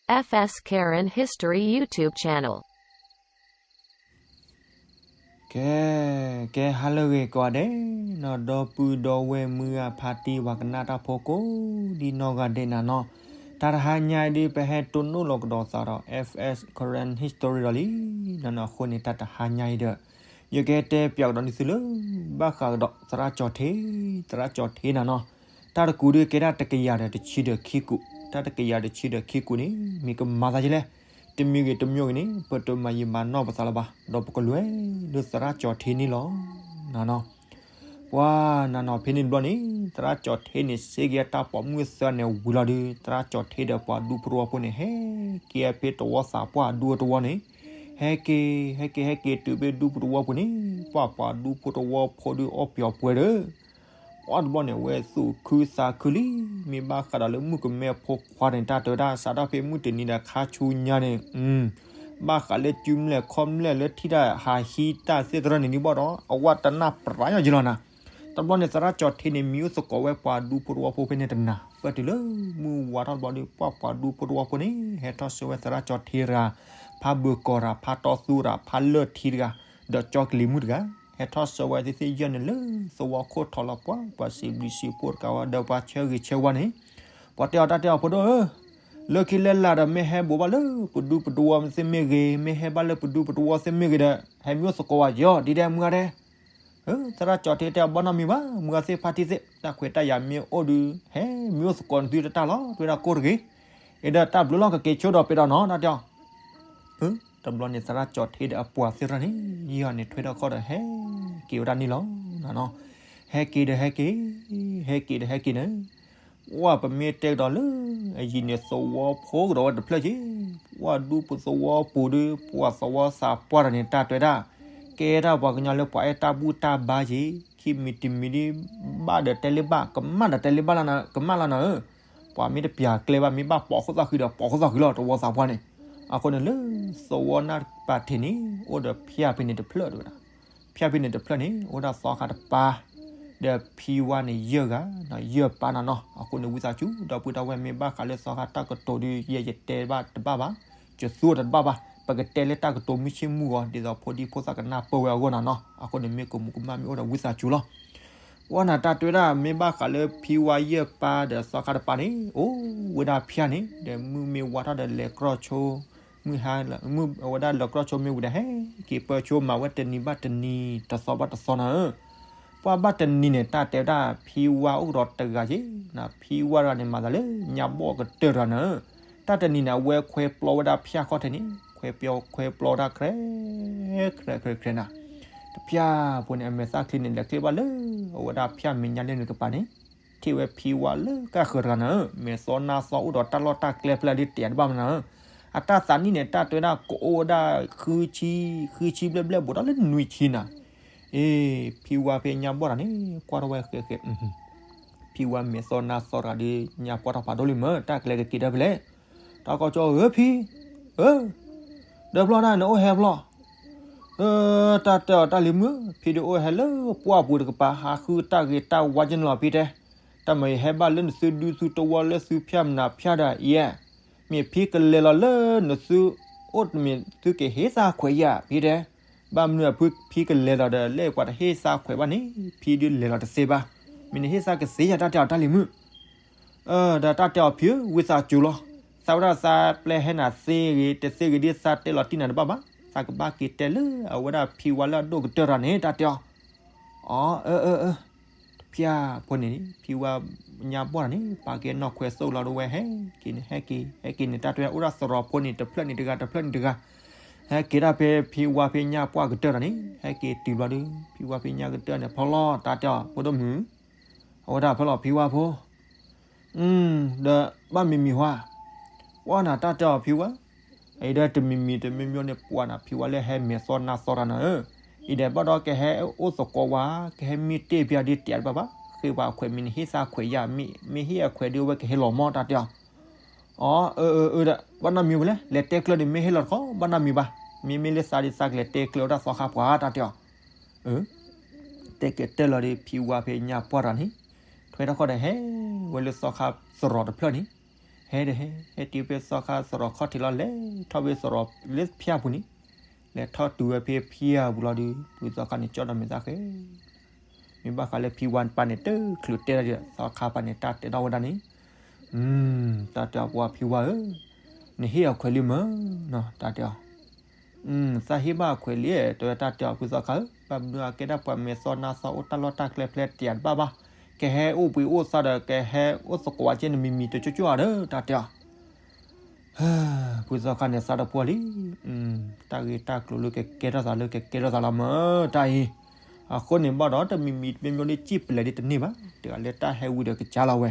F S Karen History YouTube channel. ကဲ, ကဲဟါလၢအဂ့ၤကိးဂၤဒဲးနီၤ, ဒီပုၢ်ဒီဝဲၢ်မုၢ်ဂၢ်ဖါတံၢ်ပှၤကနၣ်တၢ်ဖိကိးဒ်နီၢ်ဂၤဒဲးနီၤနီၤ, တၢ်တဟါညါအံၤဒုး ပဟဲတိၢ်နီၣ်လီၤကဒီးသးဒီး F S Karen History ဒီးလံနီၤနီၤ. အဃိန့ၣ် တၢ်တဟါညါအံၤဒီး ယကဟဲတဲပၠးကဒီးန့ၢ်သုလၢ ဘၣ်ဃးကဒီးသရၣ်ကၠီၤထ့, သရၣ်ကၠီၤထ့နီၤနီၤ. တၢ်တကူးဒုးကဲဒၣ်တကယၤဒီးတဆံဒီးခံကူး, တၢ်တကယၤတဆံဒီးခံကူးန့ၣ် မ့ၢ်ကမၤသးဒ်လဲၣ်, တမံၤဂ့ၤတမံၤဂ့ၤန့ၣ် ပတမၤယံာ်မၤနီၢ်ပသးလၢၤဘၣ်, ဒီးပကလဲၤလၢသရၣ်ကၠီၤထ့န့ၣ်လီၤနီၤနီၤ. ပှၤနီၤနီၤဖဲန့ၣ်တဘျီန့ၣ် သရၣ်ကၠီၤထ့န့ၣ် စ့က့ၤအတၢ်ပိာ်မုၣ်သၢန့ၣ်ဝံၤလီၤဒုး သရၣ်ကၠီၤထ့ဒီးပှၤဒူဖိတဝီဖိန့ၣ် ဟဲက့ၤဖဲသဝီသးပှၢ်ဒူတဝီန့ၣ်, ဟဲက့ၤ, ဟဲက့ၤ ဟဲက့ၤတုၤဖဲဒူဖိတဝီပူၤန့ၣ်, ပှၤပှၤဒူဖိတဝီဖိဒုးအီၣ်ပျီၤပှဲၤဒီး ပှၤတဘျီန့ၣ် ဝဲသူၣ်ခုသးခုလံ, မ့ၢ်ဘၣ်ဃးဒီးလၢမုၣ်ကမဲဖိခွါန့ၣ် တၢ်တဲဝဲဒၣ်စးထီၣ်ဖဲမုၢ်တနံၤဒီးခါဆူညါန့ၣ်, ဘၣ်ဃးလၢစုမဲာ်ခီၣ်မဲာ်လၢထံၣ်တၢ်ဟးဟံးတၢ်သ့ၣ်တဖၣ်န့ၣ် ဒ်ဘၣ်ဒီး အဝဲတနၢ်ပရၤညီက့လီၤနၤ. တဘျီန့ၣ် သရၣ်ကၠီၤထ့န့ၣ် မံအိၣ်သကိးဝဲပှၤဒူဖိတဝီဖိဖဲန့ၣ်တနၤ, ပၢၢ်တုၤလၢမုၢ်ဝါထီၣ်တဘျီဒီး ပှၤပှၤဒူဖိတဝီဖိန့ၣ် ဟဲထီၣ်ဆှၢဝဲသရၣ်ကၠီၤထ့တဂၤ, ဖးဘုးကီၤတဂၤ, ဖးတီသူတဂၤ, ဖးလၢၢ်ထံတဂၤ, ဒီးကၠီကလံၤမုၣ်တဂၤ, ဟဲထီၣ်ဆှၢဝဲသ့ၣ်သ့ၣ်ယဲၢ်န့ၣ်လၢသဝီခိၣ်ထီလီၤပှၤ, ပှၤစံးဘျုးစံးဖှိၣ်တကးဝဲဒီးပှၤဆၢဂ့ၤဆၢဝါန့ၣ်, ပှၤတဲအီၤတၢ်တဲအီၤဖိဒိၣ်ဧၢ, လၢခံလၢလာ်ဒီး မ့ၢ်ဟဲဘိးဘၣ်လၢပဒူပတဝီသ့ၣ်မ့ၢ်ဂ့ၤ, မ့ၢ်ဟဲဘၣ်လၢပဒူပတဝီသ့ၣ်မ့ၢ်ဂ့ၤဒီး ဟဲမံအိၣ်သကိးဝဲယီၤ ဒ်ဒဲးမုၢ်ဂၤဒဲး. သရၣ်ကၠီၤထ့တဲအီၤ ဘၣ်နီတမံၤဘၣ်, မုၢ်ဂၤသ့ၣ်ဖါတံၢ်သ့ၣ် တၢ်ခွဲးတၢ်ယာ်မ့ၢ်အိၣ်ဒုး ဟဲမံအိၣ်သကိးနသုတတၢ်လီၤ, တဲဝဲဒၣ်ကိၢ်တဂ့ၤ, အံၤဒီးတၢ်ဘျုးလီၤ ကက့ၤဆိဒီးပှဲၤဒီးနီၤ တၢ်တဲအီၤ. တဘျီန့ၣ် သရၣ်ကၠီၤထ့ဒီးအပှၤသ့ၣ်တဖၣ်န့ၣ် ယံာ်အီၤန့ၣ် ထွဲထီၣ်ခီၣ်ဒီးဟဲက့ၤဝဲဒၣ်န့ၣ်လီၤနီၤနီၤ. ဟဲက့ၤဒီးဟဲက့ၤ, ဟဲက့ၤဒီးဟဲက့ၤန့ၣ်, ပှၤပမ့ၢ်တဲကဒီးလၢ အယံၤန့ၣ် သဝီဖိကဒီးဝဲတဖျၢၣ်က့ၤ, ပှၤဒူပသဝီပူၤဒီး ပှၤသဝီသးပှၢ်တဂၤန့ၣ် တၢ်တဲဝဲဒၣ် ကဲတၢ်ပှၤကညီလၢပှၤအဲၣ်တၢ်ဘူၣ်တၢ်ဘါက့ၤ, ခံမံၤတမံၤဒီး ဘၣ်ဒီးတဲလၢဘၣ်, ကမၣ်ဒီးတဲလၢဘၣ်လီၤ, ကမၣ်လီၤနၤဧၢ, ပှၤမ့ၢ်တပျၢ်ကျဲဘၣ် မ့ၢ်ဘၣ်ပိာ်ခိၣ်သၣ်ဃံဒီးပိာ်ခိၣ်သၣ်ဃံလီၤ သဝီသးပှၢ်န့ၣ်. အဃိန့ၣ်လၢသဝီနၢ်ပၢၢ်ထံးန့ၣ် အိၣ်ဒီးဖၠၣ်ဖဲန့ၣ်တဖျၢၣ်တဲဝဲဒၣ်, ဖၠၣ်ဖဲန့ၣ်တဖျၢၣ်န့ၣ် အိၣ်ဒၣ်သီခါတပၤ ဒီးဖံဝါန့ၣ်ယဲၢ်ဂၤ, ယဲၢ်ပၢ်နီၤနီၤ. အဃိန့ၣ် ဝံသးစူၤ ဒီပုၢ်ဒီဝဲၢ် မ့ၢ်ဘၣ်ဃးလၢသီခါတၢ်ကတိၤဒီး ယဲယတဲဘၣ်တဘၣ်ဘၣ်, ယသူအီၤတဘၣ်ဘၣ်, ပကတဲလၢတၢ်ကတိၤမုၢ်ဆ့ၣ်မုၢ်ဂီၤ ဒ်သိးဖိဒံဖိသၣ်ကနၢ်ပၢၢ်ဝဲအဂီၢ်နီၤနီၤ. အဃိန့ၣ် မ့ၢ်ကမူးကမၣ်မ့ၢ်အိၣ်ဒီးဝံသးစူၤလီၤ. ပှၤနၤတၢ်တဲဝဲဒၣ် မ့ၢ်ဘၣ်ဃးလၢဖံဝါယဲၢ်ပၢ်ဒီးသီခါတပၤန့ၣ် အိၣ်ဝဲဒၣ်ဖၠၣ်န့ၣ် ဒီးမုၢ်မ့ၢ်ဝါထီၣ်ဒီးလဲၤကြီဆိ မုၢ်ဟါ, မုၢ်ဝဲဒၣ်လဲၤကြီဆိမ့ၢ်ဝံၤဒီး ဟဲက့ၤပၢၢ်ဆိမၤဝဲတနံၤဘၣ်တနံၤ တသီဘၣ်တသီနၤဧၢ. ပှၤဘၣ်တနံၤန့ၣ် တၢ်တဲဝဲဒၣ် ဖံဝါအိၣ်ကဒီးတဂၤက့ၤ, ဖံဝါတဂၤန့ၣ် မၤသးလၢညါဘီၣ်ကတၢၢ်တဂၤနၤဧၢ. တၢ်တနံၤန့ၣ် အဝဲခွဲပျီဝဲဒၣ်ဖၠၣ်ခီၣ်ထံးန့ၣ် ခွဲပျီ, ခွဲပျီဝဲဒၣ် ခြဲး, ခြဲး, ခြဲး, ခြဲးနၤ. တဖၠၣ်ဖိန့ၣ် အမဲာ်သၣ်ချံန့ၣ် လဲၤချ့ဘၣ်လၢ အဝဲဒၣ်ဖၠၣ်မဲာ်ညါလၢန့ၣ်တကပၤန့ၣ် ထံၣ်ဝဲဖံဝါလၢကၢ်ဃၢၤတဂၤနၤဧၢ, မဲာ်သီနါသီအိၣ်ဒီးတၢ်လီၢ်တၢ်ကျဲဖျၢၣ်ဒ်တဲတဘၣ်မနၤဧၢ. အတၢ်သးနံၣ်န့ၣ် တၢ်တဲဝဲဒၣ်ကအိၣ်ဝဲဒၣ်ဃုဆံ, ဃုဆံဘျဲၣ်ဘျဲၣ် ဘူးဒီးလၢနွံဆံနၤ. အ့, ဖံဝါဖဲညါဘီၣ်တဂၤန့ၣ် ကွၢ်ထီၣ်ဝဲဃဲးဃဲး, ဖံဝါမဲာ်သီနါသီတဂၤဒီး ညါပှၢ်ထီၣ်ဖးဒိၣ်လံမၢ်, တၢ်ကျဲကက့ၤဒၢဖဲလဲၣ်. တၢ်ကီကၠီဧၢဖံ, ဧၢ, ဒၢဖျီတၢ်နအိၣ်ဟဲဖျီ တၢ်တဲအီၤတၢ်လံၤမုၣ်, ဖံဒုးအိၣ်ဟဲလၢပှၢ်ပူၤတကပၤ ဟးဃုတၢ်ဂ့ၤတၢ်ဝါကန့ၣ်လီၤ ဖံတဲ. တၢ်မၤယဟဲဘၣ်လၢနသုဒူသုတဝီလၢသုဖၠၣ်မနုၤဖၠၣ်ဒီးယဲ, မ့ၢ်ဖံကလဲၤလီၤလၢနသုအိၣ်တမ့ၢ်သုကဟ့ၣ်သးခွဲးယၤ ဖံတဲ. ဘၣ်မနုၤအဖုဖံကလဲၤလီၤဒီး လၢပှၤတဟ့ၣ်သးခွဲးဘၣ်န့ၣ် ဖံဒုးလဲၤလီၤတသ့ဘၣ်. မ့ၢ်နဟ့ၣ်သးကသ့ယၤ တၢ်တဲအီၤတၢ်လံၤမုၣ် ဒီးတၢ်တဲအီၤဖံဧၢ ဝံသးစူၤလီၤ. သးဝဲဒၣ်သးပျဲဟဲနၤသ့ဂ့ၤ တသ့ဂ့ၤဒ်သးတဲလီၤတံၢ်နၤတဘၣ်ဘၣ်. သးကဘၣ်က့ၤတဲလၢအဝဲဒၣ်ဖံဝါလၢအဒိၣ်ကတၢၢ်တဂၤန့ၣ် တၢ်တဲအီၤ. အၢ အၢ အၢ, တဖၠၣ်ဖိန့ၣ် ဖံဝါညါဘီၣ်တဂၤန့ၣ် ပာ်ကဲနီၣ်ခွဲးသိၣ်လီၤဒ်ဝဲ ဟဲက့ၤန့ၣ် ဟဲက့ၤ ဟဲက့ၤန့ၣ် တၢ်တဲဝဲဒၣ်အိၣ်ဒၣ်သရိာ်ဖိန့ၣ် တဖျၢၣ်န့ၣ်တဂၤ တဖျၢၣ်န့ၣ်တဂၤ ဟဲက့ၤဒၣ်ဖဲဖံဝါဖဲညါပှၢ်ကတၢၢ်တဂၤန့ၣ် ဟဲက့ၤတုၤဘျီဒီး ဖံဝါဖဲညါကတၢၢ်န့ၣ် ဖီလီၤ တၢ်တဲအီၤ ဖိဒိၣ်မုၣ် အဝဲဒၣ်ဖီလီၤဖံဝါဖိ ဒီးဘၣ်မံၤမံၤဟါ, ပှၤနၤတၢ်တဲအီၤဖံဝါ, အံၤဒီးတမံၤမံၤတမံၤမံၤန့ၣ် ပှၤနၤဖံဝါလၢဟဲမဲာ်သီနါသီတဂၤနၤဧၢ, အံၤဒီးဘၣ်ဒီးကဟဲအိၣ်သကိးဝဲ ကဟဲမ့ၢ်တ့ၢ်ပျၢ်ဒ်တဲတဘၣ်ဘၣ်, ဃ့ပှၤခွဲးမ့ၢ်နဟ့ၣ်သးခွဲးယၤ, မ့ၢ်ဟ့ၣ်အခွဲးဒ်အဝဲကဟဲလီၤမီၢ် တၢ်တဲအီၤ. အၢ အၢ အၢ ဒီး ဘၣ်နီတမံၤဝဲလဲၣ်, လဲၤတဲကျၢၤန့ၣ် မ့ၢ်ဟ့ၣ်လီၤတခီ ဘၣ်နီတမံၤဘၣ်, မ့မ့ၢ်လၢသးဒ်သးကလဲၤတဲကျၢၤဝဲဒၣ် သီခါပှၢ် တၢ်တဲအီၤ. တဲကဲတဲလီၤဒီး ဖံဝါဖဲညါပှၢ်တဂၤန့ၣ် ထွဲထီၣ်ခီၣ်ဒီးဟဲဝဲလၢသီခါသရိာ်တဖျၢၣ်န့ၣ်, ဟဲဒီးဟဲ ဟဲတုၤဖဲသီခါသရိာ်ခီၣ်ထံးလီၤ လဲၤထီၣ်ဖဲသရိာ်လၢဖၠၣ်ပူၤန့ၣ်, လဲၤထီၣ်တုၤဝဲဖဲဖၠၣ်ပူၤလီၤဒီး ဖုသီခါန့ၣ်ကၠီၣ်ဒီးမဲာ်သၣ်ဃဲ မ့ၢ်ဘၣ်ဃးလၢဖံဝါပၢ်န့ၣ် တချုးတဲဒၣ်ဒီး သီခါပၢ်န့ၣ် တၢ်တဲထီၣ်ဝဲဒၣ်န့ၣ်, တၢ်တဲအီၤ ပှၤဖံဝါဧၢ, နဟ့ၣ်အခွဲးလံမ့ၢ်နီၤ တၢ်တဲအီၤ, သးဟ့ၣ်ဘၣ်အခွဲးလံ တဲဝဲ တၢ်တဲအီၤ ဖုသီခါဧၢ, ဘၣ်မနုၤအကဲဒၣ်ပှၤမဲာ်သီနါသီအိၣ်တၢ်လီၢ်တၢ်ကျဲဖျဲးတယာ်တဘၣ်ဘၣ်, ကဟဲအိၣ်ဘှံးအိၣ်သါဒီး ကဟဲအိၣ်သကိးဝဲက့ၤနမံၤမံၤတကၠိကၠိဧါဒီး တၢ်တဲအီၤ ဖုသီခါန့ၣ် သးတပှီၢ်လံ, တၢ်ဂ့ၢ်တၢ်ကျိၤလၢကကဲထီၣ်သးလၢကကဲထီၣ်သးလီၤမ့ၢ်တၢ်အံၤ, အဃိန့ၣ်ဘၣ်ဒီး တမံၤမံၤတမံၤမံၤဒ်စံၣ်ပလဲၤဒ်တန့ၢ်ဘၣ်, တဂၤလၢတၢ်ဟဲဝံၤဒီးကစၢ်လီၤဝဲ,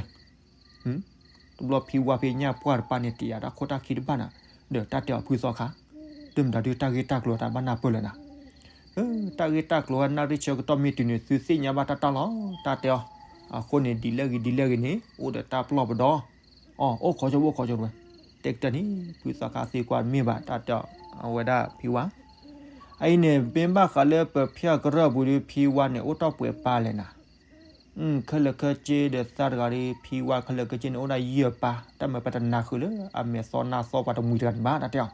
တဘျီဖံဝါဖဲညၣ်ပှၢ်တပၢ်န့ၣ် တယာ်တၢ်ခိၣ်တၢ်ခံတဘၣ်နၤ, ဒီးတၢ်တဲအီၤ ဖုသီခါ, တမ့ၢ်တၢ်ဒုးတၢ်ဂ့ၢ်တၢ်ကျိၤတၢ်ဘၣ်နၢ်ပၢၢ်လၢၤနၤ တၢ်ဂ့ၢ်တၢ်ကျိၤဝဲနၣ်ရံၣ်ဆၢကတီၢ်မ့ၢ်တုၤန့ၣ် သုသ့ၣ်ညါဘၣ်တၢ်တၢ်လီၤ တၢ်တဲအီၤ, အဃိန့ၣ် ဒ်လဲၣ်ဂ့ၤဒ်လဲၣ်ဂ့ၤန့ၣ် အိၣ်ဒီးတၢ်ပလီၢ်ပဒီ, အိၣ်ခိးကၠိအိၣ်ခိးကၠိဝဲ, တဲကတၢၢ်န့ၣ် ဖုသီခါသံကွၢ်မ့ၢ်ဘၣ် တၢ်တဲအီၤ အဝဲဒၣ်ဖံဝါ, အအံၤန့ၣ် မ့ၢ်ဘၣ်ဃးလၢပဖၠၣ်ကရၢၢ်ပူၤဒီး ဖံဝါန့ၣ် အိၣ်တ့ၢ်ပှဲၤပၢ်လဲၣ်နၤ ခဲလၢာ်ခဲဆ့ဒီးသးတဂၤဒီး ဖံဝါခဲလၢာ်ခဲဆ့န့ၣ် အိၣ်ဒၣ်ယဲၢ်ပၢ်, တၢ်မၤပတနၢ်ဃုာ်လၢအမဲာ်သီနါသီပှၤတမှံၤတဂၤန့ၣ်ဘၣ် တၢ်တဲအီၤ,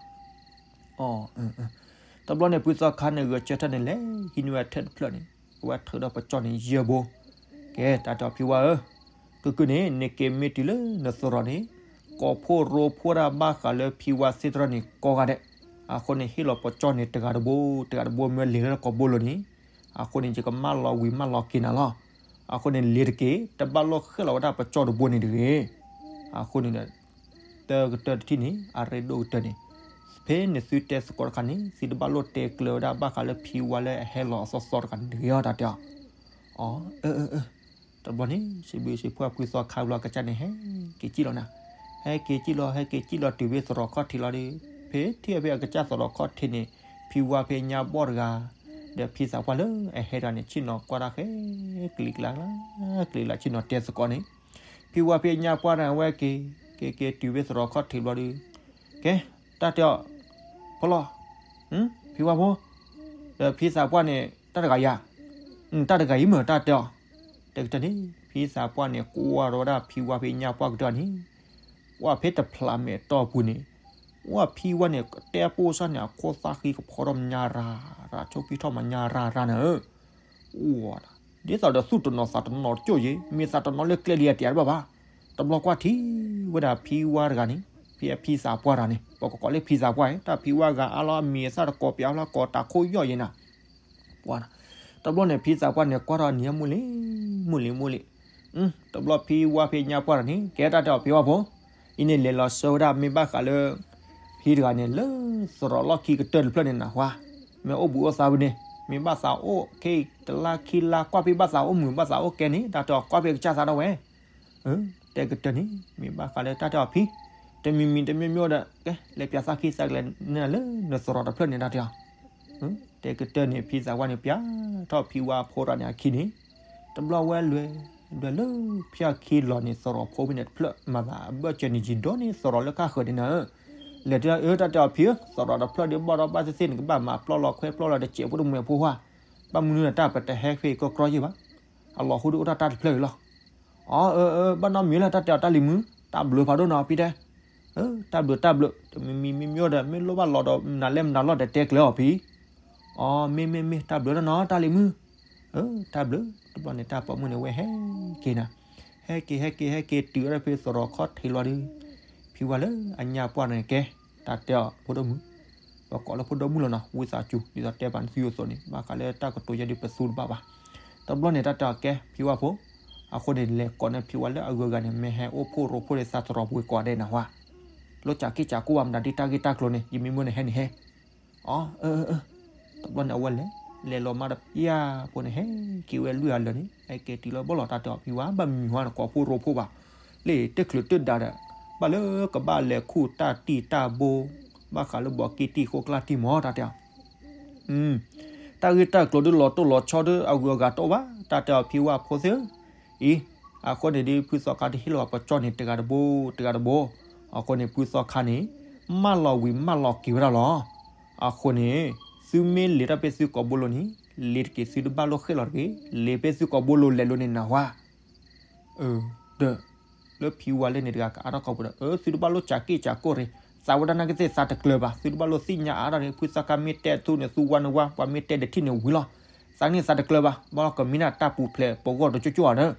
တဘျီန့ၣ် ဖုသီခါန့ၣ် ဂဲၤဆၢထၢၣ်န့ၣ် လဲၤဟံးန့ၢ်ဝဲထၢၣ်တဖျၢၣ်န့ၣ် အဝဲထုးဒီးပကၠီၣ်န့ၣ်ယဲၢ်ဘိ, ကဲ တၢ်တဲအီၤ ဖံဝါဧၢ, ကုၢ်ကုၢ်န့ၣ် နက့ၤမ့ၢ်တုၤလၢနသရိာ်န့ၣ် ကိးဖှိၣ်ရိဖှိၣ်တၢ်ဘၣ်ဃးလၢဖံဝါသ့ၣ်တဖၣ်န့ၣ် ကိးဂၤဒဲး, အဃိန့ၣ် ဟ့ၣ်လီၤပကၠီၣ်န့ၣ်တဂၤတဘိ, တဂၤတဘိမ့ၢ်လဲၤလၢကိးဘိလိၤန့ၣ်, အဃိန့ၣ် ယကမၢလီၤဝံၤမၢလီၤက့ၤနၤလီၤ. အဃိန့ၣ် လဲၤတက့ၢ်, တဘၣ်လိၣ်ဃ့ၣ်လီၤဝဲဒၣ်ပကၠီၣ်တဘိန့ၣ်တဂ့ၤ. အဃိန့ၣ်ဒီး တၢ်ကတၢၢ်တထံၣ်န့ၣ် အရ့ဒိၣ်ကတၢၢ်န့ၣ်, ဖဲန့ၣ်သုတဲသကိးတခါန့ၣ် သုတဘၣ်လိၣ်တဲကျၢၤဝဲဒၣ်ဘၣ်ဃးလၢဖံဝါလၢအဟဲလီၤအသီသီတဂၤန့ၣ်တဂ့ၤအီၤ တၢ်တဲအီၤ. အၢ အၢ အၢ, တဘျီန့ၣ် စံးဘျုးစံးဖှိၣ်ဖုသီခါဘျီ အကစၢ်န့ၣ် ဟဲက့ၤစံၣ်လီၤနၤ, ဟဲက့ၤစံၣ်လီၤ ဟဲက့ၤစံၣ်လီၤတုၤဖဲသရိာ်ခီၣ်ထံးလီၤဒီး, ဖဲထံၣ်ဖဲအကစၢ်သရိာ်ခီၣ်ထံးန့ၣ် ဖံဝါဖဲညါဘီၣ်တဂၤ ဒီးဖံသးပှၢ်လၢအဟဲတဂၤန့ၣ် ဆ့ၣ်နီၤကွၢ်တၢ်ဃဲ ကလံၤကျါ ကလံၤကျါ ဆ့ၣ်နီၤတဲသကိးန့ၣ်, ဖံဝါဖဲညါပှၢ်တဂၤဝဲက့ၤ, က့ၤက့ၤတုၤဖဲသရိာ်ခီၣ်ထံးဘျီဒီး, ကဲ, တၢ်တဲအီၤ, ဖိလီၤ, ဖံဝါဖိ, ဒီးဖံသးပှၢ်န့ၣ် တၢ်တဂၤယၤ, တၢ်တဂၤအံၤမ့ၢ်တၢ်တဲအီၤ. တဲကတၢၢ်န့ၣ် ဖံသးပှၢ်န့ၣ် ကွၢ်ထီၣ်ဝဲဒၣ်ဖံဝါဖဲညါပှၢ်ကတၢၢ်န့ၣ်, ကွၢ်ဖဲတဖျးမဲာ်တီၢ်ပူၤန့ၣ်, ကွၢ်ဖံဝါန့ၣ် တဲပိၢ်စၢ်န့ၣ် အခိၣ်သၣ်ဃံကဖီထီၣ်မညါရၤရၤ ဆိဖံထီၣ်မညါရၤရၤန့ၣ်, အိၣ်ဝဲဒၣ် ဒ်သိးဒီးသူၣ်တနီၤသးတနီၤတကၠိၢ်ယ့ၣ်, မ့ၢ်သးတနီၤလၢကျဲလံအတယၤတဘၣ်ဘၣ်. တဘျီကွၢ်ထံဝဲဒၣ်ဖံဝါတဂၤန့ၣ်, ဖဲအဖံသးပှၢ်တဂၤန့ၣ် ပကကိးလၢဖံသးပှၢ်အံၤ တၢ်ဖံဝါဂၤအါလီၤအမံၤအသၣ်တကိးပျးလီၤကိးတၢ်ခိၣ်ယီၢ်ယ့ၣ်နၤ ပှၢ်, တဘျီန့ၣ် ဖံသးပှၢ်န့ၣ် ကွၢ်ထီၣ်နံၤမုၢ်လံ, မုၢ်လံမုၢ်လံ, တဘျီဖံဝါဖဲညါပှၢ်တဂၤန့ၣ် ကဲတၢ်တဲအီၤဖံဝါဖိ, အံၤန့ၣ်လဲၤလီၤဆၢဝဲဒၣ်မ့ၢ်ဘၣ်ဃးလၢ ဖံတဂၤန့ၣ် လၢသရိာ်လီၢ်ခံကတၢၢ်တဖျၢၣ်န့ၣ်နၢ်ဟူဧါ, မ့ၢ်အိၣ်ဘှံးအိၣ်သါဝဲန့ၣ် မ့ၢ်ဘၣ်သးအိၣ်ခဲအံၤတလါခံလါ ကွၢ်ဖဲဘၣ်သးအိၣ်မုာ်ဘၣ်သးအိၣ်ကဲန့ၣ် တၢ်တဲအီၤကွၢ်ဖဲကစၢ်သးဒၣ်ဝဲ တဲကတၢၢ်န့ၣ် မ့ၢ်ဘၣ်ဃးလၢတၢ်တဲအီၤဖံ, တမံၤမံၤတမံၤမံၤဒီး ကဲ လဲၤပျးသးခံသးကလဲၤနုာ်လၢနသရိာ်တဖျၢၣ်န့ၣ် တၢ်တဲအီၤ, တဲကတၢၢ်န့ၣ် ဖံသးပှၢ်န့ၣ် ပျးထီၣ်ဖံဝါဖိတဂၤန့ၣ်အခံန့ၣ်, တဘျီဝဲလွဲၤ, လွဲၤလၢဖၠၣ်ခံလီၤန့ၣ် သရိာ်ဖိဖဲန့ၣ်တဖျၢၣ် မၤသးအဘၢၣ်စၢၤန့ၣ်ယံၤဒိၣ်န့ၣ် သရိာ်လၢခါဃၢၤန့ၣ်နၤဧၢ, လဲၤတုၤလၢအၢ တၢ်တဲအီၤဖံဧၢ, သရိာ်တဖျၢၣ်ဒီးဘၣ်ဒီးဘၣ်သ့ၣ်သ့ၣ်န့ၣ် ကဘၣ်မၤပျီလီၤခွဲပျီလီၤတစဲးဖိတမှဲၤဖိဟါ, ဘၣ်မနုၤန့ၣ် တၢ်ပတဟဲဖဲအံၤကီကီယ့ၣ်ဘၣ်, အလီၤဟူဒုးအိၣ်ထီၣ်တၢ်တဖျၢၣ်အံၤလီၤ. အၢ အၢ အၢ ဘၣ်နီတမံၤလၢတၢ်တဲအီၤ တၢ်လံၤမုၣ်, တၢ်ဘျုးဖးဒိၣ်နီၤဖံတဲ, တၢ်ဘျုးတၢ်ဘျုး, တမံၤမံၤမံၤမံၤဒီး မ့ၢ်လိၣ်ဘၣ်လီၤဒီး မနုၤလဲၣ်မနုၤလီၢ်ဒီးတဲကျၢၤအီၤဖံ, အီ မ့ၢ်မ့ၢ်မ့ၢ် တၢ်ဘျုးလီၤနီၤ တၢ်လံၤမုၣ်, တၢ်ဘျုး, တဘျီန့ၣ် တၢ်ပိာ်မုၣ်န့ၣ် ဝဲဟဲက့ၤနၤ, ဟဲက့ၤ ဟဲက့ၤ ဟဲက့ၤတုၤဝဲဒၣ်ဖဲသရိာ်ခီၣ်ထံးလီၤဒီး, ဖံဝါလၢအညါပှၢ်န့ၣ်ကဲ, တၢ်တဲအီၤဖိဒိၣ်မုၣ်, ပကိးလၢဖိဒိၣ်မုၣ်လီၤနီၤ ဝံသးစူၤ ဒ်သိးတဲပာ်နသုအသိးန့ၣ် ဘၣ်ဃးလၢတၢ်ကတိၤယဲဒ်ပသူတဘၣ်ဘၣ်, တဘျီန့ၣ် တၢ်တဲအီၤကဲ ဖံဝါဖိ, အဃိန့ၣ် လဲၤကိးန့ၢ်ဖံဝါလၢအဂုၤအဂၤန့ၣ် မ့ၢ်ဟဲအိၣ်ဖှိၣ်ရိဖှိၣ်ဒီးသးသရိာ်ပူၤကိးဂၤဒဲးနၢ်ဟူဧါ, လိၣ်ကးက့ၢ်ကးကိၢ်ဘၣ်မတၤဒ်တၢ်ဂ့ၢ်တၢ်ကျိၤန့ၣ် ယမံမုၢ်န့ၣ်ဟဲန့ၣ်ဟဲ အီ အၢ အၢ အၢ, တဘျီန့ၣ် အဝဲလဲၤ, လဲၤလီၤမးဒီး ဖံဝါဖိန့ၣ် ဟဲက့ၤဝဲလွံၢ်အလၢာ်န့ၣ် ဟဲက့ၤတုၤလၢဘီၣ်လီၤ တၢ်တဲအီၤ ဖံဝါ ဘၣ်မံၤဟါန့ၣ် ကိးဖှိၣ်ရိဖှိၣ်ဘၣ်, လၢတချုးတဒါဒီး ဘၣ်လၢကဘၣ်လဲၤခူၣ်တၢ်တံၢ်တၢ်ဘိ, ဘၣ်ဃးလၢဘီးက့တံၢ်ဃိကျါတံၢ်မး တၢ်တဲအီၤ တၢ်ဂ့ၢ်တၢ်ကျိၤဒ်လီၤတိၢ်လီၤဆီဒ်အဂုၤအဂၤတအိၣ်ဘၣ်, တၢ်တဲအီၤ ဖံဝါဖိသ့ၣ်ဧၢ, အံၤ, အဃိန့ၣ်ဒ်ဖုသီခါတဟ့ၣ်လီၤပကၠီၣ်န့ၣ် တဂၤတဘိ တဂၤတဘိ, အဃိန့ၣ် ဖုသီခါန့ၣ် မၢလီၤဝံၤမၢလီၤက့ၤဝဲဒၣ်လီၤ. အဃိန့ၣ် သုမ့ၢ်လဲၤတၢ်ဖဲသုကိာ်ဘိလိၤန့ၣ် လဲၤတက့ၢ် သုတဘၣ်လိၣ်ဃ့ၣ်လီၤတဂ့ၤ, လဲၤဖဲသုကိာ်ဘိလိၤလဲၤလိၤန့ၣ်နၢ်ဟူဧါ, ဒီး လၢဖံဝါလၢန့ၣ်တဂၤကအါထီၣ်ခီပူၤဒီး အၢ သုတဘၣ်လိၣ်စးက့ၣ်စးကိၣ်ရ့ၣ်, သးဝဲဒၣ်နာ်က့သ့ၣ်သးတကျၢၤဘၣ်, သုတဘၣ်လိၣ်သ့ၣ်ညါအါထီၣ်န့ၣ် ဖုသီခါမ့ၢ်တဲအသိးန့ၣ် သူဝါနဝါ ပှၤမ့ၢ်တဲဒၣ်ထံၣ်န့ၣ်ဝံၤလီၤ, သးန့ၣ်သးတကျၢၤဘၣ်, ဘၣ်လီၤကမ့ၢ်ဒၣ်တၢ်ပူၤဖျဲးပဂီၢ်တကၠိကၠိဧါဒီး,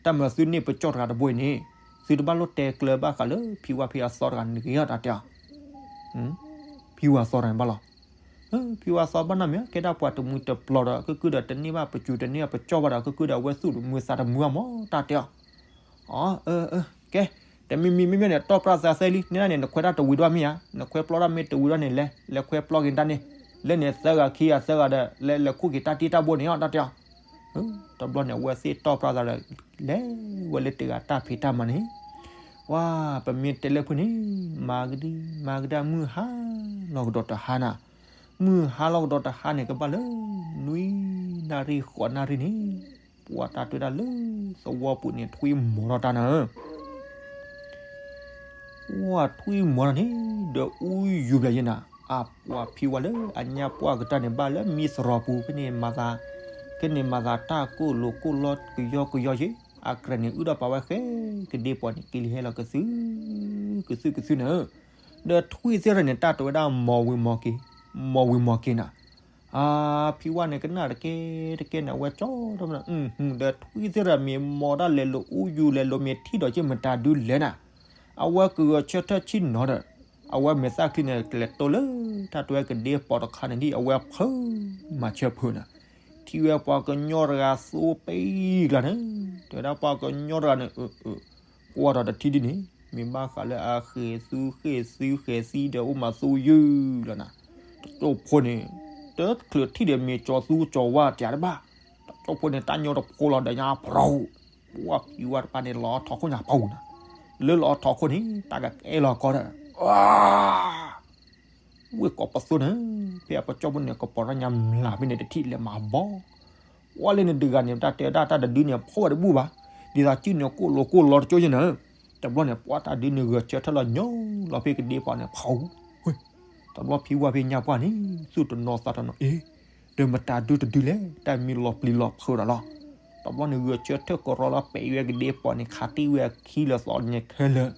တၢ်မၤသုန့ၢ်ပကၠီၣ်တဂၤတဘိအံၤန့ၣ်, သုတဘၣ်လိၣ်တဲကျၢၤဘၣ်ဃးလၢဖံဝါဖဲအသီတဂၤန့ၣ်တဂ့ၤဧါ တၢ်တဲအီၤ ဖံဝါသီတဂၤန့ၣ်ဘၣ်လီၤ. ဖံဝါသီဘၣ်နီတမံၤ ကဲဒၣ်ပှၤတမှံၤတပျီၤဒီး ကကုၢ်ဒီးတန့ၢ်ဘၣ်ပစူၤတန့ၢ်ဘၣ်ပကၠီၣ်ဘၣ်ဒီး ကကုၢ်ဒီးအဝဲသူၣ်တမုာ်သးတမုာ်အမၢ် တၢ်တဲအီၤ. အ ကဲ, တမံၤမံၤမ့မ့ၢ်န့ၣ် တီၢ်ပြၢသးသဲလံ န့ၢ်ဒၣ်န့ၣ် နခွဲးတၢ်တဝံၤဒၣ်မ့ၢ်ဧါ, နခွဲးပျီတၢ်မ့ၢ်တဝံၤဒၣ်န့ၣ် လဲၤလဲၤခွဲးပျီက့ၤတၢ်န့ၣ်, လၢန့ၣ်သၢဂၤခံဂၤသၢဂၤဒီး လဲၤလဲၤခိၣ်က့ၤတၢ်တ့တၢ်ဘိန့ၣ်အီၤ တၢ်တဲအီၤ. တဘျီန့ၣ် အဝဲသ့ၣ်တီၢ်ပြၢသးဒီး လဲၤဝဲလၢတဂၤတၢ်ဖံးတၢ်မၤန့ၣ်, ဝါ ပမ့ၢ်တဲလၢဖုန့ၣ် မၤကဒံ မၤကဒါ မုၢ်ဟါလီၤကဒီးတဟါနၤ, မုၢ်ဟါလီၤကဒီးတဟါန့ၣ် ကဘၣ်လၢ နွံနၣ်ရံၣ်ဃိးနၣ်ရံၣ်န့ၣ်, ပှၤတၢ်တဲဝဲဒၣ်လၢ သဝီပူၤန့ၣ် ထွံၣ်မီၤထီၣ်တၢ်နၤ ဝါ ထွံၣ်မီၤထီၣ်န့ၣ် ဒီးအူယူၤဘျဲယဲနၤ, အပှၤဖံဝါလၢအညၣ်ပှၢ်ကတၢၢ်န့ၣ် ဘၣ်လၢမံသရီပူၤ ဖဲန့ၣ်မၤသး, ဖဲန့ၣ်မၤသးတၢ်ကိၢ်လိာ်ကိၢ်လီကယီကယီယဲ, အကြဲးန့ၣ် အုၣ်ဒီးပာ်ဝဲဃဲ ကဒ့ပီၤန့ၣ် က့ၤလံဟဲလီၤကသု ကသုကသုနၤဧၢ, ဒီးထွံၣ်သ့ၣ်ရၢန့ၣ် တၢ်တဲဝဲဒၣ်မီၤဝံၤမီၤက့ၤ, မီၤဝံၤမီၤက့ၤနၤ အဖံဝါန့ၣ် ကနၣ်တကဲတကဲန့ၣ် အဝဲကၠီဒီး ဒီးထွံၣ်သ့ၣ်ရၢမ့ၢ်မီၤတၢ်လဲၤလိာ်အူယူၤ လဲၤလိာ်မ့ၢ်ထံၣ်ဒီးက့ၢ်မတၤဒုလဲၣ်နၤ, အဝဲကဂဲၤဆၢထၢၣ်ဆ့ၣ်နီၤဒီး အဝဲမဲာ်သၣ်ချံန့ၣ် ကလဲၤတိၢ်လၢ တၢ်တဲဝဲကဒ့ပီၤတခါန့ၣ်ဒ် အဝဲဖုးမၤဆၢဖုးနၤ, ထံၣ်ဝဲပှၤကညီတဂၤသူပ့ၤကျါန့ၣ်, တဲဝဲဒၣ်ပှၤကညီတဂၤန့ၣ် ကွၢ်ဒီးတထံၣ်ဒ်န့ၣ် မ့ၢ်ဘၣ်ဃးလၢအဃ့ၢ်သူဃ့ၢ်သံဃ့ၢ်သံဒီးအိၣ်မးသူယုၢ်လီၤနၤ, တကၠိဖိန့ၣ် တချုးထံၣ်ဒီးမ့ၢ်ကၠီၤသူကၠီၤဝါတၢ်တဘၣ်, တကၠိဖိန့ၣ် တၢ်ညီတဖိလီၤဒီးညါပရီ, ပှၤဖံဝါတပၤန့ၣ်လီၤထီၣ်ခိၣ်ညါပူၤနၤ, လၢလီၤထီၣ်ခိၣ်န့ၣ် တၢ်ကကဲလီၤကီဒီး ဝ့ၢ်ကိးပသူန့ၣ်, ဖဲအပကၠီၣ်ဖိန့ၣ် ကပီၤတၢ်ညါမျးဖဲန့ၣ်တထံၣ်လဲၤမၤဘီ, ဝဲလၢန့ၣ်တဂၤန့ၣ် တၢ်တဲဒၣ်တၢ်တဒုန့ၣ် ဖီၣ်ဝဲတဘူၣ်ဘၣ်, ဒ်သိးကံၣ်န့ၣ်ကိၢ်လိာ်ကိၢ်လီတကၠိယဲနၤ, တဘျီန့ၣ် ပှၤတၢ်ဒုန့ၣ်ဂဲၤဆၢထၢၣ်လီၤညီလီၤဖဲကဒ့ပီၤန့ၣ်ဖီၣ်, တဘျီဖံဝါဖဲညါပှၢ်န့ၣ် သူၣ်တနီၤသးတနီၤအ့ၣ်, ဒီးမတၤဒုတဒုလဲၣ် တၢ်မံလီၤပျံၤလီၤဖုးဒီးလီၤ, တဘျီန့ၣ်ဂဲၤဆၢထၢၣ်ကရီလၢပှဲၤဝဲကဒ့ပီၤန့ၣ် ခးတံၢ်ဝဲအခံလၢာ်သီန့ၣ်ခဲလၢာ်,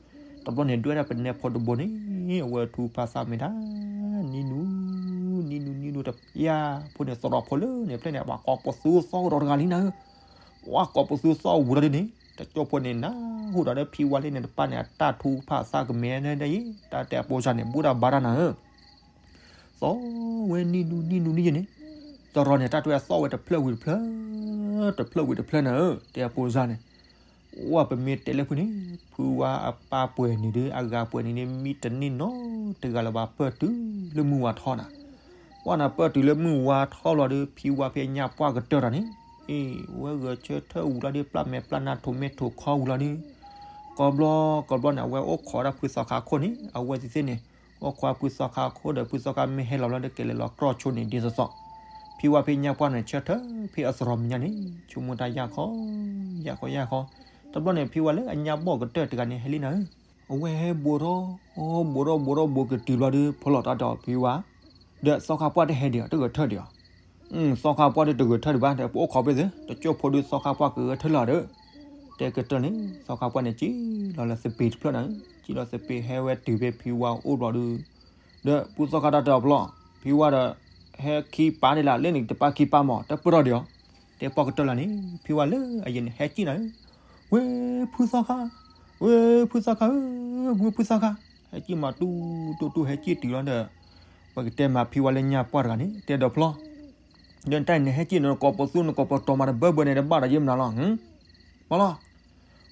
တဘျီန့ၣ် ဒွဲၣ်ဒၣ်ပနဲဖိတဘိန့ၣ် အဝဲထူဖးသးမ့ၢ်ဒၣ် နံၣ်နူ နံၣ်နူ နံၣ်နူတပျၢ်ဖိန့ၣ် သရီဖိလၢန့ၣ်ဖျဲၣ်န့ၣ် ပှၤကိးပသူသီၣ်ကဒီးတဂၤလံနၤဧၢ, ပှၤကိးပသူသီၣ်ဝံၤလီၤဒ်န့ၣ် တကၠိဖိန့ၣ် နၢ်ဟူဒီးလၢဖံဝါလၢန့ၣ်တပၤန့ၣ် အတၢ်ထူဖးသးကမဲဒ်အံၤ တၢ်တဲအပိစၢ်န့ၣ် ဘူၣ်တၢ်ဘါတၢ်နၤဧၢ သီၣ်ဝဲနံၣ်နူ နံၣ်နူနံၣ်ယဲန့ၣ်, သရီန့ၣ် တၢ်တဲဝဲသီၣ်ဝဲတဖျၢၣ်ဝံၤတဖျၢၣ်, တဖျၢၣ်ဝံၤတဖျၢၣ်နၤဧၢ တဲအပိစၢ်န့ၣ်, ဝဲပမ့ၢ်တဲလၢဖုန့ၣ် ဖုဝါအပၢ်ပှဲၤန့ၣ်ဒီး အဂၤပှဲၤန့ၣ်ဒီး မံတန့ၢ်နီတဂၤလၢၤဘၣ် ပၢၢ်တုၤလၢမုၢ်ဝါထီနၤ, ပှၢ်နၤပၢၢ်တုၤလၢမုၢ်ဝါထီလီၤဒီး ဖံဝါဖဲညၣ်ပှၢ်ကတၢၢ်တၢ်န့ၣ်, အ့ၣ် ဝဲဂဲၤဆၢထၢၣ်ဝံၤလီၤဒီး ပျၢ်မဲာ်ပျၢ်နါထိးမဲာ်ထိးခီဝံၤလီၤဒီး ကီဘျီ ကီဘျီန့ၣ် အဝဲအိၣ်ခိးဒၣ်ဖုသီခါခိၣ်န့ၣ် အဝဲသ့ၣ်သ့ၣ်န့ၣ် အိၣ်ခိးဖုသီခါခိၣ်ဒီး ဖုသီခါမ့ၢ်ဟဲလီၤလီၤဒီး ကလဲၤလီၤကြီဆိန့ၣ် ဒ်သိးသိး, ဖံဝါဖဲညၣ်ပှၢ်န့ၣ် ဆၢထၢၣ်ဖဲအသရီမံၤညါန့ၣ် ဆိကမိၣ်တၢ်ယၢ်ခီ ယၢ်ခီယၢ်ခီ, တဘျီန့ၣ် ဖံဝါလၢအညၣ်ဘီၣ်ကတၢၢ်တဂၤန့ၣ် ဟဲလံနၤဧၢ, အဝဲဟဲဘိးထီၣ် ဘိးထီၣ်ဘိးထီၣ်ဘိးကတုၤဘျီဒီး ဖီလီၤတၢ်ဒီးဖံဝါ ဒီးသီခါပှၢ်တဟဲဒံးဧါ တဂဲၤဆၢထၢၣ်ဒံးဧါ, သီခါပှၢ်ဒီးတဂဲၤဆၢထၢၣ်ဒံးဘၣ် ဒီးပအိၣ်ခိးဖဲသ့ တကၠိဖိဒီးသီခါပှၢ်ကဂဲၤဆၢထၢၣ်လီၤဒီး, တဲကတၢၢ်န့ၣ် သီခါပှၢ်န့ၣ် စံၣ်လီၤလၢသပ့ၤတဖျၢၣ်နၤဧၢ, စံၣ်လီၤသပ့ၤဟဲဝဲတုၤဖဲဖံဝါအိၣ်ဘျီဒီး, ဒီးဖုသီခါတၢ်တဲအီၤဖီလီၤ, ဖံဝါဒီး ဟဲခံပာ်န့ၣ်လၢ လၢန့ၣ်တပာ်ခံပာ်မး တပၢၢ်ထီၣ်ဒံးဧါ, တဲပှၢ်ကတၢၢ်လၢန့ၣ် ဖံဝါလၢအယဲၢ်န့ၣ် ဟဲစံၣ်နၤဧၢ, ဝဲဖုသီခါ, ဝဲဖုသီခါဧၢ, ဝဲဖုသီခါ, ဟဲစံၣ်မးတူတူတူ ဟဲစံၣ်တုၤလီၤဒီး ပကတဲမးဖံဝါလၢညၣ်ပှၢ်တဂၤန့ၣ် တဲဒီးဖျီ, ဒီးတၢ်အံၤန့ၣ် ဟဲစံၣ်န့ၣ် နကိးပသူ နကိးပတီၤမၤတဘၢဘၢန့ၣ် တဘၣ်ဒီးယဲၢ်မနုၤလီၤ, ပှၤလီၤ,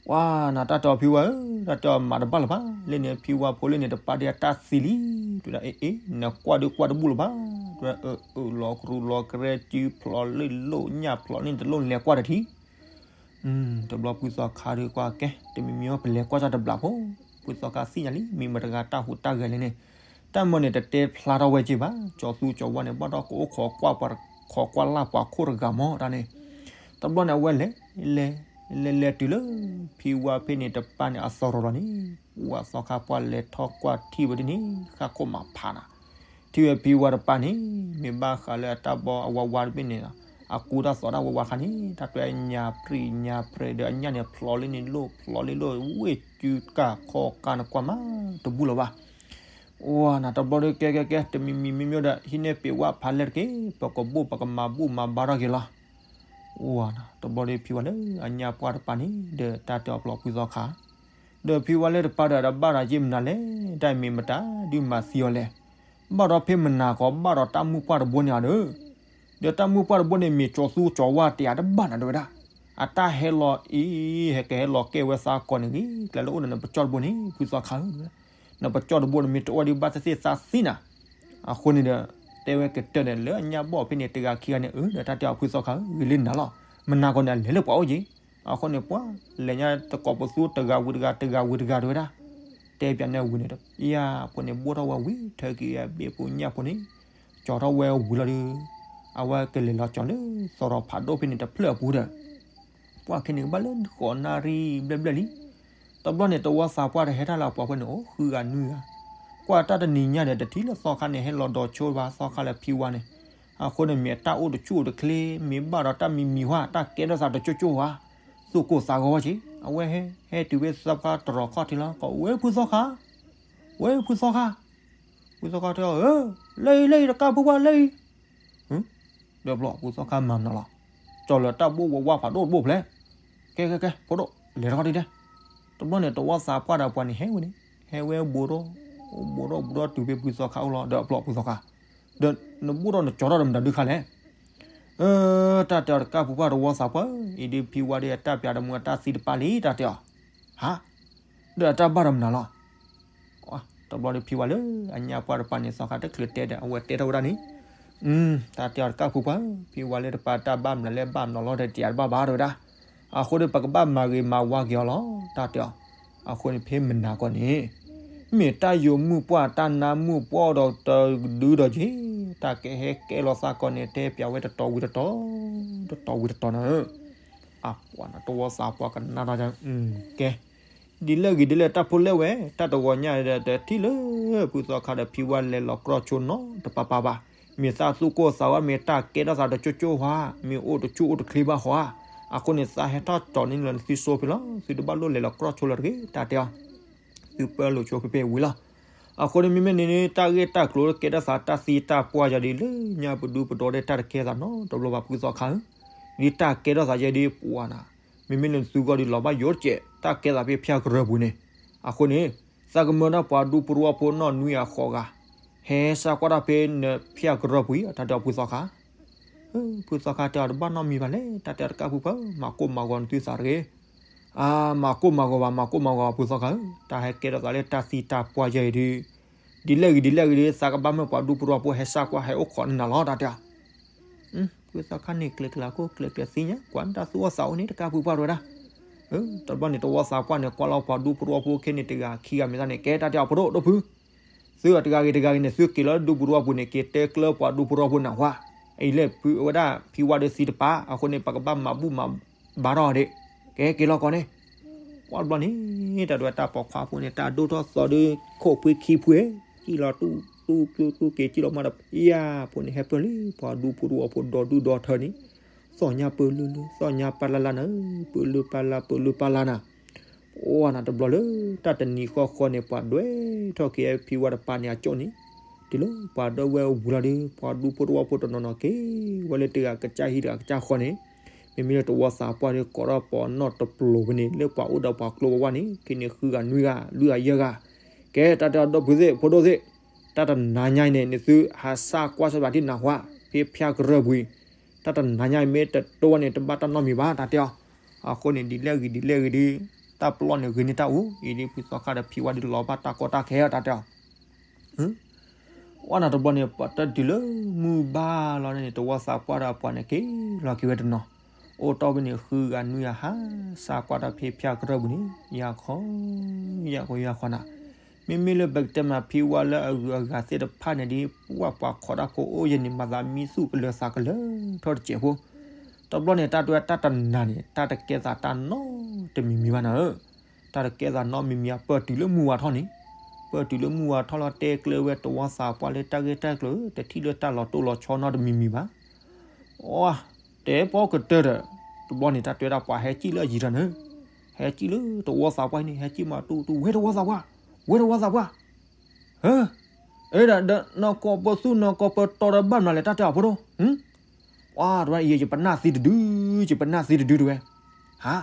ပှၤနၤတၢ်တဲအီၤဖံဝါဧၢ, တၢ်တဲအီၤမၤတဘၣ်လၢၤဘၣ်, လၢန့ၣ်ဖံဝါဖိလၢန့ၣ်တပာ်ဒံးအတၢ်သံလံ, တဲဝဲဒၣ်အ့ၣ်အ့ၣ် နကွၢ်ဒုးကွၢ်တဘူၣ်လၢၤဘၣ်, တဲဝဲဒၣ်အၢအၢ လီၤကရူၢ်လီၤကရဲ စုဖျိးလ့ၣ်လိၣ်ညၣ်ဖျိးန့ၣ်တလိၣ်လဲၤကွၢ်တထံၣ် တဘျီဖုသီခါဒီးကွၢ်ကဲ တမံၤမံၤအီၤ ပလဲၤကွၢ်တၢ်တဘျီဖိ, ဖုသီခါသ့ၣ်ညါလံ မ့ၢ်မတၤတဂၤတၢ်ဟူးတၢ်ဂဲၤလဲၣ်န့ၣ်, တၢ်မၢန့ၣ် တတဲဖျါထီၣ်ဝဲက့ၤဘၣ်, ကၠီသူကၠီဝါန့ၣ် ဘၣ်ဒီးကအိၣ်ခိးကွၢ်ပှၤ ခိးကွၢ်လၢ်ပှၤခိၣ်တဂၤမးတၢ်န့ၣ်, တဘျီန့ၣ် အဝဲလဲၤ လဲၤ လဲၤလဲၤတုၤလၢ ဖံဝါဖဲန့ၣ်တပၤန့ၣ် အသရိာ်လီၤန့ၣ်, ပှၤသီခါပှၢ်လဲၤထီၣ်ကွၢ်ထံၣ်ဝဲဒ်န့ၣ် ဃၣ်ခိၣ်မးဖးနၤ, ထံၣ်ဝဲဖံဝါတပၤန့ၣ် မ့ၢ်ဘၣ်ဃးလၢအတၢ်ဘီအဝါဝါတဘ့ၣ်န့ၣ်လီၤ အကူတၢ်သီၣ်တၢ်ဝဲဝါခါန့ၣ် တၢ်တဲအညၣ်ပြံၣ်ညၣ်ပြဲၤဒီးအညၣ်န့ၣ် ဖျိးလံန့ၣ်လိၣ် ဖျိးလံလိၣ် ဝ့ၢ်စုကၢ်ခီကၢ်နကွၢ်မးတဘူၣ်လၢၤဘၣ်. အိၣ်နၤတဘျီဒီး ကဲကဲကဲ တမံၤမံၤမ့မ့ၢ်ဒီး ဟံးန့ၢ်ပ့ၤဝဲဖးလဲၢ်တက့ၢ် ပကဘိၣ်ပကမၤဘူၣ်မၤဘါထီၣ်က့ၤလီၤ. အိၣ်နၤတဘျီဒီး ဖံဝါလၢအညၣ်ပှၢ်တပၤန့ၣ် ဒီးတၢ်တဲအီၤပျီဖုသီခါ ဒီးဖံဝါလၢတပၤဒီး တဘၣ်ဒီးက့မနုၤလဲၣ် တၢ်မ့ၢ်မတၤဒုးမၤသံအီၤလဲၣ်. ဘၣ်ဒီးဖဲမနၤကီး ဘၣ်ဒီးတၢ်မုၢ်ပှၢ်တဘိန့ၣ်ဧါဒီး, ဒီးတၢ်မုၢ်ပှၢ်တဘိန့ၣ် မ့ၢ်ကၠီသူကၠီဝါတ့ၢ်အါတဘၣ်နၤတဲဝဲဒၣ်. အတၢ်ဟဲလီၤအံၤ ဟဲကဟဲလီၤကဲဝဲသးကီးန့ၣ်ဂ့ၤ ကျဲလၢအိၣ်ဒီးနပကၠီၣ်တဘိန့ၣ် ဖုသီခါဧၢ, နပကၠီၣ်တဘိန့ၣ်မ့ၢ်တအိၣ်ဒံးဘၣ်သ့ၣ်သ့ၣ်သးသံနၤ. အဃိန့ၣ်ဒီး တဲဝဲကတၢၢ်န့ၣ် လၢအညၣ်ဘီၣ်ဖဲန့ၣ် တဂၤခံဂၤန့ၣ် အၢ ဒီးတၢ်တဲအီၤဖုသီခါဧၢ ဂ့ၤလံနၤလီၤ, မနၤကီးန့ၣ် အလဲၤလၢပှၤအိၣ်က့ၤ. အဃိန့ၣ် ပှၤလဲၤညါတကိးပသူတဂၤဝံၤတဂၤ တဂၤဝံၤတဂၤတဲဝဲဒၣ်. တဲပၠးန့ၣ်ဝံၤန့ၣ် ယၤဖိန့ၣ် ဘိၣ်ထီၣ်ဝဲဝံၤ ထၢက့ၤအဘ့ၣ်ဖိညၣ်ဖိန့ၣ် ကၠီထီၣ်ဝဲဝံၤလီၤဒီး အဝဲကလဲၤလီၤကၠီလၢသီရီဖးဒိၣ်ဖဲန့ၣ်တဖျၢၣ်အပူၤဒီး ပှၤခဲန့ၣ်ကဘၣ်လၢဃိးနၣ်ရံၣ်ဘျဲၣ်ဘျဲၣ်လံ. တဘျီန့ၣ် တဝီသးပှၢ်တဟဲတၢ်လၢအပှၤဖဲန့ၣ် အိၣ်ဃုဂၤနွံဂၤ, ကွၢ်တၢ်တနံၤညါဒီး တထံၣ်လၢသီခါန့ၣ် ဟဲလီၤဒီးဆိဘၣ်သီခါလၢဖံဝါန့ၣ်. အဃိန့ၣ် မ့ၢ်အတၢ်အိၣ်တဆူၣ်အိၣ်တချ့ မ့ၢ်ဘၣ်ဒီးတၢ်မံမံၤဟါ တၢ်ကဲထီၣ်သးတကၠိကၠိဟါ, သူၣ်ကိၢ်သးဂီၤဝဲက့ၤ အဝဲဟဲ ဟဲတုၤဖဲသီခါတရီးခီၣ်ထံးလီၤ ကိးဝဲဖုသီခါ, ဝဲဖုသီခါ, ဖုသီခါတဲအီၤ လၢအံၤ လၢအံၤ တကၢ်ဖုပှၢ်လၢအံၤ ဒီးဘျီဖုသီခါမၤမနုၤလီၤ, ကၠီလၢတၢ်ဘိၣ်ဝဲဝါဖးဒိၣ်တဘိၣ်ဖျဲၣ်, ကဲကဲကဲ ဖိဒိၣ် လဲၤထီၣ်ဒံးဒဲ. တဘျီန့ၣ် တဝီသးပှၢ်ဒီးပှၤန့ၣ်ဟဲဝဲန့ၣ် ဟဲဝဲဘူးထီၣ် ဘူးထီၣ်ဘူးထီၣ်တုၤဖဲဖုသီခါအိၣ်လီၤ ဒီးဘျီဖုသီခါ, ဒီးနဘူးထီၣ်နကၠီထီၣ်ဒီးမတၤဒုးခါလဲၣ်. တၢ်တဲအီၤတကၢ်ဖုပှၢ်တဝီသးပှၢ် အံၤဒ်ဖံဝါဒ်အတၢ်ပၠးတမူအတၢ်သံတပၤလံ တၢ်တဲအီၤ, ဟါ, ဒီးအတၢ်ဘၣ်ဒီးမနုၤလီၤ. တဘျီဒီးဖံဝါလၢအညၣ်ပှၢ်တပၤန့ၣ် သီခါတချုးတဲဒီး အဝဲတဲထီၣ်ဝဲဒၣ်န့ၣ်, တၢ်တဲအီၤတကၢ်ဖုပှၢ် ဖံဝါလၢတပၤတၢ်ဘၣ်မနုၤလဲၣ် ဘၣ်မနုၤလီၤ တတဲတဘၣ်ဘၣ်တဲဝဲဒၣ်. အဃိန့ၣ် ပကဘၣ်မၤဂ့ၤမၤဝါက့ၤအီၤလီၤ တၢ်တဲအီၤ. အဃိန့ၣ် ဖဲမနၤကီးန့ၣ် မ့ၢ်တၢ်ယိာ်မုၢ်ပှၢ်တၢ်နါမုၢ်ပှၢ်ဒီးတဒုဒီးက့ၤ တၢ်ကဟဲကဲလီၤသးကီးန့ၣ် တဲပၠးဝဲတတီၤဝံၤတတီၤ တတီၤဝံၤတတီၤနၤဧၢ. အပှၤနတဝီသးပှၢ်ကနၣ်ထီၣ် ကဲ ဒ်လဲၣ်ဂ့ၤဒ်လဲၣ် တၢ်ဖိလဲၣ်ဝဲ တၢ်တဂီၤညါဒီး တထံၣ်လၢဖုသီခါဒီးဖံဝါလဲၤလီၤကြီဆိနီတပၤပၤဘၣ်. မ့ၢ်သးသူၣ်ကိၢ်သးဂီၤ မ့ၢ်တၢ်ကဲထီၣ်သးတကၠိကၠိဟါ, မ့ၢ်အိၣ်တဆူၣ်အိၣ်တချ့ဘၣ်ဟါ. အဃိန့ၣ် သးဟဲထီၣ်ကၠီန့ၣ်လၢနသုစိဖဲလီၤ. သုတဘၣ်လိၣ်လဲၤလီၤကြီဆိလၢၤတဂ့ၤ တၢ်တဲအီၤ. သုပၢလိာ်ဆိဖဲဖဲဝံၤလီၤ. အဃိန့ၣ် မ့မ့ၢ်န့ၣ်န့ၣ် တၢ်ဂ့ၢ်တၢ်ကျိၤကဲထီၣ်သး တၢ်သံတၢ်ပှၢ်ယၤဒ်လၢညါပဒူပဒီဒီး တၢ်တကဲသးနီတဘျီဘၣ် ဖုသီခါဧၢ. ဒ်တၢ်ကဲထီၣ်သးယဲဒ်ပှၤနၤ, မ့မ့ၢ်လၢနသုဂီၢ်ဒ်လီၤဘၣ်ယိၣ်တကဲး တၢ်ကဲသးဖဲဖၠၣ်ကရၢၢ်ပူၤန့ၣ်. အဃိန့ၣ် သးကမၢဒၣ်ပှၤဒူပဒူအဖိနီၢ်နွံဂၤဃိးဂၤ ဟဲစၢ်ကွၢ်တၢ်ဖဲနဖၠၣ်ကရၢၢ်ပူၤအံၤ တၢ်တဲအီၤဖုသီခါ. ဖုသီခါတဲအီၤ တဘၣ်နီတမံၤဘၣ်လဲၣ် တၢ်တဲအီၤတကၢ်ဖုပှၢ်ဧၢ မၤကိၢ်မၤဂီၤနသုသးတဂ့ၤ. အါ မၤကိၢ်မၤဂီၤဘၣ် မၤကိၢ်မၤဂီၤဘၣ် ဖုသီခါဧၢ, တၢ်ဟဲကဲထီၣ်သးလၢတၢ်သံတၢ်ပှၢ်ယဲအံၤဒ် ဒ်လဲၣ်ဂ့ၤဒ်လဲၣ်ဂ့ၤဒ် သးကဘၣ်မၢပှၤဒူပဒူအဖိဟဲစၢ်ကွၢ်ဟဲအိၣ်ခိးန့ၢ်နၤလီၤ တၢ်တဲအီၤ. ဖုသီခါန့ၣ် ကျဲၤကျဲၤခိၣ်ကျဲၤကျဲၤသ့ၣ်ညါ ကွၢ်နတၢ်သူၣ်အိၣ်သးအိၣ်န့ၣ် တကၢ်ဖုပှၢ်တဲဝဲဒၣ်. တဘျီန့ၣ် တဝီသးပှၢ်န့ၣ် ကွၢ်လီၤပှၤဒူပဒူအဖိခဲန့ၣ် တဂၤခံဂၤမ့ၢ်သးန့ၣ် ကဲတၢ်တဲအီၤ ဖိဒိၣ်ဒိၣ်ဖု သုအတဂၤဂ့ၤတဂၤဂ့ၤန့ၣ် သုက့ၤလီၤဒူပဒူအပူၤန့ၣ် က့ၤတဲကျၢပှၤဒူပဒူအဖိနၢ်ဟူဧါ. အံၤလဲၣ် ဖုဝဲဒၣ် ဖံဝါဒီးသံတပၤ အဃိန့ၣ် ပကဘၣ်မၤဘူၣ်မၤဘါထီၣ်ဒၣ်. ကဲက့ၤလီၤကီးန့ၣ် ပှၢ်တဘျီန့ၣ် တၢ်ဒွဲၣ်တၢ်ပိာ်ခွါဖိန့ၣ် တၢ်ဒိၣ်ထီၣ်သီဒုး ခိၣ်ဖှံခံဖှံ ကံၣ်လီၤတူၢ်တူၢ်က့ၤကံၣ်လီၤမးဒီး ဖံယါဖိန့ၣ် ဟဲပၢၢ်လံ ပှၤဒူပဒူအဖိဒီဒူၣ်ဒီထၢန့ၣ် သီၣ်ညါပၢၢ်လုၢ်လုၢ် သီၣ်ညါပၢ်လၢ်လၢ်နၤ ပၢၢ်လုၢ်ပၢ်လၢ် ပၢၢ်လုၢ်ပၢ်လၢ်နၤ. ပှၢ်နၤတဘျီလၢ တၢ်တနံၤဃီဃီန့ၣ် ပှၤဒွဲၣ်ထီၣ်က့ၤဖံဝါတပၤန့ၣ်အကၠိၣ်န့ၣ် တုၤလၢပှၤဒၢဝဲအဝံၤလီၤဒီး ပှၤဒူဖိတဝီဖိတနီၤနီၤက့ၤ ဝဲလၢတဂၤကစၢ်ဟံၣ်တဂၤကစၢ်ဃီန့ၣ် မ့မ့ၢ်လၢတဝီသးပှၢ်ဒီး ကိးထီၣ်ပှၤနီၣ်တပျိၤဖဲန့ၣ် လၢပှၤအိၣ်ဒီးပှၤကျိဝဲဝဲန့ၣ် ခဲန့ၣ်ဃုဂၤနွံဂၤ လွံၢ်ဂၤယဲၢ်ဂၤ ကဲတၢ်တဲအီၤ ဒိၣ်ဖုသ့ၣ် ဖိဒိၣ်သ့ၣ် တၢ်တနၤညါအံၤန့ၣ် နသုဟးစၢ်ကွၢ်စၢ်ဘၣ်ဒ်နၢ်ဟူဧါ ဖဲဖၠၣ်ကရၢၢ်ပူၤအံၤ တၢ်တနၤညါအံၤမ့ၢ်တတိၢ်ဝဲန့ၣ် တဘၣ်တၢ်နီတမံၤဘၣ် တၢ်တဲအီၤ. အဃိန့ၣ် ဒ်လဲၣ်ဂ့ၤဒ်လဲၣ်ဂ့ၤဒ် တၢ်ပလီၢ်န့ၣ်ဂ့ၤန့ၢ်တၢ်အူ အံၤဒ်ဖုသီခါဒီးဖံဝါဒ်လီၤဘၣ်တၢ်ကီတၢ်ခဲတၢ်တဲအီၤ. ပှၢ်နၤတဘျီန့ၣ် ပှၤတတုၤလၢမုၢ်ဘၣ်လီၤန့ၣ် တဝီသးပှၢ်ဒီးပှၤန့ၣ် က့ၤလီၤက့ၤဝဲတနီၤ အိၣ်တီၢ်ဖဲန့ၣ် ဃုဂၤနွံဂၤဟးစၢ်ကွၢ်တၢ်ဖဲဖၠၣ်ကရၢၢ်ပူၤန့ၣ် ယၤခီ ယၤခီ ယၤခီနၤ. မ့မ့ၢ်လၢပကတဲမးဖံဝါလၢအဂုၤအဂၤသ့ၣ်တဖၣ်န့ၣ်ဒ် ပှၢ်ပှၤခိးတၢ်ဖိအိၣ်ယဲန့ၣ် မၤသးမံသူၣ်ကလၢၤသးကလၢၤထီၣ်တစဲးဖိ တဘျီန့ၣ် တၢ်တဲတၢ်တနၤန့ၣ် တၢ်တကဲသးတၢ်နီတမံၤမံၤဘၣ်နၤဧၢ. တၢ်တကဲသးနီတမံၤမံၤ အပၢၢ်တုၤလၢမုၢ်ဝါထီၣ်န့ၣ် ပၢၢ်တုၤလၢမုၢ်ဝါထီၣ်လီၤ တဲကျၢၤဝဲတဝီသးပှၢ်လၢတၢ်ဂ့ၢ်တၢ်ကျိၤ တထံၣ်လၢတၢ်လီၤတိၢ်လီၤဆီနီတမံၤမံၤဘၣ်. အ တဲပီကတၢၢ်ဒီး, တဘျီန့ၣ် တၢ်တဲဝဲဒၣ်ပှၤဟဲစံၣ်လၢအယံၤထီၣ်န့ၣ်, ဟဲစံၣ်လၢတဝီသးပှၢ်န့ၣ် ဟဲစံၣ်မးတူၢ်တူၢ် ဝဲတဝီသးပှၢ်, ဝဲတဝီသးပှၢ်, ဟၢ, အဲဒၣ်ဒီး နီၢ်ကီၢ်ပၢသူၣ်နီၢ်ကီၢ်ပၢတီဒီးဘၣ်မနုၤလဲၣ် တၢ်တဲအီၤဖိဒိၣ်, ပှၤတဝဲ ယပနၢ်သံတဒု, ယပနၢ်သံတဒုတဝဲ, ဟါ,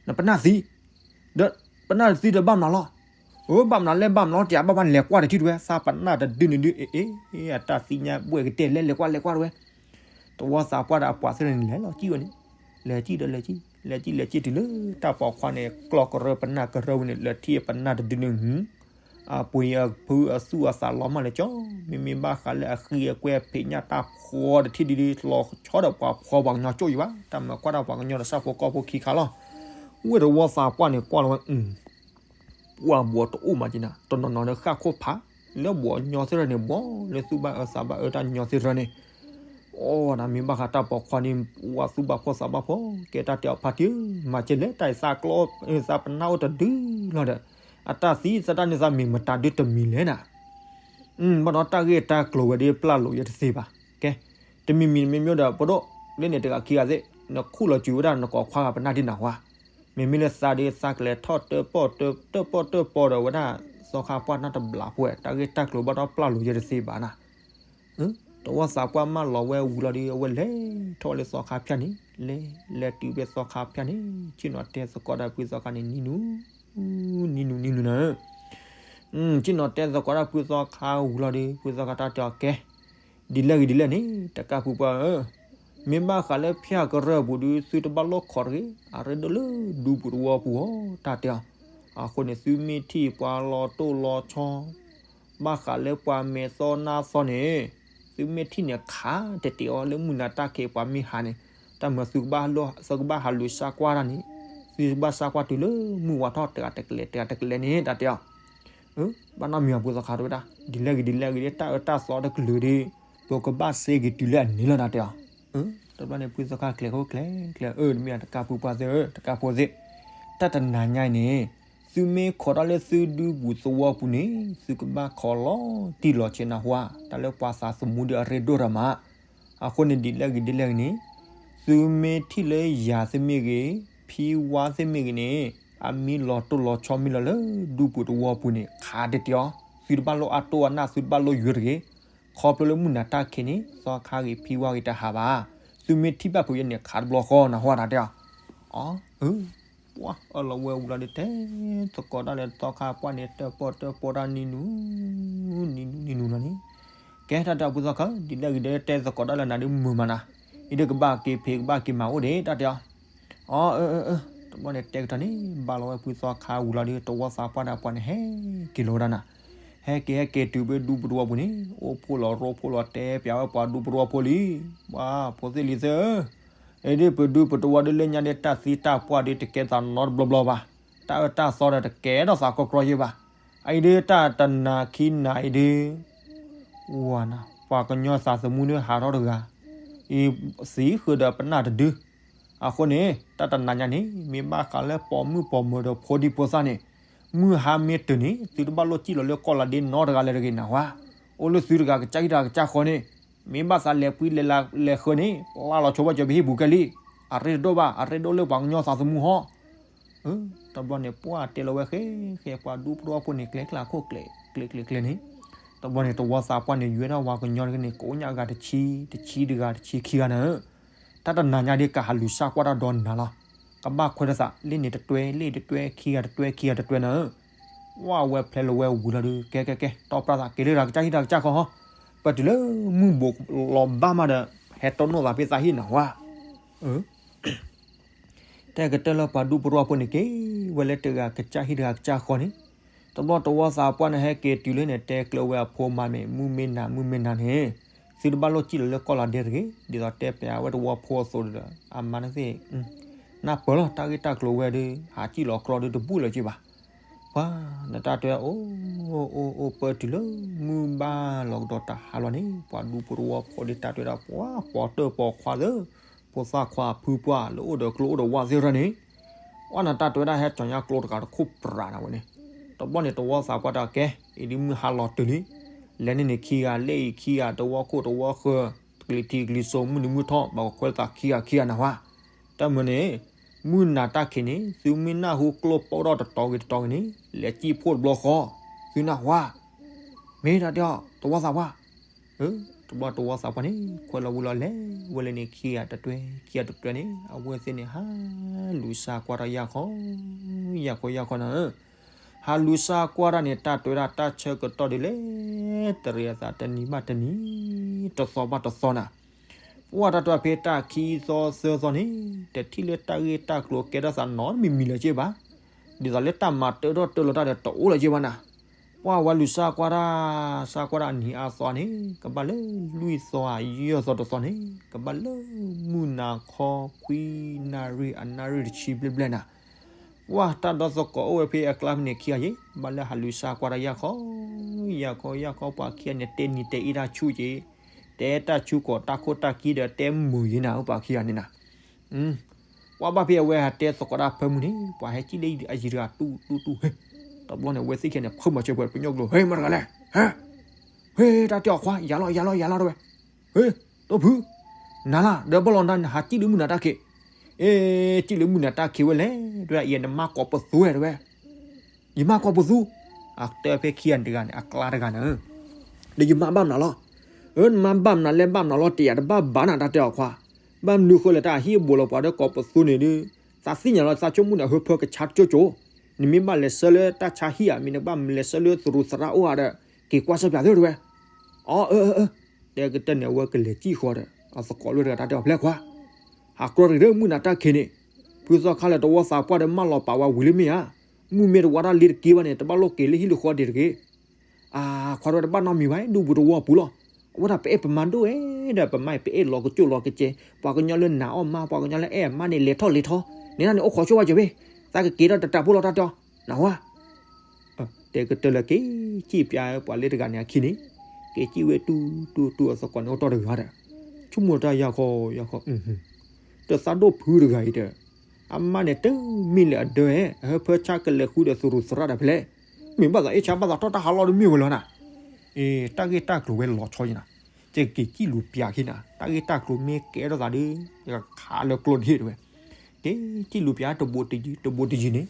နပနၢ်သံ, ဒီးပနၢ်တသံဒီးဘၣ်မနုၤလီၤ, အဘၣ်မနုၤလဲၣ်ဘၣ်မနုၤလီၤ တဘၣ်ဘၣ်လဲၤကွၢ်တထံၣ်တဝဲ သးပနၢ်တဒုန့ၣ်ဒု အ့ အ့ အတၢ်သံညါဘှဲၣ်ကတဲာ်လဲၤလဲၤကွၢ်လဲၤကွၢ်တဝဲ, တဝီသးပှၢ်ဒီးအပှၤသ့ၣ်န့ၣ် လဲၤလီၤစံၣ်ဝဲန့ၣ်, လဲၤစံၣ်ဒီးလဲၤစံၣ်, လဲၤစံၣ်လဲၤစံၣ်တုၤလၢတၢ်ပိာ်ခွါန့ၣ် ကျီၢ်ကရၢပနၢ်ကရၢဝဲန့ၣ် လဲၤထံၣ်ပနၢ်တဒုန့ၣ် အပှ့ၤအဖုအသူၣ်အသးလီၤမၢ်လၢကၠီ, မ့မ့ၢ်ဘၣ်ဃးလၢအဃံအကွဲအဖံးညၣ်တၢ်ဖှီတထံၣ်ဒ်ဒ် လီၤဆီဒီးပှၤဖှီပှၤကညီကၠိၣ်ယံၤဘၣ်, တၢ်မၤကွၢ်တၢ်ပှၤကညီဒီးဆၣ်ဖိကီၢ်ဖိခံခါလီၤ, ဝဲတဝီသးပှၢ်န့ၣ်ကွၢ်လီၤဝဲ ပှၢ်ဘှီးတအိၣ်မးက့နၤ, တနီၤနီၤလၢဃၣ်ခိၣ်ဖး, လၢဘှီးညီသ့ၣ်ရၢန့ၣ် ဘှီးလၢသူၣ်ဘၣ်အၢသးဘၣ်အၢတၢ်ညီသ့ၣ်ရၢန့ၣ်, အိၣ်ဒၣ်မ့ၢ်ဘၣ်ဃးတၢ်ပိာ်ခွါန့ၣ် ဝၤသူၣ်ဘၣ်ဖှီၣ်သးဘၣ်ဖှီၣ်, ကဲတၢ်တဲအီၤဖါတံၢ်ဧၢ, မၤကဲလဲၣ် တၢ်အံၤသးကျီ သးပနၢ်အိၣ်တဒုလီၤဒီး, အတၢ်သံသးတၢ်န့ၣ်သးမ့ၢ်မတၤဒုတမံၤလဲၣ်နၤ, ဘၣ်ဒီးတၢ်ဂ့ၢ်တၢ်ကျိၤဝဲဒၣ်ပျၢ်လိာ်ယဲတသ့ဘၣ်, ကဲ, တမံၤမံၤမ့ၢ်မ့ၢ်ဒီး ပဒိၣ်, လၢန့ၣ်တဂၤခံဂၤသ့ၣ်, နခူၣ်လီၤစူၤဝဲဒၣ်နကိးခွါဂၤပနၢ်ဒ်နၤဝါ, မ့မ့ၢ်လၢသးဒုးသးကလဲၤထီၣ်တၢၣ်ပီၣ်တၢၣ်ပီၣ်တၢၣ်ပီၣ်ဒီးဝဲဒၣ်, သီခါပှၢ်နၢ်တဘျီဖိဝဲ တၢ်ဂ့ၢ်တၢ်ကျိၤဘၣ်ဒီးပျၢ်လိာ်ယဲတသ့ဘၣ်နၤ, တဝီသးပှၢ်မၢလီၤဝဲဝံၤလီၤဒီး အဝဲလဲၤထီၣ်လၢသီခါဖၠၣ်န့ၣ်, လဲၤ, လဲၤတုၤဖဲသီခါဖၠၣ်န့ၣ်, ဆ့ၣ်နီၤတဲသကိးတၢ်ဖုသီခါန့ၣ် နံၤနူၤ, နံၤနူၤနံၤနူၤနၤ, ဆ့ၣ်နီၤတဲသကိးတၢ်ဖုသီခါဝံၤလီၤဒီး ဖုသီခါတၢ်တဲအီၤကဲ, ဒ်လဲၣ်ဂ့ၤဒ်လဲၣ်န့ၣ် တကးဖုပှၢ်ဧၢ, မ့ၢ်ဘၣ်ဃးလၢဖၠၣ်ကရၢၢ်ပူၤဒီး သုတဘၣ်လိၣ်ခိးတဂ့ၤ, အရ့ဒိၣ်လၢဒူပူၤတဝီပူၤဧါ, တၢ်တဲအီၤ, အဃိန့ၣ် သုမ့ၢ်ထံၣ်ပှၤလီၤတိၢ်လီၤဆီ ဘၣ်ဃးလၢပှၤမဲာ်သီနါသီန့ၣ်, သုမ့ၢ်ထံၣ်န့ၣ်ခးတတ့ၤအီၤ လၢမုၢ်နၤတၢ်ခံးပှၤမ့ၢ်ဟးန့ၣ်, တၢ်မၤသုကဘၣ်, သုကဘၣ်ဟးလူၤစၢ်ကွၢ်တၢ်န့ၣ်, သုကဘၣ်စၢ်ကွၢ်တုၤလၢမုၢ်ဝါထီၣ်တဂၤတကလဲၤ တဂၤတကလဲၤန့ၣ် တၢ်တဲအီၤ, ဘၣ်နီတမံၤအဖုသီခါတဝဲဒၣ်, ဒ်လဲၣ်ဂ့ၤဒ်လဲၣ်ဂ့ၤဒီး တၢ်အၢတၢ်သီတကလုာ်ဒီး ပကဘၣ်စ့က့ၤတုၤလၢအန့ၣ်လီၤ တၢ်တဲအီၤ, တဘျီန့ၣ် ဖုသီခါကျဲၤခိၣ်ကျဲၤကျဲၤ အၢ တမ့ၢ်တကးဖုပှၢ်သ့ၣ်ဧၢ တကးဖိသ့ၣ်, တၢ်တနၤညါအံၤန့ၣ်, သုမ့ၢ်ခိးတၢ်လၢသုဒူပူၤသဝီပူၤန့ၣ် သုကဘၣ်ခိးလီၤတံၢ်လီၤဆဲးနၢ်ဟူဧါ, တၢ်လၢပှၤသးသမူဒီးအရ့ဒိၣ်တၢ်မး, အဃိန့ၣ် ဒ်လဲၣ်ဂ့ၤဒ်လဲၣ်ဂ့ၤန့ၣ်, သုမ့ၢ်ထံၣ်လၢယၤသ့ၣ်မ့ၢ်ဂ့ၤ, ဖံဝါသ့ၣ်မ့ၢ်ဂ့ၤန့ၣ်, အမံၤလီၤတိၢ်လီၤဆီမံၤလီၤလၢဒူပူၤသဝီပူၤန့ၣ် ခးတတ့ၤအီၤ, သုတဘၣ်လိၣ်အါတိၢ်အနၢ် သုတဘၣ်လိၣ်ယွၤတဂ့ၤ, ခီဖျိလၢမုၢ်နၤတၢ်ခံးန့ၣ် သီခါဂ့ၤဖံဝါဂ့ၤတဟးဘၣ်, သုမ့ၢ်ထံၣ်ဘၣ်ဖုယဲန့ၣ် ခးတဘျီဃီနၢ်ဟူဧါ တၢ်တဲအီၤ, အၢ ပှၢ်အၢၣ်လီၤဝဲဝံၤလီၤဒီး တဲသကိးတၢ်လၢသီခါပှၢ်န့ၣ် တၢၣ်ပီၣ်တၢၣ်ပီတၢ်နံၤနူၤ, နံၤနူၤနံၤနူၤလီၤန့ၣ်, ကဲတၢ်တဲအီၤဖုသီခါ ဒ်လဲၣ်ဂ့ၤဒီး တဲသကိးတၢ်လၢနၤဒ်မုာ်မးနၤ, အံၤဒီးကဘၣ်က့ၤဖံးကဘၣ်က့ၤမၤအိၣ်ဒံး တၢ်တဲအီၤ, အၢ အၢ အၢ တဘျီန့ၣ် တဲကထီၣ်န့ၣ် ဘၣ်လီၤဝဲဖုသီခါဝံၤလီၤဒီး တဝီသးပှၢ်ဒီးပှၤန့ၣ် ဟဲက့ၤလီၤဝဲဒၣ်နၤ, ဟဲက့ၤ ဟဲက့ၤတုၤဖဲဒူပူၤသဝီပူၤန့ၣ် အိၣ်ဖှိၣ်လီၤရိဖှိၣ်လီၤတဲပၠးဝဲပှၤဒူပူၤသဝီဖိလံ, ပှၤဖိသ့ၣ်လံၤသ့ၣ်ဧၢ အံၤဒ်ပဒူပတဝီဒ်လၢညါဒ်တၢ်သံတၢ်ပှၢ်ဒ်တကဲသးနီတဘျီဘျီဘၣ်, တၢ်အၢတၢ်သီဒီးတကဲထီၣ်သးကြီကြီယဲၢ်ဘၣ်, အံၤဒ်တၢ်တနၤခံနၤအံၤဒ်, ဝၤနၤ ပှၤကညီသးသမူဒ်ဟးထီၣ်တဂၤ, အံၤသံဃုာ်ဒီးပနၢ်တဒု, အဃိန့ၣ် တၢ်တနၤညါန့ၣ် မ့ၢ်ဘၣ်ဃးလၢပိာ်မုၣ်ပိာ်မၢၤဒီးဖိဒံဖိသၣ်န့ၣ်, မုၢ်ဟါမ့ၢ်တုၤန့ၣ် သုတဘၣ်လိၣ်စံၣ်လီၤလၢကီၢ်လီၤဒ့နီတဂၤလၢၤတဂ့ၤနၢ်ဟူဧါ, အိၣ်လၢသုတဂၤကစၢ်ဟံၣ်တဂၤကစၢ်ဃီန့ၣ်, မ့ၢ်ဘၣ်သးလဲၤပှံၤလဲၤလၤလဲၤဃၢၤန့ၣ် ပျၢ်လီၤဆိဝဲကၠီၤပဟံၣ်ပူၤကဲလံ, အရ့တဒိၣ်ဘၣ် အရ့ဒိၣ်လၢပှၤကညီသးသမူဟီ, တဘျီန့ၣ် ပှၢ်တဲလီၤဝဲဃဲဃဲပှၤဒူပတဝီဖိန့ၣ် ကျဲကျါခိၣ်ကျဲကျဲကျဲန့ၣ်, တဘျီန့ၣ် တဝီသးပှၢ်န့ၣ် ယွဲဒၣ်ဝၤကညီတဂၤန့ၣ် ကိးညၣ်ဂၤတဆံ, တဆံတဂၤတဆံခံဂၤနၤဧၢ, တၢ်တနၤညါဒ်ကဟးလူၤစၢ်ကွၢ်တၢ်ဒီးနၤလီၤ, ကဘၣ်ခွဲးတသး လ့ၣ်န့ၣ်တတွဲ လ့ၣ်တတွဲခံဂၤတတွဲခံဂၤတတွဲနၤဧၢ, ဝဲဖျဲးလီၤဝဲဝံၤလီၤဒီး ကဲကဲကဲ တီၢ်ပြၢ်သး က့ၤလၢတဂၤကစၢ်ဟံၣ်တဂၤကစၢ်ဃီဟီ, ပတုၤလၢမုၢ်ဘိးလီၤဘၣ်မးဒီး ဟဲတိၢ်နီၣ်သးဖဲသးဟံၣ်နၢ်ဟူဧါ တဲကတၢၢ်လၢပှၤဒူပတဝီဖိန့ၣ်က့ၤ ဝဲလၢတဂၤကစၢ်ဟံၣ်တဂၤကစၢ်ဃီန့ၣ်, တဘျီတဝီသးပှၢ်န့ၣ် ဟဲက့ၤတုၤလၢန့ၣ် တဲကျၢၤဝဲအဖိမါမ့ၢ် မုၢ်မ့ၢ်နၤ မုၢ်မ့ၢ်နၤန့ၣ်, သုတဘၣ်လိၣ်စံၣ်လီၤလၢကီၢ်လီၤဒ့တဂ့ၤ, ဒ်သိးတဲပၠးဝဲတဝီဖိအသိးဒီး အမါန့ၣ်သ့ၣ် နၢ်ပၢၢ်လီၤ တၢ်ဂ့ၢ်တၢ်ကျိၤဝဲဒီး ဟးစံၣ်လီၤကြီဒီးတဘူၣ်လၢၤက့ၤဘၣ် ပှၤနတၢ်တဲအိၣ် အိၣ်အိၣ် ပၢတုၤလၢမုၢ်ဘၣ်လီၤကဒီးတဟါလီၤန့ၣ် ပှၤဒူပတဝီဖိဒ်တၢ်တဲဝဲဒၣ် ပှၤပိာ်တၢၣ်ပိာ်ခွါသ့ၣ်, ဖိသၣ်ခွါဖုပှၢ်လၢအိၣ်ဒီးကျိအိၣ်ဒီးဝၣ်သ့ၣ်ရၢန့ၣ်, ပှၤနတၢ်တဲဝဲဒၣ်ဟဲကၠီၤညါကျိတဂၤတခိၣ်ပြးနၤဝဲန့ၣ်, တဘျီန့ၣ်တဝီသးပှၢ်တဲကဲ, အံၤဒ်မုၢ်ဟါလီၤတုၤလံ, လဲၤန့ၢ်န့ၣ်ခံဂၤ လဲၣ်အံၤခံဂၤ တဝီခိၣ်တဝီဃၢၤ ကလံၤထံးကလံၤစိး မုၢ်နံၤမုၢ်ထီၣ် ဘၣ်ကခွဲးသးခံဂၤခံဂၤနၢ်ဟူဧါ. တၢ်မုၢ်န့ၣ် မုၢ်နၤတၢ်ခံးန့ၣ် သုမ့ၢ်နၢ်ဟူကျိၣ်ပိၢ်ထီၣ်တတီၤဂ့ၤတတီၤဂ့ၤန့ၣ် လဲၤစံၣ်ဖှိၣ်တဘျီဃီ, သုနၢ်ဟူဧါ. မ့ၢ်ဒၣ်တဲအီၤ တဝီသးပှၢ်, တဘျီတဝီသးပှၢ်န့ၣ် ခွဲးလီၤဝံၤလီၤလဲၤဝဲလၢန့ၣ် ခံဂၤတတွဲ ခံဂၤတတွဲန့ၣ် အဝဲသ့ၣ်န့ၣ် ဟးလူၤစါကွၢ်တၢ်ယၢ်ခီ, ယၢ်ခီယၢ်ခီနၤဧၢ, ဟးလူၤစါကွၢ်တၢ်န့ၣ် တၢ်တွဲဒၣ်တၢ်ဆၢကတီၢ်ဒ်လဲၣ် တရံးအသးတနံၤဘၣ်တနံၤ တသီဘၣ်တသီနၤ ပှၢ်တၢ်တွဲဖဲတၢ်ခံသီသၢသီန့ၣ် တထံၣ်လၢတၢ်ဂ့ၢ်တၢ်ကျိၤကဲထီၣ်သးနီတမံၤမံၤလၢၤက့ဘၣ်, ဒ်သိးလၢတၢ်မၤတၢထီၣ်တၢလီၤတၢ်ဒီးတအိၣ်လၢၤက့ဘၣ်နၤ, ပှၢ်ဝဲလူၤစါကွၢ်တၢ်, စါကွၢ်တၢ်အနံၤအါသီန့ၣ် ကဘၣ်လၢလွံၢ်သီယဲၢ်သီတသီန့ၣ် ကဘၣ်လၢမုၢ်နၤခီခွံနၣ်ရံၣ်အနၣ်ရံၣ်တဆံဘျဲၣ်ဘျဲၣ်နၤ ပှၢ်တၢ်ဒီသကိးအိၣ်ဝဲဖဲအကျါဖဲန့ၣ်ခံဂၤယဲၢ် ဘၣ်လၢဟးလူၤစါကွၢ်တၢ်ယၢ်ခီ, ယၢ်ခီယၢ်ခီ ပှၤခံဂၤန့ၣ် တဲနံၤတဲအ့ၣ်တၢ်ဆူၣ်က့ၤ, တဲတၢ်ဆူၣ်ကိးတၢ်ခိၣ်တၢ်ခံဒီးတဲမုာ်ယဲၢ်နၤဧၢ ပှၤခံဂၤန့ၣ်နၤ ပှၢ်ဘၣ်ဖဲအဝဲဟးတဲသကိးတၢ်ဖၢမုၢ်န့ၣ် ပှၤဟဲစံၣ်လၢအယံၤတဂၤတူၢ်တူၢ်တူၢ်ဟဲ, တဘျီန့ၣ် အဝဲသ့ၣ်ခံဂၤန့ၣ် ဖၢမၤစၢၤပှဲၤပညီကျိာ် ဟဲမၤတဂၤလဲၣ်, ဟဲ, ဟဲ တၢ်တဲအီၤခွါ ယၤလီၤယၤလီၤယၤလီၤတဲဝဲ, ဟဲ, ဒီဖု, နၤလၢ် ဒီးဘၣ်လီၤနၤ နဟးစံၣ်လၢမုၢ်နၤတၢ်ခံး, အ့ စံၣ်လၢမုၢ်နၤတၢ်ခံးဝဲလဲၣ် တဲဝဲ ယဲ နမါကိးပသူဝဲတဲဝဲ ယမါကိးပသူ, အတဲဖဲခံဂၤန့ၣ်တဂၤန့ၣ် အကျါတဂၤန့ၣ်, ဒီးယမါဘၣ်မနုၤလီၤ, အၢ နမါဘၣ်မနုၤလဲၣ်ဘၣ်မနုၤလီၤ တယာ်တဘၣ်ဘၣ်နၤတၢ်တဲအီၤခွါ, ဘၣ်မနုၤဃိလဲၣ် တၢ်ဟံၣ်အဘူးလီၤပှၤဒီးကိးပသူန့ၣ်ဒီး, သးသ့ၣ်ညါလီၤ သးဆိကမိၣ်န့ၣ် အဟၢဖၢကဆါကၠိကၠိ, နမ့ၢ်ဘၣ်လဲၤဆှၢလၢတၢ်ဆါဟံၣ်ဧါ မ့ၢ်နကဘၣ်လဲၤဆှၢလၢသရူးသရၣ်အိၣ်ဧါဒီး, က့ၤကွၢ်ဆၢပၠးသ့တဲဝဲ, အၢ အၢ အၢ တဲကတၢၢ်န့ၣ် အဝဲကလဲၤစံၣ်ဃီဒီး အသကိးလၢတဂၤတၢ်တဲအီၤဖျဲၣ်ခွါ ဟးကြီတဂ့ၤဒီးမုၢ်နၤတၢ်ခံးန့ၣ်, ဖုသီခါလၢတဝီသးပှၢ်ဒီးမၢလီၤပာ်ဝဲဝံၤလၢမ့ၢ်ဧါ, မုၢ်မ့ၢ်တဝါတၢ်လ့တက့ဘၣ်န့ၣ် တဘၣ်လိၣ်က့ၤလၢဟံၣ်လၢဃီဒံးတဂ့ၤ, အခွါတဝဲတဘၣ်နီတမံၤဘၣ် ဒူပူၤတဝီပူၤလီၤ, အဝဲဒၣ်ပအဲၣ်ပမါဒိၣ်ဝဲ, ဒီးပမါအံၤပအဲၣ်လီၤကစူၣ်လီၤကစဲး, ပှၤကညီလၢနာ်အီၣ်မါ ပှၤကညီလၢအဲၣ်အမါန့ၣ် လဲၤထီၣ်လဲၤထီ, န့ၣ်ဒၣ်န့ၣ်အိၣ်ခိးဆိဝဲကၢၤဘ့ၣ်, သးကက့ၤထီၣ်တတၢ်ဖိလီၤတၢ်တဲအီၤ, နၢ်ဟူဧါ တဲကတၢၢ်လၢက့ၤစံၣ်ပၠးပှၤလၢတဂၤန့ၣ်အခံန့ၣ်, က့ၤစံၣ်ဝဲတူၢ်တူၢ်တူၢ်အသကိးန့ၣ်အိၣ်တီၢ်တဂၤဒီး, ဆိကမိၣ်တၢ်ယၢ်ခီယၢ်ခီ, တသးဒိၣ်ဖုတဂၤအံၤဒီး, အမါန့ၣ်တမ့ၢ်လၢအဒၢဧဲ အဟၢဖၢဆါကလဲၤဃုဒီးသရူးသရၣ်ဒီးဖဲလဲၣ်, မ့ၢ်ဘၣ်သးအ့ၣ်ဆါဘၣ်သးထီၣ်တၢ်ဟးလီၤတမ့ၢ်ဝဲလီၤနၤ, အ့ တၢ်ဂ့ၢ်တၢ်ကျိၤဝဲလီၤဆီယနၤ, ကက့ၤစံၣ်လူၤပၠးခံနၤ တၢ်ဂ့ၢ်တၢ်ကျိၤမ့ၢ်ကဲထီၣ်သးဒီး, ယကခးလၢကျိတဟ့ၣ်တဲဝဲ က့ၤစံၣ်လူၤပၠးတဘိးတယံၤ တဘိးတယံၤန့ၣ်,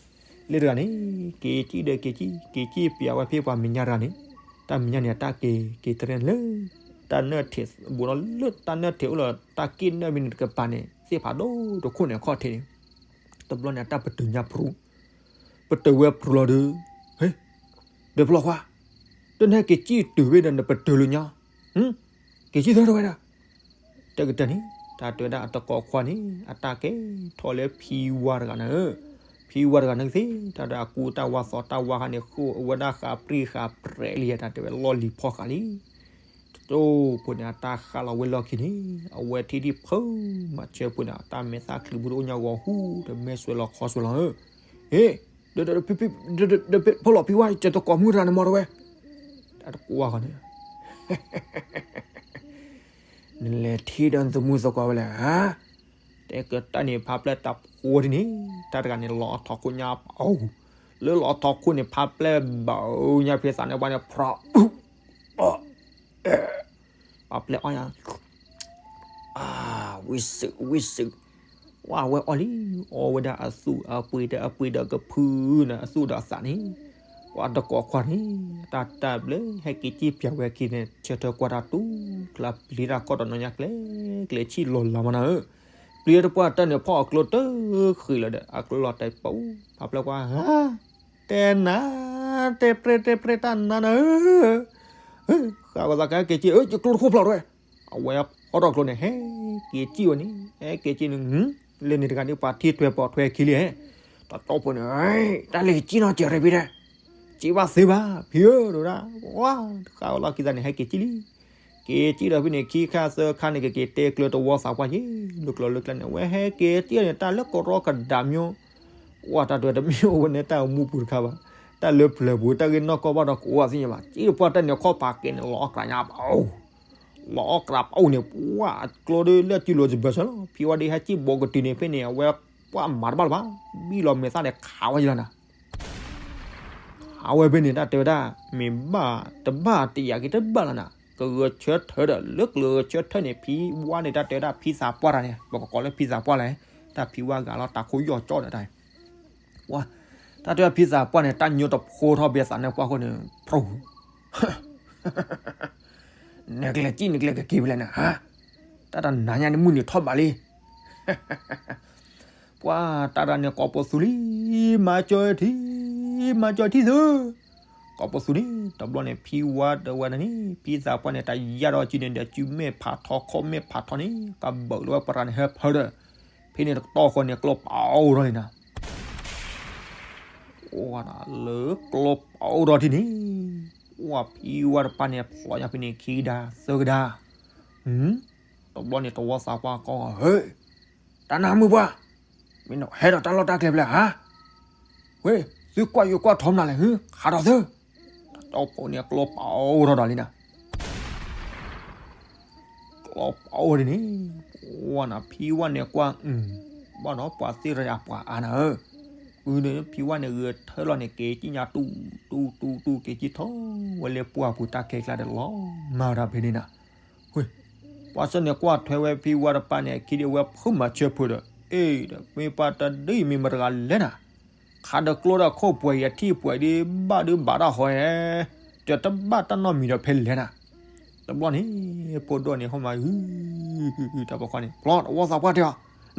လၢတဂၤန့ၣ်, က့ၤစံၣ်ဒီးက့ၤစံၣ် က့ၤစံၣ်ပၠးဝဲဖဲပှၤမဲာ်ညါတဂၤန့ၣ်, တၢ်မဲာ်ညါန့ၣ် အတၢ်က့ၤ က့ၤတရဲၣ်လၢ, တၢ်နၢၣ်ထံးဘူးဒီးလၢတၢ်နၢၣ်ထံးအိၣ်လီၤ တၢ်က့ၣ်နၢၣ်မ့ၢ်န့ၣ်တကပၤန့ၣ် သ့ၣ်ဖးဒိၣ်တခိၣ်န့ၣ်အခီၣ်ထံးန့ၣ်, တဘျီန့ၣ်အတၢ်ပတုာ်ညါဖရူ, ပတုာ်ဝဲဖရူလီၤဒီး, ဟ့, ဒီးဖျီခွါ, ဒီးနဟဲက့ၤစံၣ်တုၤဝဲဒီးနပတုာ်လၢညါ, က့ၤစံၣ်သၢတဝဲဒၣ် တဲကတၢၢ်န့ၣ်, တၢ်တဲဝဲဒၣ်အတကိးခွါန့ၣ် အတၢ်ကဲထီၣ်လၢဖံဝါတဂၤန့ၣ်, ဖံဝါတဂၤန့ၣ်ကသ့, တၢ်ဒီးအကူတၢ်ဝါသီတၢ်ဝါခါန့ၣ် ဃိဝဲဒၣ်ဃးပြံဃးပြဲးလံ တၢ်တဲဝဲလီၢ်လံၤဖီၣ်ဃာ်လံ, တတိၢ်ဖိန့ၣ် အတၢ်ဃးလီၤဝဲလီၢ်ခံန့ၣ်, အဝဲထံၣ်ဒံးဖုမၤစၢၤဖိန့ၣ် တၢ်မဲာ်သၣ်ချံးဘူးတအိၣ်ညါဂီၤဟူ, တမဲာ်ဆွဲလီၤခီဆွဲလီၤဧၢ, ဟ့, ဒီး, ဒီးဖဲလီၤဖံဝါ ကတကိးမုၢ်တဂၤန့ၣ်မီၤတဝဲ, တၢ်တကွၢ်ဃီန့ၣ် နလဲၤထံၣ်ဒီးနသမူသကိးဝဲလဲၣ်, တဲကတၢၢ်န့ၣ် ဖးပျဲၢ်တၢ်ဖိတန့ၣ်, တၢ်တဂၤန့ၣ် လီၤအထီခိၣ်ညါပအိၣ်, လၢလီၤအထီခိၣ်န့ၣ် ဖးပျဲၢ်ဘၣ်ညါဖဲသးန့ၣ် ပှၤန့ၣ် ဖြး, ဖးပျဲၢ်အီၣ်ညါ ဝံၣ်စုး ဝံၣ်စုး, ဝဲအီၣ်လံ, အီၣ်ဝဲဒၣ်အသူၣ်အပှ့ၤဒီးအပှ့ၤဒီးကဖုန့ၣ် အသူၣ်ဒီးအသးန့ၣ်, ပှၤတကိးခွါန့ၣ်, တၢ်တၢ်ဘျၢ ဟဲက့ၤစံၣ်ပၠးဝဲခံန့ၣ် ဆၢထၢၣ်ကွၢ်တၢ်တူၢ်ကျါ ပျံၤတၢ်ခီၣ်ဒီးနီၢ်ညါကျဲ, ကျဲဆံၣ်လီၤလးမးနၤဧၢ, ပျံၤတပှၢ်တၢၢ်န့ၣ် ဖီၣ်အကျိတဃံးလီၤဒီး အကျိလီၤတဲာ်ပူၤ, ဖးပျဲၢ်ကွၢ် ဟါ, တဲနၤ, တဲပြဲတဲပြဲတၢ်နါနၤဧၢ, ဃးဝဲသးကဟဲက့ၤစံၣ် အၢ ယကျိတခိၣ်ဖျိးတဝဲ, အဝဲဖီၣ်ထီၣ်ကျိန့ၣ် ဟဲက့ၤစံၣ်ဝဲန့ၣ်, ဟဲက့ၤစံၣ်န့ၣ်, လၢန့ၣ်တဂၤန့ၣ် ပှၤထံၣ်ထွဲပိာ်ထွဲခံလံဟဲ, တၢ်တီဖိန့ၣ်, တၢ်လၢကစံၣ်နီၢ်စဲးရ့းဖံတဲ, စံၣ်ဘၣ်သ့ဘၣ် ဖံဧၢ တဲဝဲဒၣ်, ဝါ, ဃးဝဲလီၢ်ခံသးန့ၣ် ဟဲက့ၤစံၣ်လံ, က့ၤစံၣ်ဒီးဖဲန့ၣ် ခံခါသၢခါန့ၣ် ကက့ၤတဲကျၢၤတဝီသးပှၢ်ယ့ၣ် လၢကျိၤလၢကျဲန့ၣ် အဝဲဟဲက့ၤစံၣ်န့ၣ် တၢ်လၢကရီကဒါမျိ, ဝါ တၢ်တဝဲတမ့ၢ်အိၣ်ဝဲန့ၣ် တၢ်အိၣ်မူပူၤတခါဘၣ်, တၢ်လၢပျၢၤပူၤ တၢ်ဂ့ၢ်နီၢ်ကီၢ်ဘၣ်ဒီးကအိၣ်သ့ၣ်ညါဘၣ်, စံၣ်တပှၢ်တၢၢ်န့ၣ် ခီၣ်ဖးကဲန့ၣ် လီၤအီၣ်ကြးညါပအိၣ်, လီၤအီၣ်ကြးပအိၣ်န့ၣ် ပှၤအကျိဒီးလၢအစုလိၤစဘၢၣ်စၢၤလီၤ, ဖံဝါဒ့ဟဲစံၣ်ဘိးကတုၤန့ၣ် ဖဲန့ၣ် အဝဲပှၤမၤတဘၣ်လၢၤဘၣ်, ဘံၣ်လီၤမဲာ်သၣ်န့ၣ် ခးဝဲယလီၤနၤ အဝဲဖဲန့ၣ် တၢ်တဲဝဲဒၣ် မ့ၢ်ဘၣ်တဘၣ်တယာ်က့ၤတဘၣ်လီၤနၤ, ကဂဲၤဆၢထၢၣ်ဒီး လၢကဂဲၤဆၢထၢၣ်န့ၣ် ဖံဝါန့ၣ် တၢ်တဲဝဲဒၣ်ဖံသးပှၢ်တၢ်န့ၣ် ပကကိးလၢဖံသးပှၢ်လဲၣ်, တၢ်ဖံဝါဂၤလီၤ တၢ်ခိၣ်ယီၢ်ကၠီၣ်ဒီးတၢ် ဝါ, တၢ်တဲဖံသးပှၢ်န့ၣ် တၢ်ညိတဖိထီၣ်ဘဲသးန့ၣ်ပှၢ်ဃိန့ၣ် ဖျိ နကလဲၤကံၣ်နကလဲၤကက့ၤဖဲလဲၣ်နၤ, တၢ်တနၤညါန့ၣ်မုၢ်နံၤထီၣ်ဘးလံ. ပှၤတၢ်တဂၤန့ၣ် ကိးပိာ်သူလံ, မၤစၢၤထံ, မၤစၢၤထံသု, ကိးပိာ်သူန့ၣ် တဘျီန့ၣ် ဖံဝါတဲဝဲဒၣ်န့ၣ် ဖံသးပှၢ်န့ၣ် တၢ်ယၢ်ဒီးစုန့ၣ်ဒီး စုမဲာ်ဖးထီ ခိၣ်မဲာ်ဖးထီန့ၣ် ကဘၢးလီၤဝဲပရၤန့ၣ် ဟဲဖၢဒီး ဖဲန့ၣ်တကတီၢ်ဃီန့ၣ် ကျိပအိၣ်ထီၣ်လံနၤ လၢကျိပအိၣ်ထီၣ်ထံန့ၣ် ဝဲဖံဝါတပၢ်န့ၣ် ဖျိညါဖဲန့ၣ်ခံကဒါသၢကဒါ, တဘျီန့ၣ် တဝီသးပှၢ်ကိးဂီၤ ဟ့, တၢ်နၢ်မုၢ်ပှၢ်, မ့ၢ်နဟဲဒီးတၢ်လီၢ်တၢ်ကျဲဖဲလဲၣ်ဧါ, ဝ့ၢ်, သုကွၢ်ယိၤကွၢ်ထီမနုၤလဲၣ် ဟ့, ခးဒီးသု, တၢ်တီဖိန့ၣ် ကျိပအိၣ်ထီၣ်ဒီးလံနၤ ကျိပအိၣ်ဒ်န့ၣ်, ဝဲနၤဖံဝါန့ၣ်ကွၢ်, ဘၣ်ဒီးပှၤသ့ၣ်တဖၣ်အပှၤအါနၤဧၢ, အုန့ၣ်ဖံဝါန့ၣ် ဂဲၤထၢၣ်လီၤန့ၣ် က့ၤကံၣ်ညါတူၢ်, တူၢ်တူၢ်တူၢ် က့ၤကံၣ်ထီၣ်ဝဲလၢပှၢ်ပူၤတၢ်ခဲကျါဒီးလီၤမၢ်တၢ်ဖဲန့ၣ်နၤ, ဝ့ၢ်, ပှၤစၢန့ၣ်ကွၢ်ထွဲဝဲဖံဝါတပၢ်န့ၣ် ခံဒံးဝဲဖုမၤဆၢဖုဒီး အ့ၣ်ဒီး မ့ၢ်ပှၤတဒုအံၤမ့ၢ်မတၤတဂၤလဲၣ်နၤ ခးဒီးကျိဒီးခိၣ်ပှဲၤအံၤအထံၣ်ပှဲၤဒ်ဘၣ်ဒုးဘၣ်တၢ်ဃီဧါ, ဒီးတဘၣ်တၢ်နီတမံၤဒီးဖဲလဲၣ်နၤ, တဘျီန့ၣ် ဖိဒိၣ်န့ၣ် ဟီၣ်မး ဟု, တၢ်ပိာ်ခွါန့ၣ် ဖျီတဝီသးပှၢ်တဲအီၤ,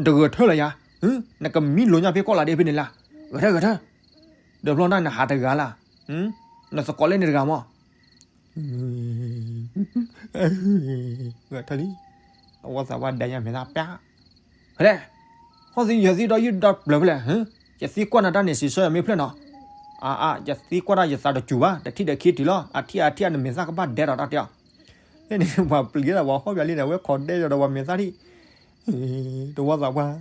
တဂဲၤထၢၣ်လၢၤယၤ, နကမံလိာ်ညါဖဲကီၢ်လးဒ့ဖဲန့ၣ်လၢ, ဂဲၤထၢၣ်ဂဲၤထၢၣ်, ဒီးဖျီတၢ်နဟးတဂၤလၢ်, နသကိးလၢန့ၣ်တဂၤမး ဂဲၤထၢၣ်လံ, တဝီသးပှၢ်ဒဲညါမဲာ်သၣ်ပျၢ်, ဖဲလဲၣ်, ဟီၣ်သံယဲၢ်သံဒီးယုၢ်ဒီးပျၢၤဖဲလဲၣ်, ယသံကွၢ်နၤတၢ်န့ၣ် စံးဆၢယမ့ၢ်ဖျၢၣ်နီၤ, အါအါ ယသံကွၢ်တၢ်ယသးတစူၤဘၣ် တထံၣ်ဒီးခံတုၤလီၤ အထံၣ်အထံၣ် နမဲာ်သၣ်ကဘၣ်ဒဲဒီးတၢ်တဲအီၤ, ဖဲန့ၣ် ပှၤပျံၤဒၣ်ပှၤဟီၣ်ပၠးလံဒီး အဝဲခိးဒဲဒီးပှၤမဲာ်သၣ်ထံၣ် တဝီသးပှၢ်,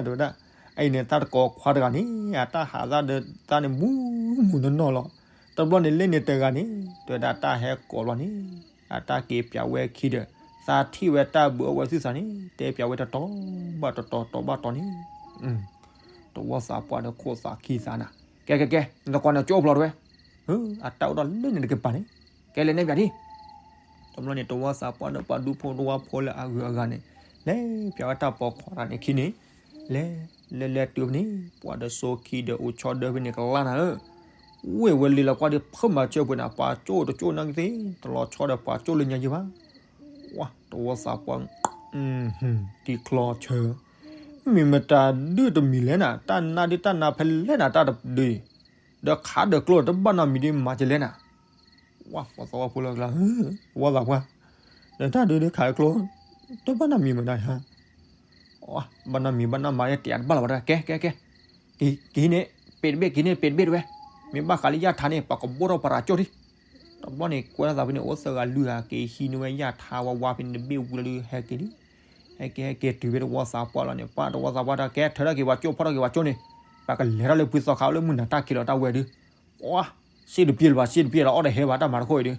တဲဝဲဒၣ်, အအံၤန့ၣ် တၢ်တကိးခွါတဂၤန့ၣ် အတၢ်ဟးသၣ်ဒီးသးန့ၣ် မူမူနီၢ်နီၢ်လီၤ, တဘျီန့ၣ်လၢန့ၣ်တဂၤန့ၣ် တဲဝဲဒၣ်တၢ်ဟဲကိးဘျီန့ၣ် အတၢ်က့ၤပၠးဝဲခံဒီး သးထံၣ်ဝဲတၢ်ဘုးအိၣ်ဝဲဆူၣ်သးန့ၣ် တဲပၠးဝဲတတီၤဘၣ်တတီၤ တီၤဘၣ်တီၤန့ၣ် တဝီသးပှၢ်ဒီးခိၣ်သးခံသးနၤ, ကဲကဲကဲ နသကိးန့ၣ်ကၠိဖျီတဝဲ, အတၢ်အိၣ်ဒီးလၢန့ၣ်တကပၤန့ၣ်, ကဲလဲၤနဲၣ်ပၠးဒံး တဘျီန့ၣ် တဝီသးပှၢ်ဒီးပှၤဒူဖိတဝီဖိလၢအဂုၤအဂၤန့ၣ် လဲၤပၠးဝဲတၢ်ပိာ်ခွါတဂၤန့ၣ်ခံန့ၣ်, လဲၤလဲၤလဲၤတုၤဖဲန့ၣ် ပှၤဒီးစိခံဒီးအိၣ်ဆီဒၢဖဲန့ၣ်ကလါနၤဧၢ, ဝ့ၢ်ဝဲလံလီၤကွၢ်ဒီးဖုမၤဆၢပှဲၤနၤ ပှၤကၠိတကၠိနာ်က့သ့ၣ် တလီၤဆီဒီးပှၤကၠိလၢညါယဲၢ်ဘၣ်, ဝါ တဝီသးပှၢ် တံၤချီဆၢ, မ့ၢ်မတၤဒုးတမံၤလဲၣ်နၤ တၢ်နါဒုးတၢ်နါဖဲလဲၣ်နၤ တၢ်တဒုး, ဒီးခးဒီးကျိတဘၣ်နီတမံၤဒ်မၤကလဲၣ်နၤ, ဝါ ပှၤသးဝါဖိလၢကျါ, တဝီသးပှၢ်, ဒီးတၢ်ဒုးဒုးခးကျိ, တဘၣ်နီတမံၤမတၤဧါ, ဘၣ်နီတမံၤဘၣ်နီတမံၤတဲတဘၣ်လီၤဘၣ်တၢ် ကဲကဲကဲ, ကဟံးန့ၣ်, ပ့ၤတဘ့ၣ်ကဟံးန့ၣ် ပ့ၤတဘ့ၣ်တဝဲ, မ့ၢ်ဘၣ်ဃးလၢယၢ်ထါန့ၣ် ပှၤကဘိၣ်ထီၣ်ပရၤကၠိၣ်ထံ, တဘျီန့ၣ် ကွဲထီၣ်သးဖဲန့ၣ် အိၣ်သၢဂၤလွံၢ်ဂၤက့ၤဟံးန့ၢ်ဝဲယၢ်ထါဝါဝါဖဲန့ၣ်တဘ့ၣ်ဝံၤလီၤဒုး ဟဲက့ၤဒုး ဟဲက့ၤဟဲက့ၤတုၤဖဲတဝီသးပှၢ်လီၤန့ၣ် ပှၤတဝီသးပှၢ်တၢ်ကဲထၢထီၣ်က့ၤပှၤကၠိၣ်ဖီၣ်ထီၣ်က့ၤပှၤကၠိၣ်န့ၣ်, ပှၤကလဲၤထီၣ်လၢဖုသီခါလၢမုၢ်နၤတၢ်ခံးလီၤတၢ်ဝဲဒုး, ပှၤ, စ့တပျဲလၢၤဘၣ် စ့တပျဲလၢၤ အီၣ်တဟဲဘၣ်တၢ်မၤတခိၣ်အံၤဒုး,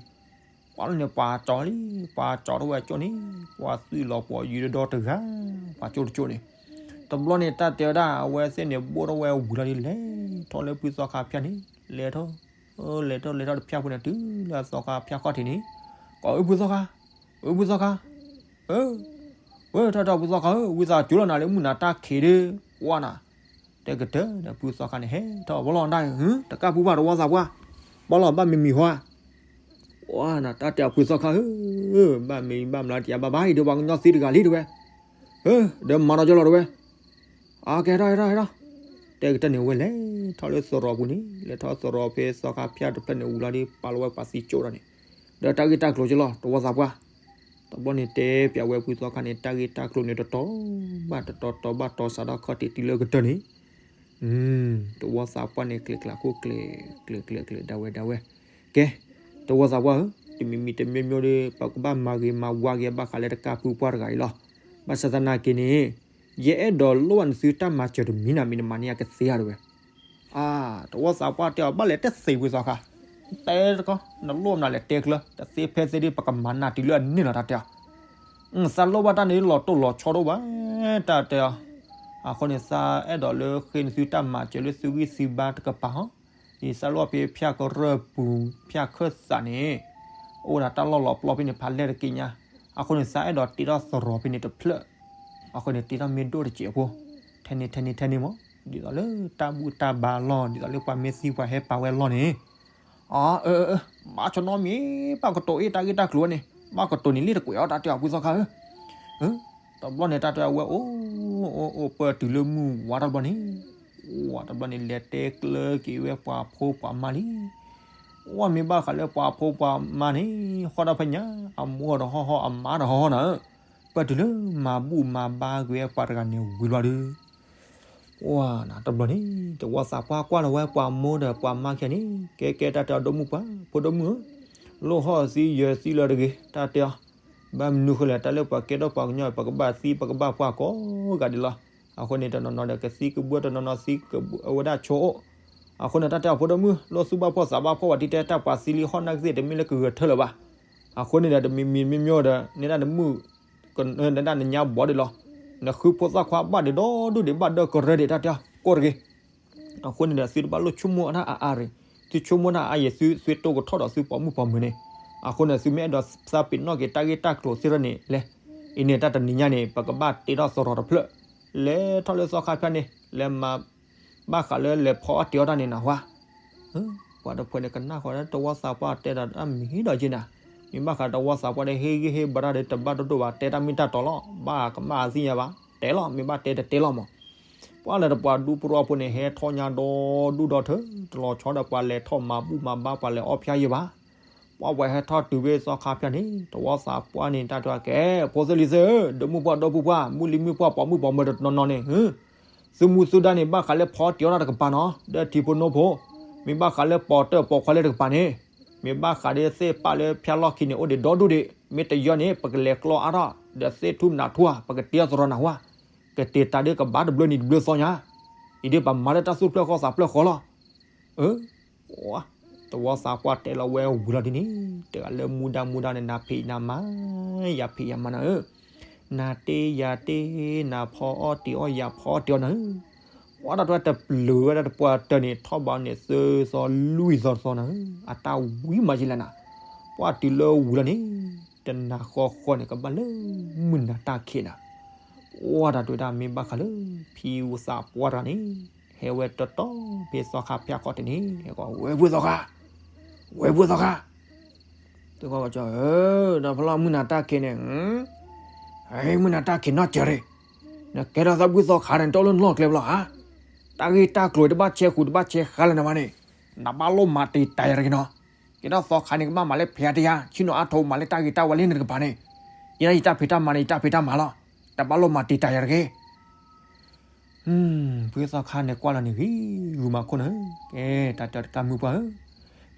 ပှၤလီၤန့ၣ် ပှၤကၠီလံ, ပှၤကၠီထီၣ်ဝဲကၠိၣ်န့ၣ်, ပှၤသွံၣ်လီၤပှီၢ်ယုၢ်ဒီဒီတဂၤ, ပှၤကၠိၣ်တကၠိၣ်န့ၣ်, တဘျီန့ၣ် တၢ်တဲဝဲဒၣ် အဝဲသ့ၣ်န့ၣ် ဘိၣ်ထီၣ်ဝဲဝံၤလီၤဒုး လဲၤထီၣ်လၢဖုသီခါဖၠၣ်န့ၣ်, လဲၤထီၣ်, လဲၤထီၣ်လဲၤထီၣ်တဖၠၣ်ဖိန့ၣ် တုၤလၢအသီခါဖၠၣ်ခီၣ်ထံးန့ၣ်, ကိးအုၣ်ဖုသီခါ, အုၣ်ဖုသီခါ, အၢ ဝဲထီၣ်ထီၣ်ဖုသီခါဧၢ ဝံသးစူၤလီၤနၤလၢမုၢ်နၤတၢ်ခံးဒုး, ဝါနၤ, တဲကတၢၢ်ဒီးဖုသီခါန့ၣ် ဟဲထီၣ်ဘီလီၤဒၣ်ဧၢ, တကၢ်ပူၤဘၣ်တဝီသးပှၢ်, ဘီလီၤဘၣ်မံၤမံၤဟါ, ဝါနၤ တၢ်တဲအဖုသီခါဧၢ, ဘၣ်မံၤဘၣ်မလါတယၤဘၣ်ဘၣ်အံၤဒီးပှၤကညီသံတဂၤလံတဝဲ, ဧၢ ဒီးမၤဒီးကၠီလီၤတဝဲ အကဲထီၣ်ဟဲထီၣ်ဟဲထီၣ်, တဲကတၢၢ်န့ၣ်ဝဲလဲၤထီၣ်လၢသရိာ်ပူၤန့ၣ် လဲၤထီၣ်သရိာ်ဖဲသီခါဖၠၣ်တဖျၢၣ်န့ၣ်ဝံၤလီၤဒီး ပာ်လီၤဝဲပှၤသံကၠိၣ်ဒီးန့ၣ်, ဒီးတၢ်ဂ့ၢ်တၢ်ကျိၤကလီၤ တဝီသးပှၢ်, တဘျီန့ၣ်တဲပၠးဝဲဖုသီခါန့ၣ် တၢ်ဂ့ၢ်တၢ်ကျိၤန့ၣ် တတီၤဘၣ်တတီၤ တီၤဘၣ်တီၤ စးထီၣ်ခီၣ်ထံးတုၤလၢကတၢၢ်န့ၣ် တဝီသးပှၢ်န့ၣ် ကျဲၤကျဲၤခိၣ်ကျဲၤ ကျဲၤကျဲၤကျဲၤ ဒၣ်ဝဲဒၣ်ဝဲ, ကဲ, တဝီသးပှၢ်ဧၢ, တမံၤမံၤတမံၤမံၤဒီး ပကဘၣ်မၤဂ့ၤမၤဝါက့ၤဘၣ်ဃးလၢတကၢ်ဖုပှၢ်တဂၤအံၤလီၤ. ဘၣ်ဆၣ်သနာ်က့န့ၣ်, ယအဲၣ်ဒိးလိၣ်ဘၣ်နသုတၢ်မၤစၢၤတမံၤနီၤ မ့ၢ်နမၤန့ၢ်ယၤကသ့ဧါတဝဲ. အါ, တဝီသးပှၢ်တဲအီၤ ဘၣ်လဲၤတသ့ဖုသီခါ, တဲတကီ, နလိၣ်နၤလဲၤတဲကျၢၤ, တသ့ဖဲသ့ဒ်ပကမၤနၢ်တုၤလၢအန့ၣ်လီၤ တၢ်တဲအီၤ. သးလိၣ်ဘၣ်တၢ်န့ၣ်လီၤတိၢ်လီၤဆီဒိၣ်ဘၣ်, တၢ်တဲအီၤ. အဃိန့ၣ် သးအဲၣ်ဒိးလၢဃ့နသုတၢ်မၤစၢၤလၢသုဂံၢ်သုဘါတကပၤဟီ, ယသးလိၣ်ဖဲဖၠၣ်ကရၢၢ်ပူၤ ဖၠၣ်ခၢၣ်သးန့ၣ်, အိၣ်ဝဲဒၣ်တၢ်လီၢ်လီၤပျီဖဲန့ၣ် ဖးလဲၢ်တက့ညါ, အဃိန့ၣ် သးအဲၣ်ဒိးတ့ထီၣ်သရိာ်ဖဲန့ၣ်တဖျၢၣ်, အဃိန့ၣ် တ့ထီၣ်မ့ၢ်ဒိၣ်တစဲးဖိ, ထဲန့ၣ်ထဲန့ၣ်ထဲန့ၣ်မး, ဒ်သိးလၢတၢ်ဘူၣ်တၢ်ဘါလီၢ် ဒ်သိးလၢပှၤမ့ၢ်သံပှၤဟဲပာ်ဝဲလီၢ်န့ၣ်, အၢ အၢ အၢ ဘၣ်ဆိနီတမံၤ, ဘၣ်ကတိၤအ့ၣ်တၢ်ဂ့ၢ်တၢ်ကျိၤဝဲန့ၣ်, ဘၣ်ကတိၤန့ၣ်လံတကွဲးအီၤ တၢ်တဲအီၤ ဖုသီခါဧၢ, တဘျီန့ၣ် တၢ်တဲအဝဲအိၣ်, အိၣ် အိၣ် ပၢၢ်တုၤလၢမုၢ်ဝါတဘျီန့ၣ်, ဝါတဘျီန့ၣ် လဲၤတဲကျၢၤက့ၤဝဲပှၤဖိပှၤမါလံ. ဝါမ့ၢ်ဘၣ်ဃးလၢပှၤဖိပှၤမါန့ၣ်, ဃီဒီဖဲညါ, အမိၢ်တဟီၣ်ဟီၣ် အမါတဟီၣ်ဟီၣ်နၤဧၢ, ပၢၢ်တုၤလၢမၤဘူၣ်မၤဘါကွံာ်ဝဲပှၤတဂၤန့ၣ်ဝံၤလီၤဒီး ဝါနၤတဘျီန့ၣ် တဝီသးပှၢ်ကွၢ်လီၤဝဲပှၤမိၢ်ဒီးပှၤမါခံဂၤန့ၣ်, ကဲကဲ တၢ်တဲအီၤ ဒီမုၣ်ပှၢ် ဖိဒီမုၣ်ဧၢ, လိၣ်ဟီၣ်သံယၢၤသံလၢၤတဂ့ၤ တၢ်တဲအီၤ, ဘၣ်မနုၤဃိလဲၣ် တၢ်လၢပှၤကဲထီၣ်ပှၤကညီ ပကဘၣ်သံပကဘၣ်ပှၢ်ကိးဂၤဒဲးလီၤ. အဃိန့ၣ် တနီၤနီၤဒီးကသံကဘှၢ တနီၤနီၤသံကဘှၢဝဲဒၣ်ဆိအိၣ်, အဃိန့ၣ် တၢ်တဲအီၤ ဖိဒီမုၣ် လိၣ်သူၣ်ဘၣ်ဖှီၣ်သးဘၣ်ဖှီၣ်ဝဲ တံၤတဲတၢ်ပှၤသံလံဟီၣ်နၢ်ကသ့ၣ် တမ့ၢ်လၢကဂဲၤထၢလၢၤဘၣ်. အဃိန့ၣ်ဒီး တမံၤမံၤမ့ၢ်မ့ၢ်ဒီး နဲဒၣ်နမုၣ် နဒၣ်နညါဘီဒံးလီၤ. နဃုဖိသၣ်ခွါဘၣ်ဒံးဒီဒူၣ်ဒံး ဘၣ်ဒၢကရၢဒံး တၢ်တဲအီၤ ကိးတဂ့ၤ. အဃိန့ၣ်ဒီး သုတဘၣ်လိၣ်ဆိကမိၣ်တၢ်အါအါရံၤ, သုဆိကမိၣ်တၢ်အါအါရံၤ သု သုတိၢ်ကထီၣ်ဒီးသုပိာ်မုၣ်ပိာ်မၢၤန့ၣ်, အဃိန့ၣ် သုမ့ၢ်အဲၣ်ဒိးသးပ့ၤနီၣ်က့ၤတၢ်ဂ့ၢ်တၢ်ကျိၤသ့ၣ်တဖၣ်န့ၣ်လဲၣ်, အံၤန့ၣ် တၢ်တနံၤညါန့ၣ် ပကဘၣ်တ့ထီၣ်သရိာ်တဖျၢၣ်, လဲၤထီၣ်လၢသီခါဖၠၣ်န့ၣ် လဲၤမၤ ဘၣ်ဃးလၢလဲၤဖီအီၣ်တ့အီၣ်တၢ်န့ၣ်နၢ်ဟူဧါ. ပှၤတဖုန့ၣ် ကနၣ်ဃီ တဝီသးပှၢ်တဲဒီးတၢ်မံၤဒီးက့နၤ, မ့ၢ်ဘၣ်ဃးတဝီသးပှၢ်ဒီး ဟ့ၣ်ဂံၢ်ဟ့ၣ်ဘါတၢ်ဒီး တဘၣ်ဒိၣ်ဒိၣ်ဘၣ် တဲတၢ်မ့ၢ်တၢ်တီလီၤ, ဘၣ်ကမၣ်အသ့ၣ်ညါဘၣ်, တဲလီၤ မ့ၢ်ဘၣ်တဲတတဲလီၤမး. ပှၤလၢတပှၤဒူပရီဖိန့ၣ် ဟဲထီၣ်ညါဒီဒူၣ်ဒီထၢ တလီၤဆီဒီးပှၤလဲၤထီၣ်မၤဘူၣ်မၤဘါ ပှၤလဲၤအီၣ်ဖၠၣ်ယဲၢ်ဘၣ်. ပှၤဝဲဟဲထီၣ်တုၤဖဲသီခါဖၠၣ်န့ၣ် တဝီသးပှၢ်န့ၣ် တၢ်တဲကဲ ဖိသၣ်လံၤသ့ၣ်ဧၢ, ဒီမုၣ်ပှၢ်ဒီပုၢ်ပှၢ် မုၢ်လံၤမုၢ်ပှၢ် ပိာ်မုၣ်ပိာ်မၢၤတနီၤနီၤန့ၣ် သုမူသုဒါန့ၣ် ဘၣ်ဃးလၢဖီတ့အီၣ်တၢ်တကပၤနီၤ, ဒီးထံဖိနီၢ်ဖိ, မ့ၢ်ဘၣ်ဃးလၢပိာ်တၢၢ်ပိာ်ခွါလၢတကပၤန့ၣ်, မ့ၢ်ဘၣ်ဃးဒီးသ့ၣ်ပၣ်လၢဖၠၣ်လီၢ်ခံန့ၣ် အိၣ်ဒံးဒီဒူၣ်ဒံး, မ့ၢ်တယီန့ၣ် ပကလဲၤကျီအါထီၣ် ဒီးသ့ၣ်ထူၣ်နးထူၣ်ဧါ ပကတ့အီၣ်သရိာ်နၢ်ဟူဧါ, ကတ့ၤတၢ်ဒ်ကဘၣ်တဘျီနံၤတဘျီသီညါ, အံၤဒ်ပမၤလၢတၢ်သူၣ်ဖျၢၣ်ဃီသးဖျၢၣ်ဃီလီၤ. အၢ တဝီသးပှၢ်တဲလီၤဝဲဝံၤလီၤဒ်န့ၣ်, တဂၤလၢမူဒါမူဒါန့ၣ် နၤဖံးနၤမၤ, ယၤဖံးယၤမၤနၤဧၢ, နၤတ့ယၤတ့, နၤဖီအီၣ်တ့အီၣ် ယၤဖီအီၣ်တ့အီၣ်နၤဧၢ, ပှၤတၢ်တဝဲတပျုၤဝဲဒၣ်တပှၢ်တၢၢ်န့ၣ် ထီၣ်ဘးန့ၣ်သၢသီလွံၢ်သီတသီနၤဧၢ, အတၢ်ဝံၤမၤယံၤလဲၣ်နၤ, ပှၤတုၤလၢဝံၤလီၤန့ၣ်, တနၤဃီဃီန့ၣ် ကဘၣ်လၢမုၢ်နၤတၢ်ခံးနၤ, ပှၤတၢ်တဝဲဒၣ်မ့ၢ်ဘၣ်ဃးလၢ ဖံသးပှၢ်တဂၤန့ၣ် ဟဲဝဲတီတီဖဲသီခါဖၠၣ်ခီၣ်ထံးန့ၣ်, ဝဲဖုသီခါ, ဝဲဖုသီခါ, သုကီၢ်ကီၢ်ကၠီဧၢ, ဒီးဖဲလီၤမုၢ်နၤတၢ်ခံးန့ၣ်, မုၢ်နၤတၢ်ခံးနီတစဲးရ့ၣ်, နကဲထီၣ်သးဖုသီခါန့ၣ် တအိၣ်လၢနလီၢ်ကျဲဘၣ်လီၤဧါ, တၢ်ဂ့ၢ်တၢ်ကျိၤတဘၣ်ဆဲးဃုာ်တဘၣ်ဆဲးဃါလၢနဘၣ်န့ၣ်, နဘၣ်လိၣ်မၤတံာ်တာ်ယၤတဂ့ၤနီၤ, ကဲထီၣ်သီခါန့ၣ် ကဘၣ်မၤလၢဖဲတယါ ဆ့ၣ်နီၤအါထီၣ်မၤလၢတၢ်ဂ့ၤတၢ်ဝါလၢနတကပၤန့ၣ်, ယဲဒၣ်ယတၢ်ဖံးတၢ်မၤန့ၣ် ယတၢ်ဖံးတၢ်မၤလီၤ, တဘၣ်လိၣ်မၤတံာ်တာ်ယၤတဂ့ၤ. ဖုသီခါန့ၣ်ကွၢ်လီၤန့ၣ် ဂံၢ်ဂုၤမၤခိၣ်နၤဧၢ, ကဲ တၢ်တဲတကးမုၢ်ပှၢ်ဧၢ,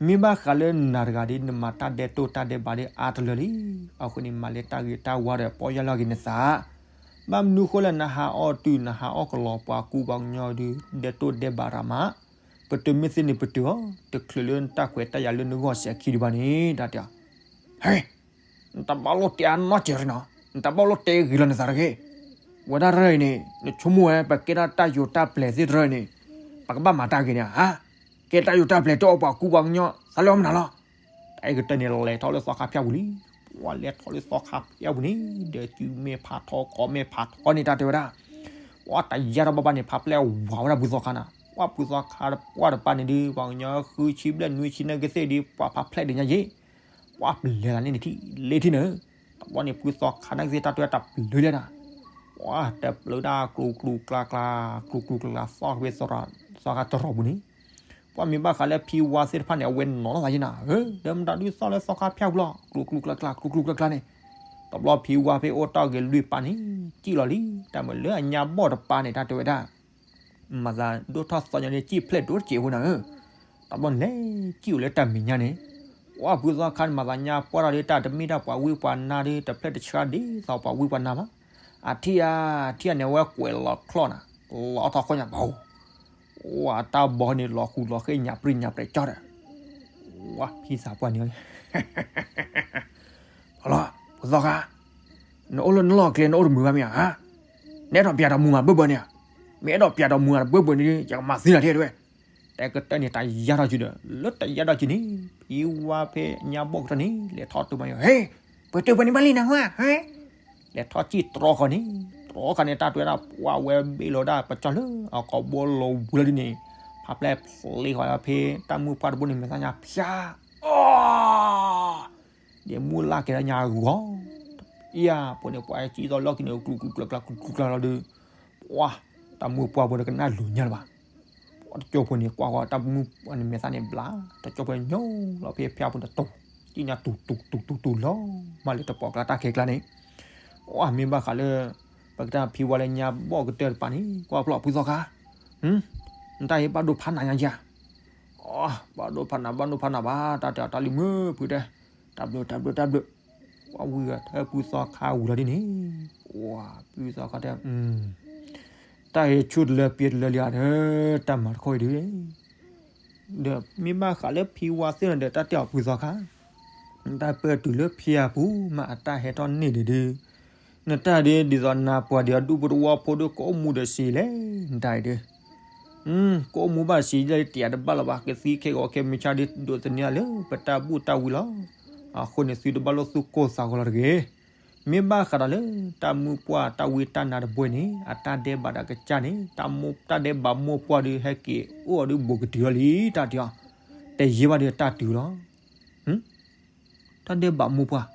မ့ၢ်ဘၣ်ဃးလၢနၤတဂၤဒီး နမၤတၢ်ဒဲးတိၢ်တၢ်ဒဲးဘးဒီးအါတလၢလံ, အဃိန့ၣ် မၤလၢတၢ်ဂ့ၤတၢ်ဝါဒီး ပီၢ်ယၢ်လီၤက့ၤနသး, ဘၣ်မနုၤဃိလဲၣ် နဟးအီၣ်တုၤ နဟးအီၣ်ကလီၤပှၤကူပှၤကညီဒီး ဒဲးတိၢ်ဒဲးဘးရၤမး, ပတုာ်မ့ၢ်သ့န့ၣ်ပတုာ်အီၤ, တချုးလၢနတၢ်ခွဲးတၢ်ယာ်လၢနဂီၢ်စဲၤခံဒံးဘၣ်န့ၣ် တၢ်တဲအီၤ, ဟဲ နတဘၣ်လိၣ်တဲအါနီတစဲးရ့ၣ်နီၤ, နတဘၣ်လိၣ်တဲဂ့ၤလီၤနသးတဂ့ၤ. ဝဲဒၣ်တရၢၢ်အံၤန့ၣ် နဆိကမိၣ်ဝဲ ပကဲထီၣ်တၢ်ယိၤတၢ်ပျဲၤသ့ၣ်တရၢၢ်အံၤန့ၣ် ပကဘၣ်မၤတၢ်ဂ့ၤန့ၣ်ဧါ. ကဲတၢ်ယိၤတၢ်ပျဲၤတအိၣ်ပှၤကူပှၤကညီ သးလၢအီၣ်မနုၤလီၤ. တၢ်အံၤကတၢၢ်န့ၣ် လဲၤထီၣ်လၢသီခါဖၠၣ်ပူၤလံ. ပှၤလဲၤထီၣ်လၢသီခါဖၠၣ်ပူၤန့ၣ် ဒီးစုမဲာ်ဖးထီ ကိးမဲာ်ဖးထီန့ၣ် တၢ်တဲဝဲဒၣ် ပှၤတယါထီၣ်ဘၣ်ဘၣ်န့ၣ် ဖးဖျဲၣ်ဝးဝဲဒၣ်ဖုသီခါနၤ. ပှၤဖုသီခါပှၢ်တပၤန့ၣ်ဒုး ပှၤကညီဃုဆံဘျဲၣ်နွံဆံနာ်က့သ့ၣ်ဒုး ပှၤဖးဖျဲၣ်ဒံးညါယ့ၣ် ပှၤပျဲၤလၢန့ၣ်န့ၣ်ထံၣ်လ့ထံၣ်န့ၣ်, တဘျီန့ၣ် ဖုသီခါနာ်က့သ့ၣ်တၢ်တဲတၢ်ပျဲၤလၢနၤ, ပှၤတပျဲၤဒၣ်ကျူၤကျူၤကျါကျါ ကျူၤကျူၤကျါကျါ သီၣ်ဝဲ သီခါတရီၢ်ပူၤန့ၣ်, ပှၤမ့ၢ်ဘၣ်ဃးလၢဖံဝါသ့ၣ်တဖၣ်န့ၣ် အဝဲနီၤလီၤသးယ့ၣ်နၤဧၢ, ဒီးမတၤဒုးသီၣ်လၢသီခါဖၠၣ်ပူၤလီၤ ကျူၤကျူၤကျါကျါ ကျူၤကျူၤကျါကျါန့ၣ်, တဘျီဖံဝါဖဲအိၣ်တ့ၢ်ဂ့ၤလွံၢ်ပၤန့ၣ် စံၣ်လီၤလံ တၢ်မၤလၢအညါဘီၣ်တပၤန့ၣ် တၢ်တဲဝဲဒၣ် မၤသးဒိၣ်ထီၣ်သီညါန့ၣ် စံၣ်ဖျဲၣ်ဒိၣ်တစဲးဖိနၤဧၢ, တဘျီန့ၣ်လဲၤစံၣ်အိၣ်လၢတၢ်မဲာ်ညါန့ၣ်, ပှၤဖုသီခါန့ၣ် မၤသးညါပှၢ်ထီၣ်ဒုး တၢ်တမ့ၢ်တၢ်ပှၤဝံပှၤနါဒုး တဖျဲၣ်တဆှါဒ်သိးပှၤဝံပှၤနါဘၣ်, အထံၣ်ဧါ ထံၣ်ဧါန့ၣ် အဝဲကွဲးလီၤချီၣ်နၤ, လီၤထီၣ်ခီၣ်ညါဘၣ် ဝဲတၢ်ဘီန့ၣ် လီၤဃူလီၤဃ့ၣ်ညၣ်ပြံၣ်ညၣ်ပြဲးကၠီဒီး, ဝဲဖံသးပှၢ်န့ၣ် လီၤ ဖုသီခါ, နအိၣ်လၢနလီၢ်ကျဲ နအိၣ်တမုာ်ဘၣ်မ့ၢ်ဧါ, နအဲၣ်ဒိးပျးဒီးမုာ်မးဘၢဘၢန့ၣ်ဧါ, မ့ၢ်အဲၣ်ဒိးပျးဒီးမုာ်မးဘၢဘၢန့ၣ် ယကမၤသံနၤထဲတဝဲ, တၢ်ကတၢၢ်န့ၣ် တၢ်ယါထီၣ်စုဒီး လၢတၢ်ယါထီၣ်စုန့ၣ် ဖံဝါဖဲညါဘီၣ်ကတၢၢ်န့ၣ် လဲၤထီၣ်တုၤမးန့ၣ် ဟဲ, ပှဲၤတုၤပှဲၤန့ၣ်ဘၣ်လံနဟါ, ဟဲ, လဲၤထီၣ်စံၣ်တြီဃီန့ၣ်, တြီဃီန့ၣ် တၢ်တဲဝဲဒၣ် ပှၤဝဲဘ့ၣ်လီၤဒၣ်ပကၠီလၢအကိာ်ဘိလီၤဝံၤလီၤဒ်န့ၣ်, ဖးဖျဲၣ်ဖျ့ဃီဖဲ တၢ်မုၣ်ပှၢ်တဘိန့ၣ် မဲာ်သၣ်ညါဖၠါ, အီ ဒ်မုၢ်လၢ်က့ၤဒၣ်ညါအဂီၢ်, အံၤ ပှၤန့ၣ် ပှၤစံၣ်သီလီၢ်ခံန့ၣ် ကျူကျူကျါကျါ ကျူကျူကျါလီၤဒီး, ပှၤ တၢ်မုၣ်ပှၢ်ဘိန့ၣ်ကနၣ်လိၤညါလၢၤဘၣ်. ပှၤတကၠိဖိန့ၣ် ကွၢ်ဃီတၢ်မုၣ်ပှၢ်န့ၣ်မဲာ်သၣ်န့ၣ်ဘျါ, တကၠိဖိညိလီၤဖဲဖၠါဖိတတိၤ, စံၣ်ညါတူၤတူၤတူၤတူၤတူၤလီၤ, မၤလၢတပိာ်ကျါတၢ်ခဲကျါန့ၣ်, အီၤ မ့ၢ်ဘၣ်ဃးလၢ ပကတၢၢ်ဖံဝါလၢညါဘီၣ်ကတၢၢ်တပၤန့ၣ် ကွၢ်ဖျီၣ်ဖုသီခါ, နတၢ်ဟ့ၣ်ဘၣ်ဒိဖးနးညါယၤ အီၤ ဘၣ်ဒိဖးနး ဘၣ်ဒိဖးနးဘၣ် တၢ်တဲအီၤတၢ်လံၤမုၢ်ဖုတဲ, တၢ်ဘျုး တၢ်ဘျုး တၢ်ဘျုး, ပှၤဝံၤဂၤထဲဖုသီခါဝံၤလီၤဒ်န့ၣ်, ပှၤဖုသီခါတဲ, တၢ်ဟ့ၣ်ဆူၣ်တလၢပှဲၤတလၢလံဧါဒီး, တၢ်မၤတခီအံၤဒီး, ဒီးမ့ၢ်ဘၣ်ဃးလၢဖံဝါသ့ၣ်န့ၣ်ဒီး တၢ်တဲအီၤဖုသီခါ, တၢ်ပၢၢ်တုၤလၢဖံအပူၤမးအတၢ်ဟဲထီၣ်န့ၢ်ဒံးဒုး နတၢ်ဒ် ဒ်သိးနၤပှၤဒံးအဒူၣ်ဖိတဝီဖိဒီးကအိၣ်မူဒီးစံးလဲၣ်, နတၢ်အံၤဒုး, ကအိၣ်မူဘၣ်စံးဒ်တယၤတဘၣ်လီၤဘၣ်, ကသံခဲဂီၤခဲမုၢ်ဆါဒ်ဒိးသန့ၤလၢပတၢ်ဘူၣ်တၢ်ဝံလီၤ. အဃိန့ၣ်သုတဘၣ်လိၣ်သူၣ်ကိၢ်သးဂီၤလီၤတဂ့ၤ. မ့ၢ်ဘၣ်ဃးဒီးလၢ တၢ်မုၢ်ပှၢ်တၢ်ဝံတၢ်နါတဘိန့ၣ် အတၢ်ဒဲးဘးဒီးကစၢ်န့ၣ် တၢ်ဒဲးဘးမိၢ်ပှၢ်ဒုးဟဲက့ၤအိၣ်အီၤဒုးဘူးကတုၤအီၤလံ တၢ်တဲအီၤ, တယံာ်ဘၣ်ဒုးတၢ်တုၤလီၤ. တၢ်ဒဲးဘးမိၢ်ပှၢ်,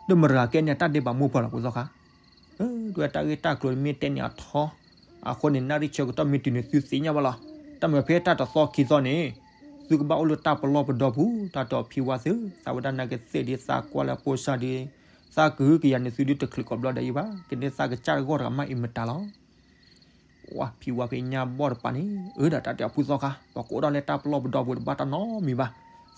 ဒီးမတၤဂၤကဲန့ၣ် တၢ်ဒဲးဘးမိၢ်ပှၢ်လီၤ ဖုသီခါ. အၢ တဝဲတၢ်ဂ့ၢ်တၢ်ကျိၤမ့ၢ်တဲန့ၢ်အထီ, အဃိန့ၣ် နၣ်ရံၣ်ဆၢကတီၢ်မ့ၢ်တုၤန့ၣ် သုသ့ၣ်ညါဘၣ်လီၤ. တၢ်မၤဖဲတၢ်တသီခံသီန့ၣ် သုကဘၣ်အိၣ်လၢတၢ်ပလီၢ်ပဒီပူၤ တၢ်တဲအီၤဖံဝါသ့ၣ်, သးဝဲဒၣ်နာ်က့သ့ၣ်ဒ်သးကွၢ်လၢအဖိစၢ်ဒီး သးကဟုကယာ်န့ၣ် သုဒုးတချုးကိးဘျီဒီးအံၤဘၣ်, ကန့ၢ်သးကစၢ်တဂီၢ်တဂၤမးအံၤမတၤလီၤ. ဝဲဖံဝါဖဲညါဘီၣ်တပၤန့ၣ် အၢ ဒီးတၢ်တဲအီၤဖုသီခါ ပှၤကအိၣ်ဒၣ်လၢတၢ်ပလီၢ်ပဒီပူၤတဘၣ်တၢ်နီတမံၤဘၣ်.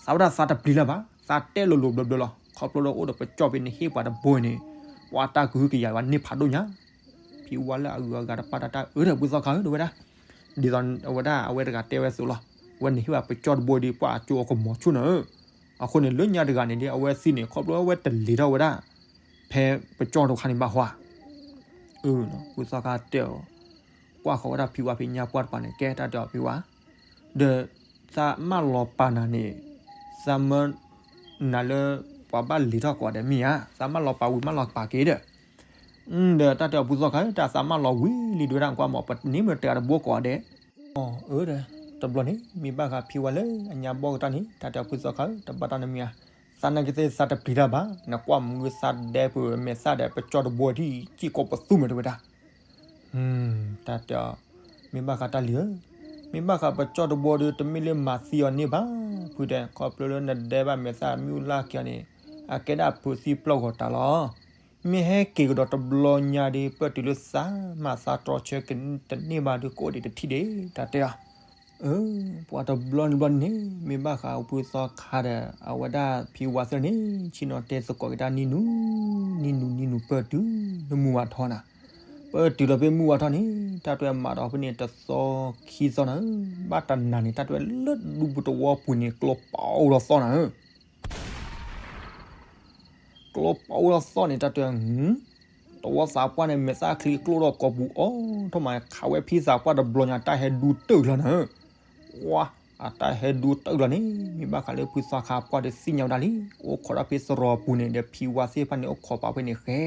သးဝဲဒၣ်သးတပျံၤလၢၤဘၣ်, သးတဲလိၤလိၤဘျီဘျီလီၤ. ခီဖျိလၢအိၣ်ဒီးပကၠီၣ်ဖဲနဟ့ၣ်ပှၤတဘိန့ၣ် ပှၤတၢ်ကဟုကယာ်ဝဲန့ၢ်ဖးဒိၣ်ညါ. ဖံဝါလၢအဂုၤအဂၤတပၤတၢ်တၢ်အၢဒီးဖုသီခါဧၢ တဝဲဒၣ် ဒ်သိးအဝဲဒၣ်အဝဲတဂၤတဲဝဲအသိးလီၤ. အဝဲန့ၣ်ဟ့ၣ်ဝဲပကၠီၣ်တဘိဒီး ပှၤအကၠိအကမီၤဆူၣ်နၤဧၢ. အဃိန့ၣ် လၢညါတဂၤန့ၣ်ဒီး အဝဲသံန့ၣ် ခီဖျိအဝဲတလ့ၤထီၣ်ဝဲဒၣ် ဖဲပကၠီၣ်တခါန့ၣ်ဘၣ်ဟီဧါ. အၢ ဖုသီခါတဲအီၤ, ကွၢ်ဃီၤဝဲဒၣ်ဖံဝါဖဲညါပှၢ်တပၤန့ၣ် ကဲတၢ်တဲအီၤဖံဝါ, ဒီးသးမၢလီၤပာ်နၤန့ၣ် သးမၢနၤလၢ ပှၤဘၣ်လ့ၤထီၣ်ကိးဂၤဒဲးမ့ၢ်ဧါ, သးမၢလီၤပာ်ဝံၤမၢလီၤပာ်က့ၤဒီး ဒီးတၢ်တဲအီၤဖုသီခါ တၢ်သးမၢလီၤဝံၤလံ တဝဲဒၣ် ကွၢ်မး ပန့ၢ်မ့ၢ်တဂၤတဘိကိးဂၤဒဲး. အီၤ အၢ တဘျီန့ၣ် မ့ၢ်ဘၣ်ဃးဖံဝါလၢအညါဘီၣ်ကတၢၢ်န့ၣ် တၢ်တဲအီၤဖုသီခါ တဘၣ်တၢ်နီတမံၤဧါ, သးနာ်က့သ့ၣ်သးတပျံၤတၢ်ဘၣ်, နကွၢ်မုၢ်သးဒဲပှၤမဲာ်သၣ်ဒီး ပကၠီၣ်တဘိဒ်စ့ၢ်ကီးပသူမ့ၢ်တဝဲဒၣ် တၢ်တဲအီၤ, မ့ၢ်ဘၣ်ဃးတၢ်လံၤဧၢ, မ့ၢ်ဘၣ်ဃးပကၠီၣ်တဘိဒီး တမ့ၢ်လၢမၤသံအီၤန့ၢ်ဘၣ်, ဖုတဲ ခီဖျိလၢနဒဲဘၣ်မဲာ်သၣ်မုၢ်လၢ်ခံဂၤန့ၣ် အကဲဒၣ်ဖုသံပျီၢ်ဂီၤတၢ်လီၤ. မ့ၢ်ဟဲက့ၤကဒီးတဘျီညါဒီး ပၢၢ်တုၤလၢသးမၤသးတြီဆၢကတန့ၢ်ဘၣ်ဒီး ကအိၣ်ဒံးတထံၣ်ဒံး တၢ်တဲအီၤ အၢ ပှၤတဘျီန့ၣ်ဘျီန့ၣ် မ့ၢ်ဘၣ်ဃးဖုသီခါဒီး အဝဲဒၣ်ဖံဝါသ့ၣ်န့ၣ် ဆ့ၣ်နီၤတဲသကိးက့ၤတၢ်နံၣ်နူ နံၣ်နူ နံၣ်နူပၢၢ်တုၤလၢမုၢ်ဝါထီနၤ, ပၢၢ်တုၤလီၤဖဲမုၢ်ဝါထီန့ၣ် တၢ်တဲမၤဒီးဖဲန့ၣ်တသီခံသီနၤဧၢ, ဘၣ်တနၤန့ၣ် တၢ်တဲလၢဒူပူၤတဝီပူၤန့ၣ် ကျိပာ်အိၣ်လီၤသီနၤဧၢ ကျိပာ်အိၣ်လီၤသီန့ၣ် တၢ်တဲ တဝီသးပှၢ်န့ၣ် မဲာ်သၣ်ချံကျိဒီးကိာ်ပူၤအီၤ ထီၣ်မးခးဝဲဖံသးပှၢ်တဘျီညါ တၢ်ဟဲဒူတၢၢ်လီၤနၤဧၢ, ဝါ အတၢ်ဟဲဒူတၢၢ်လီၤန့ၣ် မ့ၢ်ဘၣ်ဃးလၢဖုသီခါပှၢ်ဒီးသ့ၣ်ညါဝဲဒၣ်လံ, အိၣ်ခိးဒၣ်ဖဲသရိာ်ပူၤန့ၣ်ဒီး ဖံဝါသ့ၣ်တဖၣ်န့ၣ် အိၣ်ခိးပာ်ဖဲန့ၣ်ဃဲ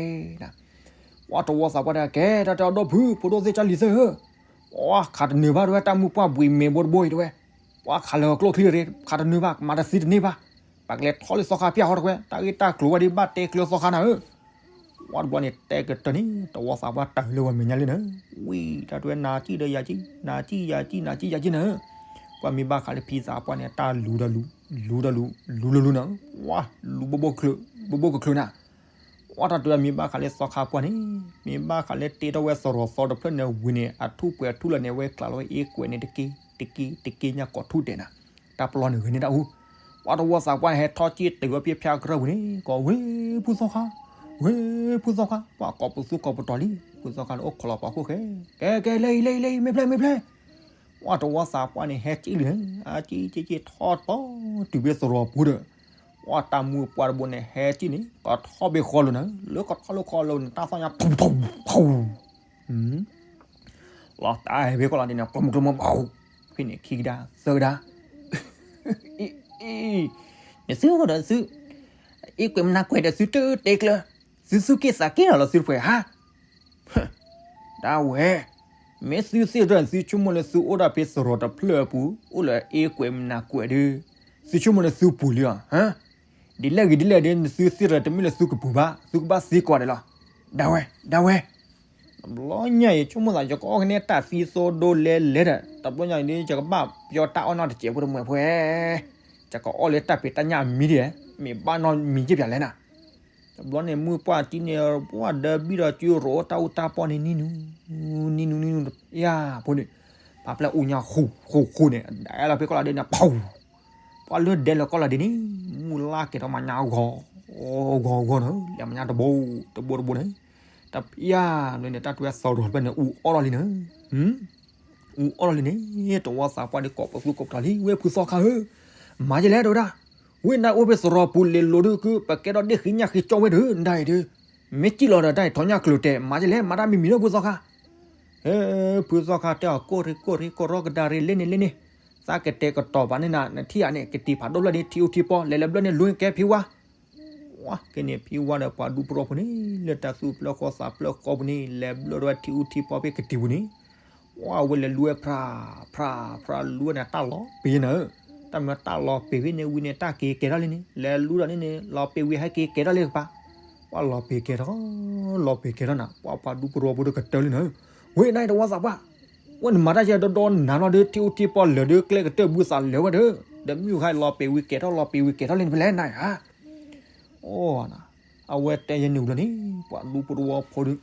နၤ, ဝါ တဝီသးပှၢ်တဲ ကဲတၢ်တဲအီၤဒီပုၢ် ဖိဒိၣ်သ့ၣ်ကၢ်လံၤသ့ၣ်ဧၢ ပှၤခးတနၢၤဘၣ်တဝဲ တၢ်မုၢ်ပှၢ်ဘှံးမဲာ်ဘိတဘိအံၤတဝဲ, ပှၤခးလၢကျိချံရ့ ခးတနၢၤဘၣ် မၤတသံတန့ၢ်ဘၣ်, ပကလဲၤထီၣ်လၢသီခါပျၢ်ဃီတဝဲ တၢ်ဂ့ၢ်တၢ်ကျိၤဝဲဒၣ်ဘၣ်တဲကျၢၤသီခါနၤဧၢ, ဝါတဘျီန့ၣ်တဲကတၢၢ်န့ၣ် တဝီသးပှၢ်တၢ်လၢဝဲမဲာ်ညါလံနၤ, ဝံၤ တၢ်တဲဝဲ နၤကံၣ်ဒီးယၤကံၣ် နၤကံၣ်ယၤကံၣ် နၤကံၣ်ယၤကံၣ်နၤဧၢ, ပှၤမ့ၢ်ဘၣ်ဃးလၢဖံသးပှၢ်န့ၣ် တၢ်လူၤဒီးလူၤ လူၤဒီးလူၤ လူၤလၢလူၤနၤဧၢ, ဝါ လူၤဘိဘိကချၢ ဘိဘိကချၢနၤ ဝါတၢ်တဲဝဲမ့ၢ်ဘၣ်ဃးလၢသီခါပှၢ်န့ၣ် မ့ၢ်ဘၣ်ဃးလၢတ့ထီၣ်ဝဲသရိာ်သီတဖျၢၣ်န့ၣ်ဝံၤန့ၣ် အထူၣ်ပှဲၤထူၣ်လီၤန့ၣ် အဝဲကျးလီၤဝဲအ့ကွဲးန့ၣ် တက့ၢ် တက့ၢ် တက့ၢ်ညါကိးထူၣ်ဒဲးနၤ, တၢ်ပလီၢ်န့ၣ်ဂ့ၤန့ၢ်တၢ်အူ, ဝါတဝီသးပှၢ်န့ၣ် ဟဲထီၣ်က့ၤတုၤဝဲဖဲဖၠါကရၢၢ်ပူၤန့ၣ် ကိးဝဲဖုသီခါ, ဝဲဖုသီခါ, ပှၤကိးပသူကိးပတီၤလံ, ဖုသီခါန့ၣ် အိၣ်ခိးလီၤပှၤခိၣ်ဃဲ, ကဲကဲ လၢအံၤ လၢအံၤ လၢအံၤ မ့ၢ်ဖျဲၣ် မ့ၢ်ဖျဲၣ် ဝါတဝီသးပှၢ်န့ၣ် ဟဲက့ၤလံနၤ, အက့ၤက့ၤက့ၤထီၣ်ပီၤ တုၤဖဲသရိာ်ပူၤဒီး, ဝါတၢ်မုၢ်ပှၢ်တဘိန့ၣ် ဟဲက့ၤန့ၣ် ကထီၣ်ဖဲဃီလိၤနၤ, လၢကထီၣ်လၢဃီလိၤန့ၣ် တၢ်သီၣ်ညါ ဖူဖူဖူ လီၤတၢ်ဟဲဖဲဃီလီၤဒ်န့ၣ် ကျိမုကျိမု ဖဲန့ၣ်ခံကဒါ သၢကဒါ အံၤ အံၤ နသုအိၣ်ဒီးသု အ့ကွဲးမနၤကွဲးဒီးသုတတဲကျၢၤ, သုသူၣ်က့ၣ်သးက့ၣ်ဒီးလီၤသုတပှဲၤဧါ. ဒၣ်ဝဲ, မ့ၢ်သုသ့ၣ်တဖၣ်န့ၣ် သုဆိကမိၣ်လၢသုအိၣ်ဒီးဖဲသရိာ်တဖျၢၣ်အပူၤ အိၣ်လၢအ့ကွဲးမနၤကွဲးဒီး သုဆိကမိၣ်လၢသုပူၤလံဧါ. ဒ်လဲၣ်ဂ့ၤဒ်လဲၣ်ဒီး နသုသ့ၣ်တဖၣ်တမ့ၢ်လၢသုကပူၤဘၣ်, သုကဘၣ်သ့ကွၢ်ဒီးလီၤ. ဒၣ်ဝဲ, ဒၣ်ဝဲ တဘျီညါအံၤ ဆိကမိၣ်သး ယကအီၣ်ကန့ၢ်တၢ်သံသိဒိလဲလဲဒီး တဘျီညါအံၤဒီး ယကဘၣ်ပျီတၢ်အီၣ်နီတစဲးဖိတမှဲးဖဲ ယကအီၣ်လၢတၢ်ဖံးတၢ်ညၣ်မံၤဒ်လဲၣ်, မ့ၢ်ဘၣ်နီတမံၤက့ပၠးလဲၣ်နၤ. တဘျီန့ၣ် မုၢ်ပှၢ်ကံန့ၣ် ပှၢ်ဒၢဘံၣ်ဒီးကၠိရိၤတၢ်အူတၢ်ပီၢ်န့ၣ် နံၤနူၤ, နံၤနူၤနံၤနူၤတပျၢ်ဖိန့ၣ်, ဖးပျဲၢ်အူညါဃူဃူဃူန့ၣ် ဒဲလီၤဖဲကီၢ်လီၤဒ့န့ၣ် ပူၤ, ပှၢ်လၢဒဲလီၤကီၢ်လီၤဒ့န့ၣ် မုၢ်လၢ်ကဲထီၣ်မၤညါဂီၤ ဂီၤဂီၤန့ၣ် လဲၤမၤညါတဘိ တဘိတဘိန့ၣ်, တပျၢ်န့ၣ် တၢ်တွဲသရိာ်တဖျၢၣ်န့ၣ် အူအီၣ်လီၤလံန့ၣ် အူအီၣ်လီၤလံန့ၣ် တဝီသးပှၢ်ဒီးကိးပသူကိးပတီၤလံ ဝဲဖုသီခါဧၢ, မၤယလဲၣ်တဝဲဒၣ်, ဝဲနအိၣ်ဖဲသရိာ်ပူၤလဲၤလိၤဒုးက ပကဲထီၣ်ဒ့ၣ်ဃံညၣ်ဃံကၠီဝဲဒၣ် နဒၣ်အံၤဒုး, မ့ၢ်စံၣ်လီၤဒီးတၢ်အံၤထီၣ်ညၣ်ကျိၤတဲာ် မၤယလဲၣ် မၤတၢ်မံၤမံၤလၢဖုသီခါ ဟဲ, ဖုသီခါတဲအီၤ ကိၢ်ရ့ၣ်ကိၢ်ရ့ၣ် ကရီကဒါရ့ၣ် လဲၣ်န့ၣ်လဲၣ်န့ၣ်, သးကတဲာ်ကတီၤပာ်န့ၢ်နၤ နထံၣ်ဧါန့ၣ် ကတံာ်ဖးဒိၣ်ဖျၢၣ်ဒ် ထံအူထံပီ လဲၤလၢဘျၢၣ်န့ၣ် လူၤကဲဖံဝါ, ဝါကဲန့ၣ် ဖံဝါဒီးပှၤဒူပရီဖိန့ၣ် လၢတၢ်သူၣ်ပျၢၢ်ဃီသးပျၢၢ်ဃီပူၤန့ၣ် လဲၤဘျၢၣ်ဒီးဝဲထံအူထံပီဖဲကတံာ်ပူၤန့ၣ်, ဝါဝဲလဲၤလူၤဝဲဖြး, ဖြး, ဖြးလူၤဝဲန့ၣ် တၢ်လီၤပံာ်နၤဧၢ, တၢ်မၤတၢ်လီၤပံာ်ဖဲန့ၣ်ဝံၤန့ၣ် တၢ်က့ၤကဲထီၣ်လံန့ၣ် လဲၤလူၤဒီးန့ၣ်န့ၣ် လီၤပံာ်ဝံၤဟဲက့ၤကဲထီၣ်လံကပၤ, ပှၤလီၤပံာ်ကဲထီၣ်, လီၤပံာ်ကဲထီၣ်နၤ ပှၤပှၤဒူပရီဖိတကတၢၢ်လံနၤဧၢ, ဝဲနအံၤတဝီသးပှၢ်, ဝဲနမၤတၢ်ယဲဒီဒီနၤလီၤဒီး ထံအူထံပီလၢာ်ဒီး ကျဲကတၢၢ်ဘုသးလၢာ်ဝဲဒီး, ဒီးမုၢ်ခါလီၤပံာ်ဝံၤကဲထီၣ် လီၤပံာ်ဝံၤကဲထီၣ်လံန့ၣ် ဖဲလဲၣ်နၤဧါ အိ, အဝဲတဲယဲန့ၣ်ဝံၤလီၤန့ၣ် ပှၤဒူပရီဖိဒီး,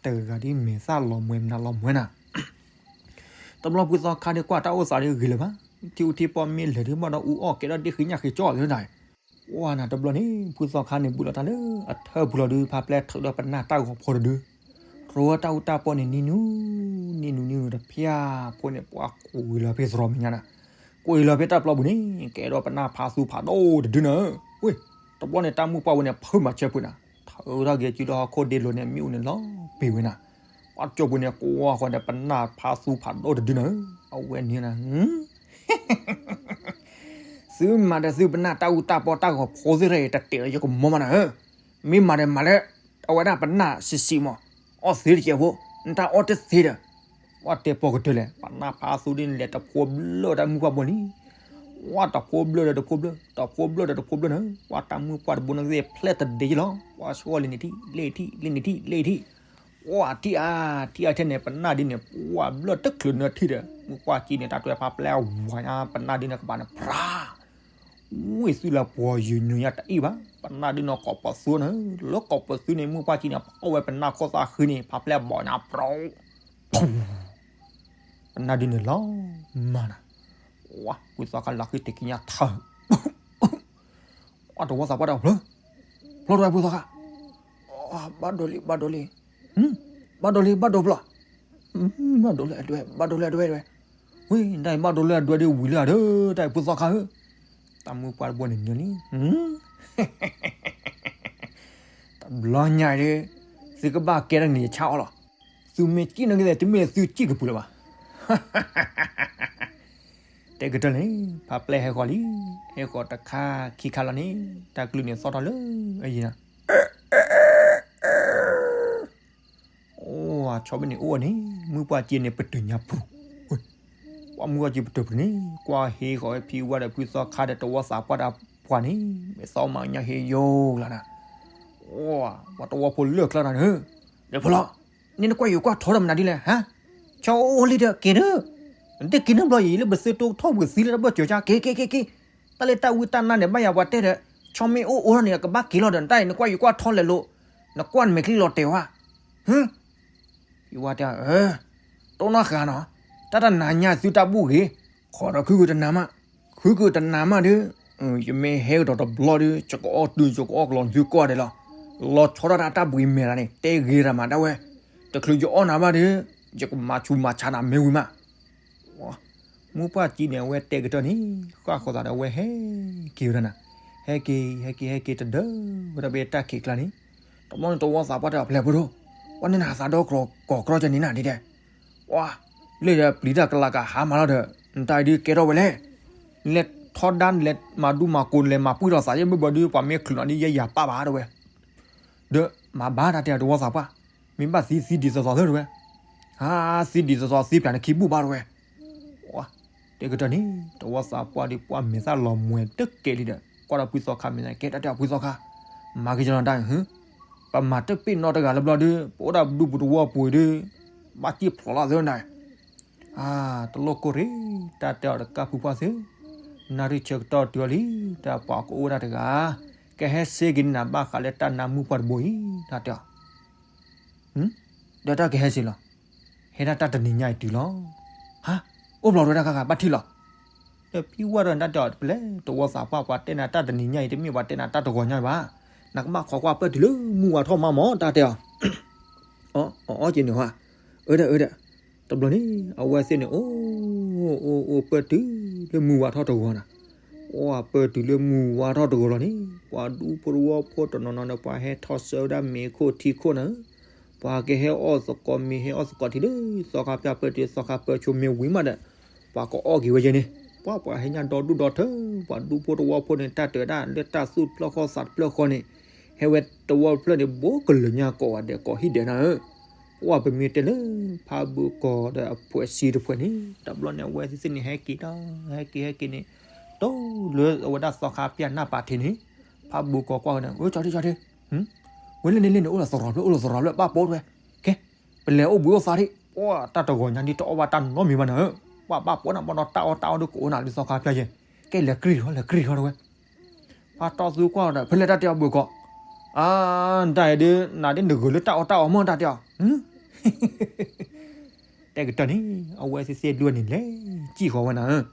တဂၤဒ်မဲာ်သၣ်လီၤမှဲမနုၤလီၤမှဲနၤ, တဘျီဖုသီခါဒီးကွၢ်တၢ်အိၣ်သးဒီးဂ့ၤလၢၤဘၣ်, ထံအူထံပီမ့ၢ်လၢာ်ဒီးဘၣ်ဒီးအူအီၣ်ကဲထီၣ်ဒ့ၣ်ဃံညၣ်ဃံကၠီလၢနၤ, ဝါနၤတဘျီန့ၣ် ဖုသီခါန့ၣ် ဘူးလီၤတၢ်လၢအထၢၣ်ပူၤလီၤဒီး ဖးပျဲၢ်ထုးဒီးပနၢ်တၢ်ဂီၤဖိတဒု, ရိဝဲတၢ်အူတၢ်ပီၢ်န့ၣ် နံၤနူၤ, နံၤနူၤနံၤနူၤတဖၠၣ်, ဖိန့ၣ် ပှၤကွံာ်လီၤဖဲသရိာ်မဲာ်ညါနၤ, ကွံာ်လီၤဖဲတၢ်ပျီပူၤန့ၣ် ကဲထီၣ်ပနၢ်ဖးသူဖးဒိၣ်တဒုနၤ, ဝ့ၢ်, တဘျီန့ၣ် တၢ်မုၢ်ပှၢ်ဝဲန့ၣ် ဖုးမၤဆၢပှ့ၤနၤ, ထုးထီၣ်က့ၤစုဒီးဟီၣ်ခိၣ်ဒ့လိၤန့ၣ် မ့ၣ်အူန့ၣ်လီၤပံာ်ဝဲနၤ, ပှၤကၠိပူၤန့ၣ် ကွၢ်ဃီဒီးပနၢ်ဖးသူဖးဒိၣ်တဒုနၤ, အဝဲန့ၣ်နၤ သုမၤဒီးသုပနၢ်တၢ်အူတၢ်ပီၢ်တၢ်ဂီၤဖိသ့ၣ်တဖၣ်အံၤ တတဲာ်လီၤယကမီမးနၤဧၢ, မ့ၢ်မၤဒီးမၤလၢ အဝဲဒၣ်ပနၢ်ဆံးဆံးမး, အီၣ်သ့တကဲးဖိ, နတၢ်အီၣ်တသ့ဒီး, ပှၤတဲပီၢ်ကတၢၢ်လဲၣ်, ပနၢ်ဖးသူဒ်န့ၣ်လဲၣ် တဖိဘျၢၣ်တၢ်မုၢ်ပှၢ်ဘိလံ, ဝါတဖိဘျၢၣ်ဒီးတဖိဘျၢၣ်, တဖိဘျၢၣ်ဒီးတဖိဘျၢၣ်နၤ, ပှၤတၢ်မုၢ်ပှၢ်တဘိနဂ့ၢ်ဖျဲၣ်တဒဲယလီၤ, ပှၤဆှီလံန့ၣ်ထံၣ် လဲၣ်ထံၣ် လဲၣ်န့ၣ်ထံၣ် လဲၣ်ထံၣ် ဝါထံၣ်အါ, ထံၣ်အါထဲန့ၣ် ပနၢ်ဒ်န့ၣ် ပှၤဘျၢၣ်တချုးနၢထံၣ်ဒီး မုၢ်ပှၢ်ကံန့ၣ် တၢ်တွဲဖးပျဲၢ်ဝါညါ ပနၢ်ဒ်န့ၣ်ကပၤန့ၣ် ဖြး, ဝ့ၢ်သုလၢပှၤယုာ်ညိယါတအံၣ်ဘၣ်, ပနၢ်ဒ်န့ၣ်ကိးပသူနၤ, လၢကိးပသူန့ၣ် မုၢ်ပှၢ်ကံန့ၣ် ဖီၣ်ဝဲပနၢ်ခိၣ်သၣ်ဃံန့ၣ် ဖးပျဲၢ်ဘီညါ ဖြး, ပနၢ်ဒ်န့ၣ်လီၤမၤနၤ, ဝါ ဖုသီခါလီၤဃံတက့ညါထၢ အတဝီသးပှၢ်တၢ်ဖျၢၣ်, ဖျီတဝဲဖုသီခါ, ဘၣ်ဒိလံ ဘၣ်ဒိလံ, ဘၣ်ဒိလံ ဘၣ်ဒိဖျီ, ဘၣ်ဒိလၢအဒွဲ ဘၣ်ဒိလၢအဒွဲဒွဲ, ဝံၤ တၢ်အံၤဘၣ်ဒိလၢအဒွဲဒီးဝံၤလၢအဒၢ တၢ်အံၤဖုသီခါဧၢ, တၢ်မုၢ်ပှၢ်တဘိန့ၣ်နၢလံ တဘျီညါဒီး သုကဘၣ်ကဲထီၣ်န့ၣ်ယဆါအီၤလီၤ, သုမ့ၢ်စံၣ်နီၣ်က့ၤ တမ့ၢ်သုစံၣ်ကပူၤလၢၤဘၣ် တဲကတၢၢ်န့ၣ် ဖးပျဲၢ်ဟဲဃီၤလံ, ဟဲဃီၤတခါခံခါလီၤန့ၣ် တၢ်ကလုၢ်န့ၣ်သီၣ်ထီၣ်လၢအယံၤနၤ, အိ ဆီဘ့ၣ်န့ၣ်အိၣ်ဝဲန့ၣ် မုၢ်ပှၢ်က့န့ၣ်ပတုာ်ညါပူၤ, ပှၤမုၢ်ပှၢ်က့ပတုာ်ပူၤန့ၣ် ကွၢ်ဟ့ၣ်ဃီၤဝဲဖံဝါဒီးဖုသီခါဒီးတဝီသးပှၢ်တၢ်ပှၢ်န့ၣ် မ့ၢ်သီမၤညါဟ့ၣ်ယိာ်လီၤနၤ, အိ ပှၤတဝီဖိလၢာ်ချါတၢ်န့ၣ်, ဒီးဖျီ န့ၣ်နကွၢ်ယိၤကွၢ်ထီဒီးမနုၤဒ်လဲၣ် ဟါ, ဆီအိၣ်လံဒီးက့ၤဒီး, နတက့ၤနီတဘျီအံၤ လၢပသုတိကထီၣ်ပှၤသံလၢတၢ်ဘၢၣ်စၢၤကါ က့ၤ က့ၤ က့ၤ က့ၤ, တၢ်လၢတၢ်ဝံတၢ်နါန့ၣ် ဘၣ်ယၤပှၤတဲဒီး, ဆီမ့ၢ်အိၣ်အိၣ်ထီၣ်န့ၣ် ကဘၣ်က့ၤလီၤဒီး နတၢ်အံၤနကွၢ်ယိၤကွၢ်ထီလဲၤလိၤ, နကွၢ်နမဲာ်ချံလီၤတဲာ်ဝဲ, ဟါ ယဝဲတဲ, တိၢ်နီၣ်ဃာ်နီၤ, တၢ်တနၤညါသုတၢ်ဘူၣ်ဂ့ၤ, ခိးဒီးခုကတနၤမး, ခုကတနၤမးဒီး, ယမ့ၢ်ဟဲကဒီးတဘျီဒီး ယကအီၣ်တုၤယကအီၣ်ကလီၤသုကွၢ်ဒဲးလီၤ, လီၤဆီဒၣ်တၢ်တၢ်ဘှံးမဲာ်တၢ်န့ၣ် တဲဂ့ၤတၢ်မးဒၣ်ဝဲ, တချုးယအီၣ်နၤဘၣ်ဒီး, ယကမၤဆူးမၤဆါနၤမ့ၢ်ဝံၤမး မုၢ်ပှၢ်ကံန့ၣ် အဝဲတဲကတၢၢ်န့ၣ် ဃၣ်ဃီၤသးဒီးအဝဲဟဲက့ၤဝဲဒၣ်နၤ, ဟဲက့ၤ ဟဲက့ၤ ဟဲက့ၤတဒၢဝဲဒၣ်ဖဲတၢ်ခံးကျါန့ၣ်, တဘျီန့ၣ်တဝီသးပှၢ်တၢ်ဖျဲၣ်ဖိဒိၣ်, ပှၤန့ၣ်နဟးသးဒီကီၢ်ကီၢ်ကီၢ်ကၠီန့ၣ်နၤဒ်တဲ, ပှၤ, လၢဒီးပျံၤတၢ်ကလၤကဟါမးလီၤဒီး နတၢ်အံၤဒုးကဲထီၣ်ဝဲလဲၣ်, လဲၤ ထီဒါလဲၤမၤဒူမၤကိၢ် လဲၤမၤပှံၢ်ထီၣ်သးယဲၢ်မ့ၢ်ဘၣ်ဒီး ပှၤမ့ၢ်ချုးနီၤဒ်ယဲၢ်ယၤပၢ်ဘၣ်တဲဝဲ, ဒီးမၤဘၣ်တၢ်တဲတဝီသးပှၢ်, မ့ၢ်ဘၣ်သံသံဒ်သိးသိးသၢတဲဝဲ, ဟါ သံဒ်သိးသိးသံပၠးနခံဘူၣ်ဘၣ်တဲဝဲ, တဲကတၢၢ်န့ၣ် တဝီသးပှၢ်ဒီးပှၢ်မဲာ်သၣ်လီၤမှဲၤတကဲလံဒီး ကွၢ်ဒီးဖုသီခါမဲာ်သၣ်ကဲတၢ်တဲအီၤဖုသီခါ, မၤက့ၤကနီၤတၢ်ဟ့, ပမၤတပ့ၢ်နီတဂၤလၢဘျီဒီး ပအိၣ်ဒၣ်ဒူပူၤတဝီပူၤဒီး ဘၣ်ကံၣ်ဖျိးလီၤသၢနၤ အါ တလိၣ်ကိၢ်ရ့ၣ် တၢ်တဲအီၤတကၢ်ဖုပှၢ်သ့, နၣ်ရံၣ်ဆၢကတီၢ်တုၤအီၤလံ, တၢ်ပှၤကအိၣ်ဝဲဒၣ်တဂၤ, ကဟဲစ့က့ၤန့ၢ်နၤဘၣ်ဃးလၢတၢ်နါမုၣ်ပှၢ်တဘိအံၤ တၢ်တဲအီၤ, ဒီးတၢ်ကဟဲစ့လီၤ, ဟဲဒၣ်တၢ်တနံၤညါအံၤတုၤလီၤ, ဟါ, အိၣ်ဘျီဝဲဒၣ်ဃၣ်ဃၣ်ဘၣ်ထံၣ်လီၤ ဒီးဖံဝဲဒီးနတၢ်တဲအီၤတပလဲၤ တဝီသးပှၢ်ပှၤတဲနၤတၢ်တနံၤညါအံၤ တမ့ၢ်ပှၤတဲနၤတၢ်တဂီၤညါဘၣ်, နကဘၣ်ခိးကွၢ်ပၢၢ်တုၤလၢမုၢ်ဝါထီၣ်မးမး တၢ်တဲအီၤ, အီအီက့ၤန့ၣ်ဟါ, အၢဒၢးအၢဒၢး, တဘျီန့ၣ် အဝဲသ့ၣ်န့ၣ် အိၣ်အိၣ်အိၣ် ပၢၢ်တုၤလၢမုၢ်ဝါထီၣ်တဂီၤနၤ, အိၣ်ပၢၢ်တုၤလၢမုၢ်ဝါထီၣ်တဂီၤလီၤန့ၣ် ပှၤဒူဖိတဝီဖိတနီၤနီၤန့ၣ် ပှၤဟဲထီၣ်ဆှၢဝဲဒၣ်မ့ၤခိၣ်ထံခိၣ်နၤ ပှၤကဟဲအီၣ်သကိးမ့ၤ ဟဲအီၣ်သကိးထံလၢ သီခါဖၠၣ်ပၢၢ်တုၤ သီခါပၢၢ်ဆိမ့ၢ်ဝံၤမးဒီး ပှၤကအီၣ်က့ၤဝဲယဲန့ၣ်, ပှၤပှၤဟဲညၣ်ဒီဒူၣ်ဒီထၢ, ပှၤဒူဖိတဝီဖိန့ၣ် တၢ်တၢာ်ဒၣ်လၢတၢ်သူၣ်တဖျၢၣ်ဃီသးတဖျၢၣ်ဃီန့ၣ်, ဟဲဝဲတဝီတဖျၢၣ်န့ၣ် ဘိကလၢာ်ညါကိးဂၤဒဲးကိးဟံၣ်ဒဲးနၤဧၢ, ပှၤပမ့ၢ်တဲလၢ ဖးဘိကီးဒီးအဖှဲးစံတဖှဲးန့ၣ် တဘျီန့ၣ် အဝဲသ့ၣ်သ့ၣ်န့ၣ် ဟဲက့ၤဒီး ဟဲက့ၤဟဲက့ၤန့ၣ်, တိၢ်လၢအဝဲဒၣ်သီခါဖၠၣ်နၢ်ပာ်ထံးန့ၣ်, ဖးဘိကီးကွၢ်ဝဲန့ၣ် အၢ ကၠီထံ ကၠီထံ, ဝဲလၢန့ၣ်လၢန့ၣ် အိၣ်လီၤသရိာ်ဖျၢၣ် အိၣ်လီၤသရိာ်ဖျၢၣ် ဘၣ်ပိာ်ဝဲ, ကဲ, ပလဲၤအိၣ်ဘှံးအိၣ်သါထံ, ပှၤတၢ်တဂီၤညါဒ်တအီၣ်ဘၣ်တၢ်နီတမံၤဘၣ်နၤဧၢ, ပှၤဘၣ်ပိာ်နၤဘၣ်ဒီးတၢ်အီၣ်တၢ်အီဒီးကအိၣ်နၤလၢသီခါဖၠၣ်ယဲ, ကဲလဲၤကြံၢ်ထီၣ် လဲၤကြံၢ်ထီၣ်တဲဝဲ, ဖးတီၢ်သူကွၢ်ဒီး ဖဲလဲၣ်တၢ်တဲအီၤဘိကီး, အါ, တၢ်အံၤဒ် နၤဒ်နဂၢၢ်လၢတၢ်အီၣ်တၢ်အီမ့ၢ်တၢ်တဲအီၤ, တဲကတၢၢ်န့ၣ် အဝဲသ့ၣ်သ့ၣ်ဒွဲၣ်န့ၣ်လဲၤစံၣ်ဃီၤဝဲနၤဧၢ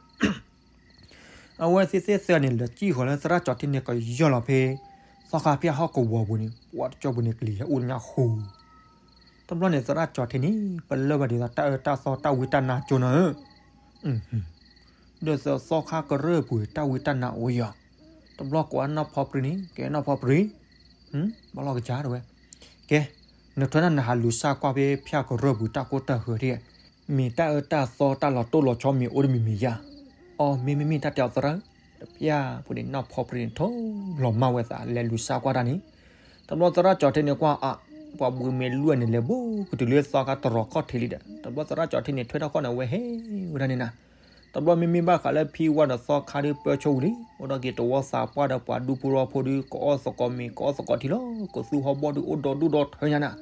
အဝဲသ့ၣ်သ့ၣ်သၢန့ၣ် လဲၤစံၣ်ဃီၤလၢသရၣ်ကၠီထံန့ၣ် ကယီၢ်လီၤဖဲ သီခါဖၠၣ်ဟီၣ်ကဝီၤပူၤန့ၣ် ပှၤတကၠီပူၤန့ၣ် ကလံၤဟဲအိၣ်ညါဃိ, တဘျီန့ၣ် သရၣ်ကၠီထံန့ၣ် ပလၢၢ်ဘၣ်ဒ်သိးတၢ်အၢတၢ်သီတၢ်ဝံတၢ်နါကၠိနၤဧၢ, ဒီးသီခါကရၢၢ်ပူၤတၢ်ဝံတၢ်နါအိၣ်ယီၤ, တဘျီကိးအနီၢ်ဖီပြံန့ၣ် ကဲနီၢ်ဖီပြံ, ဘၣ်လီၢ်ကစၢ်တဲဝဲ, ကဲ, နထွဲနၤနဟးလူၤစၢ်ကွၢ်ဖဲဖၠၣ်ကရၢၢ်ပူၤတၢ်ကိၢ်တၢ်ဂီၤထံၣ်, မ့ၢ်တၢ်အၢတၢ်သီတၢ်လီၤတိၢ်လီၤဆီမ့ၢ်အိၣ်တမံၤမံၤယါ, အီမ့မ့ၢ်မ့ၢ်တၢ်တဲအီၤသရၣ်, တဖၠၣ်ပူၤန့ၣ် နီၢ်ဖီပြံန့ၣ် ထိၣ်လီၤမၢ်ဝဲသးလဲၤလူၤစၢ်ကွၢ်တၢ်န့ၣ်, တဘျီသရၣ်ကၠီထံန့ၣ်ကွၢ်အါ, ပှၤဘှံးမ့ၢ်လွံၢ်န့ၣ် လဲၤဘူးကတုၤလၢသီခါတရီၤခီၣ်ထံးလံဒီး တဘျီသရၣ်ကၠီထံန့ၣ် ထွဲထီၣ်ခီၣ်န့ၣ် အဝဲဟဲဝဲဒၣ်န့ၣ်နၤ တဘျီမ့မ့ၢ်ဘၣ်ဃးလၢဖံဝါဒီးသီခါဒီးပၢဆိဝံၤလံ, အိၣ်ဒီးက့ၤတဝီသးပှၢ်ဒီးပှၤဒူဖိတဝီဖိဒီး ကအီၣ်သကိးမ့ၤ ကအီၣ်သကိးထံလီၤ, ကသူဟီၣ်ဘီၣ်ဒီးအိၣ်ဒီဒူၣ်ဒီထၢညါနၤ,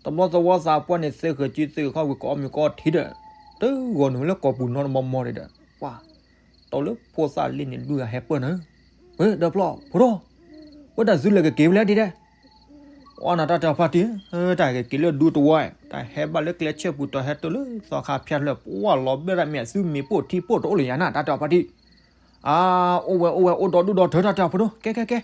တဘျီသဝီသးပှၢ်န့ၣ် သၢဃၢၤစုသၢဃၢၤခီၣ်ဝံၤ ကအီၣ်မ့ၤကအီၣ်ထံဒီး တဂီၤန့ၣ်ဝဲလၢကိာ်ပူၤနီတမီမီဒီး ပှၤ တီလၢဖိသၣ်လ့ၣ်န့ၣ် လွံၢ်ဂၤဟဲပၢၢ်နၤ, ဝဲဒီးဖျီၣ် ဖိဒိၣ်, ဝဲတၢ်သုလဲၤကက့ၤဖဲလဲၣ်ဒ်ဒဲး အီနၤတၢ်တဲအီၤဖါတံၢ်, တၢ်ကက့ၤလၢဒူတဝီ, တၢ်ဟဲဘၣ်လၢကျဲဆဲပူၤ တၢ်ဟဲတုၤလၢသီခါဖၠၣ်ဖျၢၣ် ပှၤလီၤဘဲဒၣ်မ့ၢ်အသုမ့ၢ်ပိၢ်ထံပိၢ်တအိၣ်လၢယၤနၤ တၢ်တဲအီၤဖါတံၢ်, အါ, အိၣ်ဝဲအိၣ်ဝဲအိၣ်ဒီဒူၣ်ဒီထၢ တၢ်တဲအီၤဖိဒိၣ်, ကဲကဲကဲ,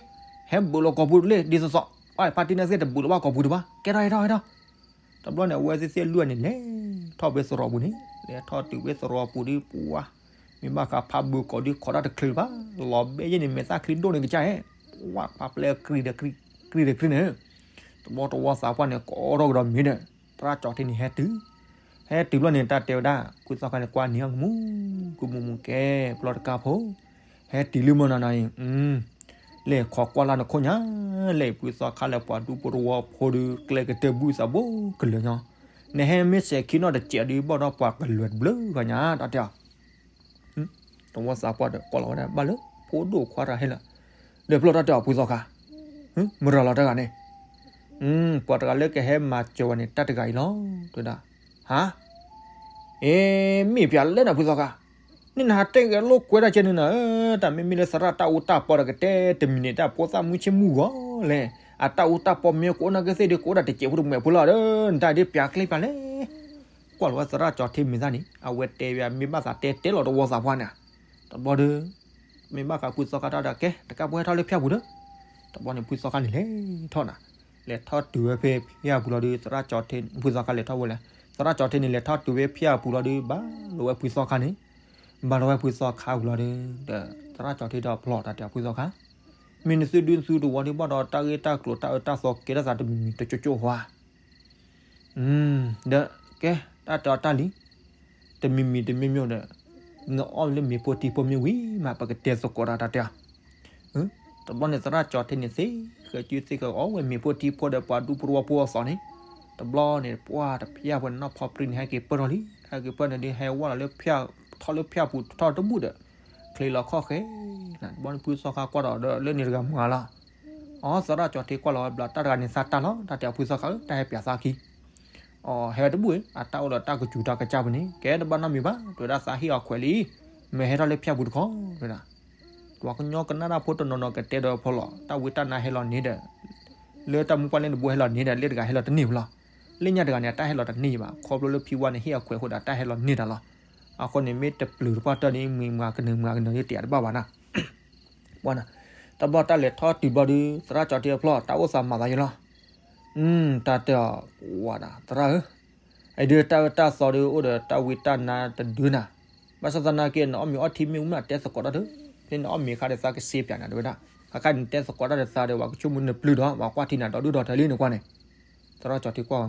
ဟဲဘူးလီၤကိာ်ပူၤလၢဒ်သိးသိး, အါ ဖါတံၢ်န့ၣ်သ့ၣ်တဘူးလီၤဘၣ်ကိာ်ပူၤတဘၣ်, ကဲထီၣ်ဟဲထီၣ်ဟဲထီၣ် တဘျီန့ၣ် အဝဲသ့ၣ်သ့ၣ်လွံၢ်န့ၣ် လဲၤထီၣ်ဖဲသရိာ်ပူၤန့ၣ်, လဲၤထီၣ်တုၤဖဲသရိာ်ပူၤဒီး ပှၤ မ့ၢ်ဘၣ်ဃးဖးဘိကိးဒုးခိးတၢ်တချုးဘၣ်, လီၤဘဲယဲၢ်န့ၣ် မဲာ်သၣ်ချံဒိၣ်န့ၣ်ကစၢ်ဟဲ, ပှၤပာ်ပျဲၢ်ကြံၤဒီးကြံၤန့ၣ်, တဘျီတဝီသးပှၢ်န့ၣ် ကိးထီၣ်ကဒီးမ့ၤဒီး သရၣ်ကၠီထံန့ၣ်ဟဲတုၤ, ဟဲတုၤဘျီန့ၣ် တၢ်တဲဝဲဒၣ် ဖုသီခါန့ၣ် ကွၢ်နံၤအကမူၣ်, ကမူၣ်မူၣ်ကဲ ပျီတကါဖိ, ဟဲတုၤလၢမ့ၢ်နီၢ်နီၢ်အံၤ လဲၤခိးကွၢ်လၢနခိၣ်ညါ, လဲၤဖုသီခါလၢပှၤဒူဖိတဝီဖိဒီး ကျဲကတၢၢ်ဘုသးဘိကလၢာ်ညီ, နဟဲမ့ၢ်စဲၤခံနီၣ်တစဲးဒီး ဘၣ်ဒီးပှၤကလၢၤတဘျုးဂၤညါ တၢ်တဲအီၤ တဝီသးပှၢ်ဒီးကိးလီၤဝဲဒၣ် ဘၣ်လၢဖိဒိၣ်ခွါတဂၤဟဲလၢာ်, ဒီးဖျီၣ်တၢ်တဲအီၤဖုသီခါ, မရၤလီၤတဂၤန့ၣ်, ပှၤတဂၤလၢကဟဲမၤစၢၤဝဲန့ၣ် တၢ်တဂၤအံၤလီၤ, တဲဒၣ်, ဟါ, အ့ မ့ၢ်ပၠးလဲၣ်နၤဖုသီခါ, န့ၣ်နဟးတဲဂဲၤလိာ်ကွဲတၢ်ကဲန့ၣ်နၤဧၢ, တၢ်မ့မ့ၢ်လၢသရၣ်တၢ်အူတၢ်ပီဒီးကတဲတမံၤန့ၣ် တၢ်ဖိသၣ်မုၢ်ဆ့ၣ်မုၢ်ဂီၤလဲၣ်, အတၢ်အူတၢ်ပီမ့ၢ်ကအိၣ်နာ်က့သ့ၣ်ဒီး ကအိၣ်ဒၣ်တစဲးဖိတမှဲးဖိလီၤဒီး နတၢ်ဒ်ပၠးကျဲပၠးလဲၣ် ကွၢ်လီၤဝဲသရၣ်ကၠီထံမ့ၢ်သၣ်န့ၣ် အဝဲတဲဝဲမ့ၢ်ဘၣ်သးတဲတဲလီၤတဝီသးပှၢ်န့ၣ်, တဘျီဒီး မ့ၢ်ဘၣ်ဃးဖုသီခါတၢ်ဒီး ကဲ တကးပှဲၤထီၣ်လၢဖၠၣ်ပူၤဒီး, တဘျီန့ၣ် ဖုသီခါန့ၣ်လဲၤထီၣ်နၤ, လဲၤထီၣ်တုၤဝဲဖဲဖၠၣ်ပူၤလီၤဒီး သရၣ်ကၠီထံ ဖုသီခါလဲၤထီၣ်ဝဲလဲၣ်, သရၣ်ကၠီထံန့ၣ်လဲၤထီၣ်တုၤဝဲဖၠၣ်ပူၤလီၤဒီး ဘၣ်လီၤဝဲဖုသီခါန့ၣ်, ဘၣ်လီၤဝဲဖုသီခါပူၤလီၤဒီး ဒီးသရၣ်ကၠီထံဒီးဖျီၣ်တၢ်တဲဖုသီခါ, မ့ၢ်နသုဒုနသုတဝီဒီး ဘၣ်ဒီးတၢ်ဂ့ၢ်တၢ်ကျိၤတၢ်အၢတၢ်သီကဲထီၣ်သးတမံၤမံၤတကၠိကၠိဟါ ဒီး ကဲ တၢ်တဲအီၤတၢ်လံ, တမံၤမံၤတမံၤမံၤဒီး, ပ နအီၣ်လၢမ့ၤဖိထံဖိမ့ၢ်ဝံၤမး ပကတဲသကိးတၢ် တၢ်တဲအီၤ. တဘျီန့ၣ် သရၣ်ကၠီၤထံန့ၣ် သ့ၣ်ဃဲၤစုသ့ၣ်ဃဲၤအီၣ်ဝဲမ့ၤဖိထံဖိဒီးပှၤဒူဖိတဝီဖိအသီန့ၣ်, တဘျီန့ၣ် ပှၢ်တဖၠၣ်ဖိန့ၣ် နီၢ်ဖီပြံန့ၣ် ဟဲက့ၤပၢၢ်ထီၣ်လံ, ဟဲက့ၤပၢၢ်န့ၣ်ဒီး ဟဲဝဲလီၤလၢ ထီၣ်လၢဖၠၣ်ပူၤထီၣ်တဘူၣ်ဒီး ချ့လီၤခီၣ်ဃဲ, တဘျီန့ၣ် ဖုသီခါကွၢ်ဒီးလၢန့ၣ်တဂၤမၤလီၤ. အီ သရၣ်ကၠီၤထံကွၢ်လီၤဝဲဘျီ တၢ်တဂၤန့ၣ်သးတၢ်လီၤ တၢ်တဲအီၤ ဖုသီခါဧၢ တၢ်ဟဲပၠးသးခံ အီ ဟဲဝဲတဘူၣ်ဧါ, အတၢ်အိၣ်ဒီးတၢ်ကစူၤတၢ်ကစၢ်ပူၤန့ၣ် ကဲတဘၣ်နီတမံၤဘၣ်, တဲဝဲဒၣ်သးဟ့ၣ်အီၤခွဲးလံ, မ့ၢ်ဟဲထီၣ်လၢဖၠၣ်ပူၤတခီ, တဲဝဲဒၣ်. ပှၤကညီကနၣ်တၢ်ဖိတနီၤနီၤကတဲဒီးဖီလီၤ, တၢ်ဝံတၢ်နါဟဲလီၤန့ၣ်ဒီး လၢတၢ်မူပှၢ်လၢနဘိဟဲလီၤန့ၣ်ဒီး လၢတဂၤဟဲလီၤတန့ၢ်ဘၣ်လီၤ. လၢညါတဂၤန့ၣ် အတၢ်ဟဲလီၤတန့ၢ်ဘၣ်, ခီဖျိလၢဖံဝါန့ၣ် ဟ့ၣ်အခွဲးအဃိဒီး တၢ်ဟဲလီၤန့ၢ်တၢ်လီၤ. အဃိန့ၣ် မ့ၢ်တပျုာ်တပှၢ်တၢၢ်န့ၣ် မ့ၢ်မၤကနၢၤမၤကနၢၤန့ၣ် တယာ်တဘၣ်ဘၣ်နၤ ပှၤနၤ, တဘျီတၢ်လဲၤထီၣ်တုၤဘျီဒီး သရၣ်ကၠီၤထံအဖျီၣ် တၢ်အိၣ်သးမၤသးယလီၤ. တၢ်တဲအီၤ ဝါဒၣ် သရၣ်ဧၢ, အဒုးတၢ်အၢတၢ်သီဒီး အိၣ်ဒီးတၢ်ဝံတၢ်နါတဒုနၤ, ဘၣ်ဆၣ်သနာ်က့ နအီၣ်မ့ၤအီထံမ့ၢ်ဝံၤမး တဲသကိးတၢ်ဒီး, ဖဲနအီၣ်မ့ၤအခါဒီး သးကစ့ပၠးနၤ တဲဝဲဒၣ်, အခါန့ၣ် နတဲသကိးတၢ်ဒီးသးဒီး ပှၤကဆိကမိၣ်နပျုၢ်ဒီး ပှၤကွၢ်ထံနၤဒီဒူၣ်ဒီထၢလံန့ၣ်ကွၢ်န့ၣ်, သရၣ်ကၠီၤထံကွၢ်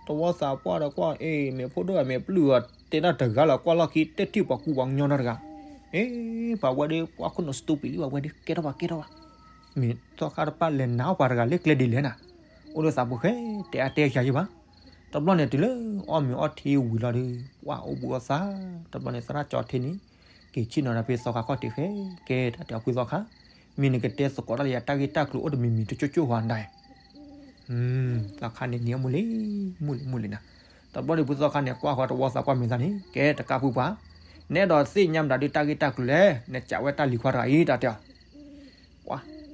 တဝီသးပှၢ်ဒီးကွၢ်အံၤ မ့ၢ်ဖိဒိၣ်ဧါ မ့ၢ်ပျုၢ်ဧါ, တဲတၢ်တဂၤလီၤ ကွၢ်လီၢ်ခံ တထံၣ်ပှၤကူပှၤကညီနီတဂၤ, အ့ ပှၤဝဲဒီး ပှၤခိၣ်နူာ် stupid လံ ပှၤဝဲဒီး ကဲထီၣ်ဘၣ် ကဲထီၣ်ဘၣ်, မ့ၢ်သီခါတပၢ်လဲၤနၤအီၣ်ပှၤတဂၤလၢကျဲဒ်လဲၣ်နၤ, အိၣ်လၢသးပူၤဃဲ တဲအါတဲဃာ်ယဘၣ်. တဘျီန့ၣ်တုၤလၢအီၣ်မ့ၤအီထံဝံၤလီၤဒီး ပှၢ်အိၣ်ဘှံးအီၣ်သး, တဘျီန့ၣ် သရၣ်ကၠီၤထံန့ၣ် က့ၤဆ့ၣ်နီၤဒီးဖဲသီခါခီၣ်ထံးဃဲ, ကဲတၢ်တဲအီၤ ဖုသီခါ, မ့ၢ်နကတဲသကိးတၢ်လၢယတၢ်ဂ့ၢ်တၢ်ကျိၤအိၣ်တမံၤမံၤတကၠိၣ်ကၠိၣ်ဟီဒၣ် သီခါန့ၣ်န့ၣ် မုၢ်လံ, မုၢ်လံ မုၢ်လံနၤ. တဘျီန့ၣ် ဖုသီခါန့ၣ် ကွၢ်ဃီတဝီသးကွၢ်မ့ၢ်သးန့ၣ် ကဲတကးဖုပှၤ, နအဲၣ်ဒိးသ့ၣ်ညါမတၤဒုးတၢ်ဂ့ၢ်တၢ်ကျိၤလဲၣ်, နကးဝဲတၢ်လံၤခွါတဂၤအံၤ တၢ်တဲအီၤ.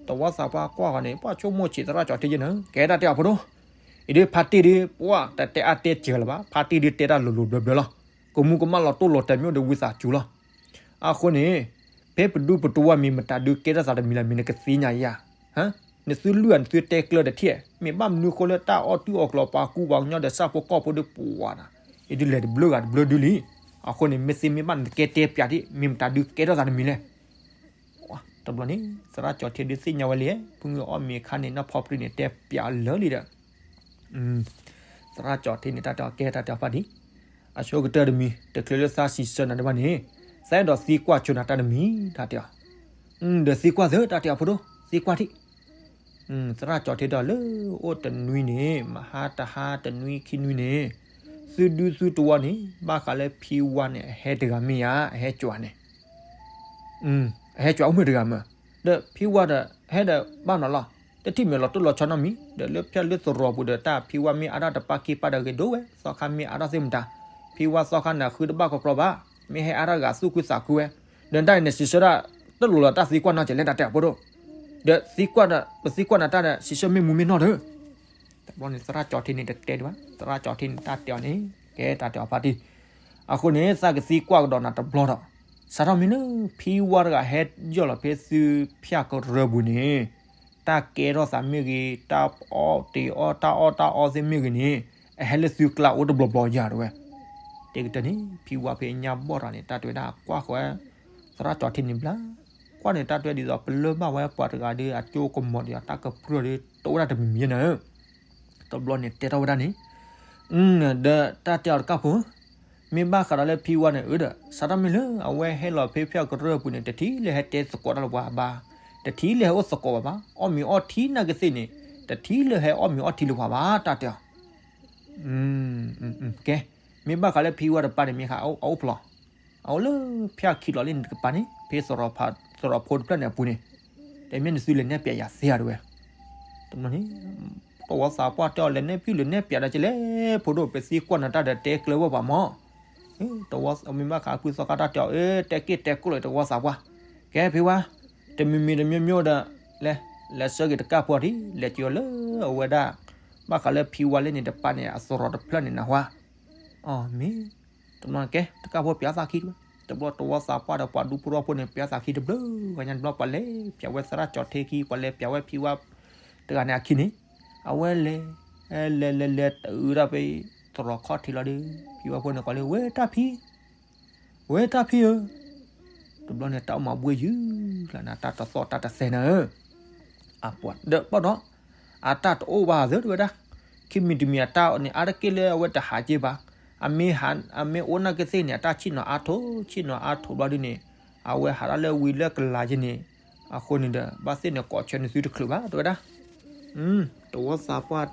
တဝီသးပှၢ်ကွၢ်ဃီန့ၣ် ပှၢ်ဆိကမိၣ်ဆံးသရၣ်ကၠီၤထံယဲၢ်န့ၣ် ကဲတၢ်တဲအီၤဖိဒိၣ်, အံၤဒုးဖါတံၢ်ဒုး ပှၢ်တတဲအါတဲစှၤလၢၤဘၣ်, ဖါတံၢ်ဒုးတဲတၢ်လိၤလိၤဘျၢဘျၢလီၤ, ကမူကမၣ်လီၤတိၢ်လီၤတဲာ်မ့ၢ်အိၣ်ဒီးဝံသးစူၤလီၤ. အဃိန့ၣ် ဖဲပဒူပတဝီမ့ၢ်မတၤဒုးကဲထီၣ်သးတမံၤလၢ်မ့ၢ်နကသ့ၣ်ညါယၤ, နသုလုၢ်ဧါ နသုတဲကျၢၤတထံၣ်, မ့ၢ်ဘၣ်မနုၤဃိလၢတၢ်အီၣ်တုအီၣ်ကျိၤပှၤကူပှၤကညီဒီးဆၣ်ဖိကီၢ်ဖိဒုးပှၤနၤ, အံၤဒုးလဲၤတဘျုးဂၤတဘျုးဒုလံ. အဃိန့ၣ် မ့ၢ်သ့မ့ၢ်ဘၣ်နကဲတဲပၠးဒံး မ့ၢ်မတၤဒုးကဲထီၣ်သးတမံၤလဲၣ်. တဘျီန့ၣ် သရၣ်ကၠီၤထံဒုးသ့ၣ်ညါဝဲလံ, ဖုအီၣ်မ့ၤအခါန့ၣ် နီၢ်ဖီပြံန့ၣ် တဲပၠးလၢာ်လံဒီး သရၣ်ကၠီၤထံန့ၣ် တၢ်တဲအီၤ ကဲတၢ်တဲအီၤဖါတံၢ်, အဆိကတၢၢ်တမံၤ တချုးလၢသးစံးဆၢနၤတဘၣ်န့ၣ်, သးအဲၣ်ဒိးသံကွၢ်ဆိနၤတၢ်တမံၤ တၢ်တဲအီၤ. ဒီးသံကွၢ်သၢ တၢ်တဲအီၤဖိဒိၣ် သံကွၢ်ထံၣ်. သရၣ်ကၠီၤထံဒီးလၢအိၣ်တနွံန့ၣ် မဟါတဟါတနွံခံနွံန့ၣ်, သုဒုသုတဝီန့ၣ် ဘၣ်ဃးလၢဖံဝါန့ၣ် အဟဲတဂၤမ့ၢ်ဧါ အဟဲကွၢ်န့ၣ် အဟဲကွၢ်အိၣ်မ့ၢ်တဂၤမ့ၢ်, ဒီးဖံဝါဒီးဟဲဒီးဘၣ်နီၤလီၤ, တထံၣ်မ့ၢ်လီၤတိၢ်လီၤဆီနီတမံၤ, ဒီးလၢဖၠၣ်လၢသရိာ်ပူၤဒီးတၢ်ဖံဝါမ့ၢ်အါထီၣ်တပၢ်ခံပၢ်ဒီးဂ့ၤဒိၣ်ဝဲ, သီခါမ့ၢ်အါထီၣ်သ့ၣ်မတၤ, ဖံဝါသီခါန့ၣ် ဃုတဘၣ်ကီကီဘၣ်, မ့ၢ်ဟဲအါထီၣ်တဂၤသူၣ်ခုသးခုဝဲ, ဒီးတၢ်အံၤန့ၣ်စံးဆၢဒၣ် တလိၣ်လီၤတၢ်သံကွၢ်နီတစဲးလဲၣ် တၢ်တဲအီၤဖိဒိၣ်, ဒီးသံကွၢ်ဒီး ပသံကွၢ်နၤတၢ်ဒီး စံးဆၢမ့ၢ်မူမ့ၢ်နီၢ်ဒီး တဘျီန့ၣ် သရၣ်ကၠီၤထံန့ၣ် တတဲဒံးဘၣ်, သရၣ်ကၠီၤထံန့ၣ် တၢ်တဲအီၤန့ၣ် ကဲတၢ်တဲအီၤဖါတံၢ်, အဃိန့ၣ် သးကသံကွၢ်ကဒီးနၤတဘျီဒီး, စးထီၣ်မ့ၢ်လၢ ဖံဝါတဂၤဟဲယီၢ်လီၤဖဲသုဖၠၣ်ကရၢၢ်ပူၤန့ၣ်, တၢ်ကဲထီၣ်သးမ့ၢ်ဂ့ၤ, တၢ်အီၣ်တ့ၤအီၣ်တၢ်အီၣ်တၢ်အီသ့ၣ်မ့ၢ်ဂ့ၤန့ၣ်, အဟဲလၢသုကျါအိၣ်တဘျီဘျီယၤတဲဝဲ, တဲကတၢၢ်န့ၣ် ဖံဝါဖဲညါဘီၣ်တဂၤန့ၣ် တၢ်တဲဝဲဒၣ်ကွၢ်ဃီ သရၣ်ကၠီၤထံန့ၣ်ဘျါ, ကွၢ်န့ၣ်တၢ်တဲဒ်သိး ပလၢၢ်ဘၣ်ဝဲပှၤတဂၤဒီး အကၠိကမီၤဒီး တၢ်ကပြုၢ်ဒီး တအိၣ်ဒၣ်တမံၤမံၤယဲၢ်နၤဧၢ, တဘျီန့ၣ်တဲထီၣ်ဝဲဒၣ်န့ၣ်, ဒီးတၢ်တဲအီၤတကၢ်ဖိ, မ့ၢ်ဘၣ်ဃးဒီးလၢဖံဝါန့ၣ်ဧၢဒီး စးထီၣ်မ့ၢ်လၢအဝဲဟဲလီၤဖဲဖၠၣ်ကရၢၢ်ပူၤန့ၣ် တထံၣ်လၢဟဲတဲသကိးတၢ်လၢပှၤဘၣ်, တထံၣ်လၢဟဲအိၣ်သကိးဘၣ်ဘၣ်, အီၣ်မ့ၤအီထံနာ်က့သ့ၣ်န့ၣ် တထံၣ်လၢဟဲအီၣ်မ့ၤအီထံလၢပှၤဘၣ် တၢ်တဲအီၤ ကဲ, မ့ၢ်ဘၣ်ဃးလၢဖံဝါတပၢ်န့ၣ် မ့ၢ်ဃးအအိၣ်ဖျိး, အအိၣ်လၢဖၠၣ်ခံလီၤလံန့ၣ်တကပၤန့ၣ် ဖဲသရိာ်ဖိတဖျၢၣ်န့ၣ်အပူၤန့ၣ်, တမ့ၢ်နသုလဲၤနဲၣ်ပၠးယၤသ့ဧါတဲဝဲ, တဘျီန့ၣ် တဝီသးပှၢ်တဲအီၤ လဲၤနဲၣ်ပျုၢ်လဲၤနဲၣ်ပၠးဒၣ်ကလဲၣ် ဖိဒိၣ် ပသံကွၢ်နၤတၢ်ဒီးတဲကျၢၤဝဲပှၤမၢ်, တဝီမ့ၢ်ဘၣ်ဃးဖုသီခါတၢ်တဲအီၤ အၢ တဲက့ၢ်တဲကိၣ်လီၤတဝီသးပှၢ်, ကဲဖံဝါ, တမံၤမံၤတမံၤမံၤဒီး လဲၤ လဲၤဆှၢက့ၤတကၢ်ဖိအီၤဒံး လဲၤက့ၤအီၤလၢအဝဲဒၣ် ဘၣ်ဃးလၢဖံဝါလၢန့ၣ်တပၢ်န့ၣ် အသရိာ်တဖျၢၣ်န့ၣ်နၢ်ဟူဧါ, အီ မ့ၢ်, တဘျီန့ၣ်ကဲ တကၢ်ဖိပၠးသးခံတဝဲ, တဘျီတဝီသးပှၢ်ဒီးပှၤဒူဖိထီဖိန့ၣ် ပၠးသးခံတဘျုးဂၤညါတဘျီ ပှၤလဲၤပၠးဝဲသရၣ်ကၠီၤထံခံ ပှၤလဲၤပၠးဝဲဖံဝါ တဂၤန့ၣ်အခံန့ၣ်, အဝဲလဲၤ လဲၤလဲၤလဲၤ တအုးဒၣ်ဖဲ သရိာ်ခီၣ်ထံးလီၤဒီး ဖံဝါဖိန့ၣ်ကိးလၢ ဝဲတၢ်ဖံ ဝဲတၢ်ဖံဧၢ, တဘျီန့ၣ် တၢ်အိၣ်မၤဘှ့ၣ်ယုၢ်လီၤနၤ တၢ်တသီၣ်တၢ်တသဲနၤဧၢ, အပှၤဒီးဘၣ်ဒီး အတၢ်တအိၣ်ဘၣ်သၢတဝဲဒၣ်, ခံမံၤတမံၤအတၢ်န့ၣ် အါတက့ၢ်လၢအဝဲတဟးက့ၤဘၣ်, အမ့ၢ်ဟး အမ့ၢ်အိၣ်နာ်က့သ့ၣ်န့ၣ် အတၢ်ဆ့ၣ်နီၤအါထီၣ် ဆ့ၣ်နီၤအါထီၣ်ဘျီဒုန့ၣ် အဝဲဟးဒၣ်လၢဝံၤလၢကလၤယဲန့ၣ် အဃိန့ၣ်ဒီး ဘၣ်သ့ၣ်န့ၣ်ကိးဆၢန့ၣ်သုတချုးဘၣ် တဲဝဲဒၣ် တဝီသးပှၢ်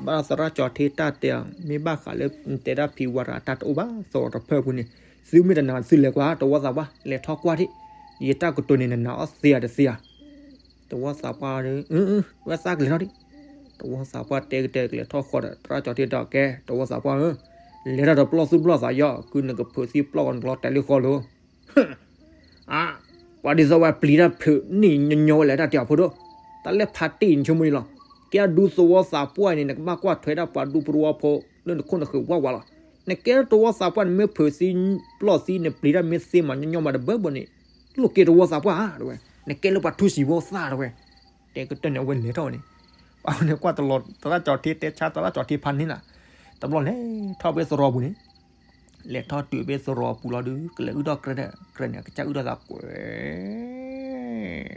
ဘၣ်သရၣ်ကၠီၤထ့တၢ်တဲ မ့ၢ်ဘၣ်ဃးလၢတဲဒၣ်ဖံဝါရၤတၢ်တအိၣ်ဘၣ် သရိာ်တဖျၢၣ်ပူၤန့ၣ် သုမ့ၢ်တနာ်သုလဲၤကွၢ် တဝီသးပှၢ် လဲၤထီၣ်ကွၢ်ထံၣ် ယတၢ်ကတိၤန့ၣ်နနာ်အီၤသ့ဧါတသ့ဧါ တဝီသးပှၢ် ဝဲသးကလဲၤထီၣ်ဒံး တဝီသးပှၢ်တဲကတဲကလဲၤထီၣ်ဃီဒီး သရၣ်ကၠီၤထ့တဲအီၤ ကဲ တဝီသးပှၢ်ဧၢ, လဲၤထီၣ်ဒီးပျီၢ်သူၣ်ပျီၢ်သးယီၤ ကုနကဖုးသံပျီၢ်ကီးနကျီတဲာ်လံဃီလိၤ အါ, ပှၤဒ်သိးဝဲပျံၤတၢ်ဖုးန့ၣ်ညီညီဝဲလဲၣ်တၢ်တဲအီၤဖိဒိၣ်, တၢ်လဲၣ်ဖးတ့ၢ်နဆိကမိၣ်န့ၣ်လီၤ. ကဲဒူသဝီသးပှၢ်န့ၣ် နကဘၣ်ကွၢ်ထွဲဒၣ်ပှၤဒူပရိဝီဖိ လၢနခိၣ်နဃၢၤဝးဝးလီၤ. နကဲသဝီသးပှၢ်န့ၣ် မ့ၢ်ဖုးသံပျီၢ်သံန့ၣ် ပျံၤတၢ်မ့ၢ်သ့မးညီညီမးတဘၢဘၢန့ၣ်, လိၣ်က့ၤသဝီသးပှၢ်ဧါ တဲဝဲ, နကဲလၢပှၤထူစံးဖိသၣ်တဲဝဲ, တဲကတၢၢ်န့ၣ် အဝဲလဲၤထီၣ်ဝဲန့ၣ်, ပှၤန့ၣ်ကွၢ်တလီၤ သရၣ်ကၠီၤထ့တဲဆါ သရၣ်ကၠီၤထ့ဖးန့ၣ်လီၤ. တဘျီလဲၤထီၣ်ဖဲသရိာ်ပူၤန့ၣ် လဲၤထီၣ်တုၤဖဲသရိာ်ပူၤလီၤဒုး ကလဲၤအုၣ်ထီၣ်ကြဲဒီး ကြဲန့ၣ် အကစၢ်အုၣ်ထီၣ်သးကွဲ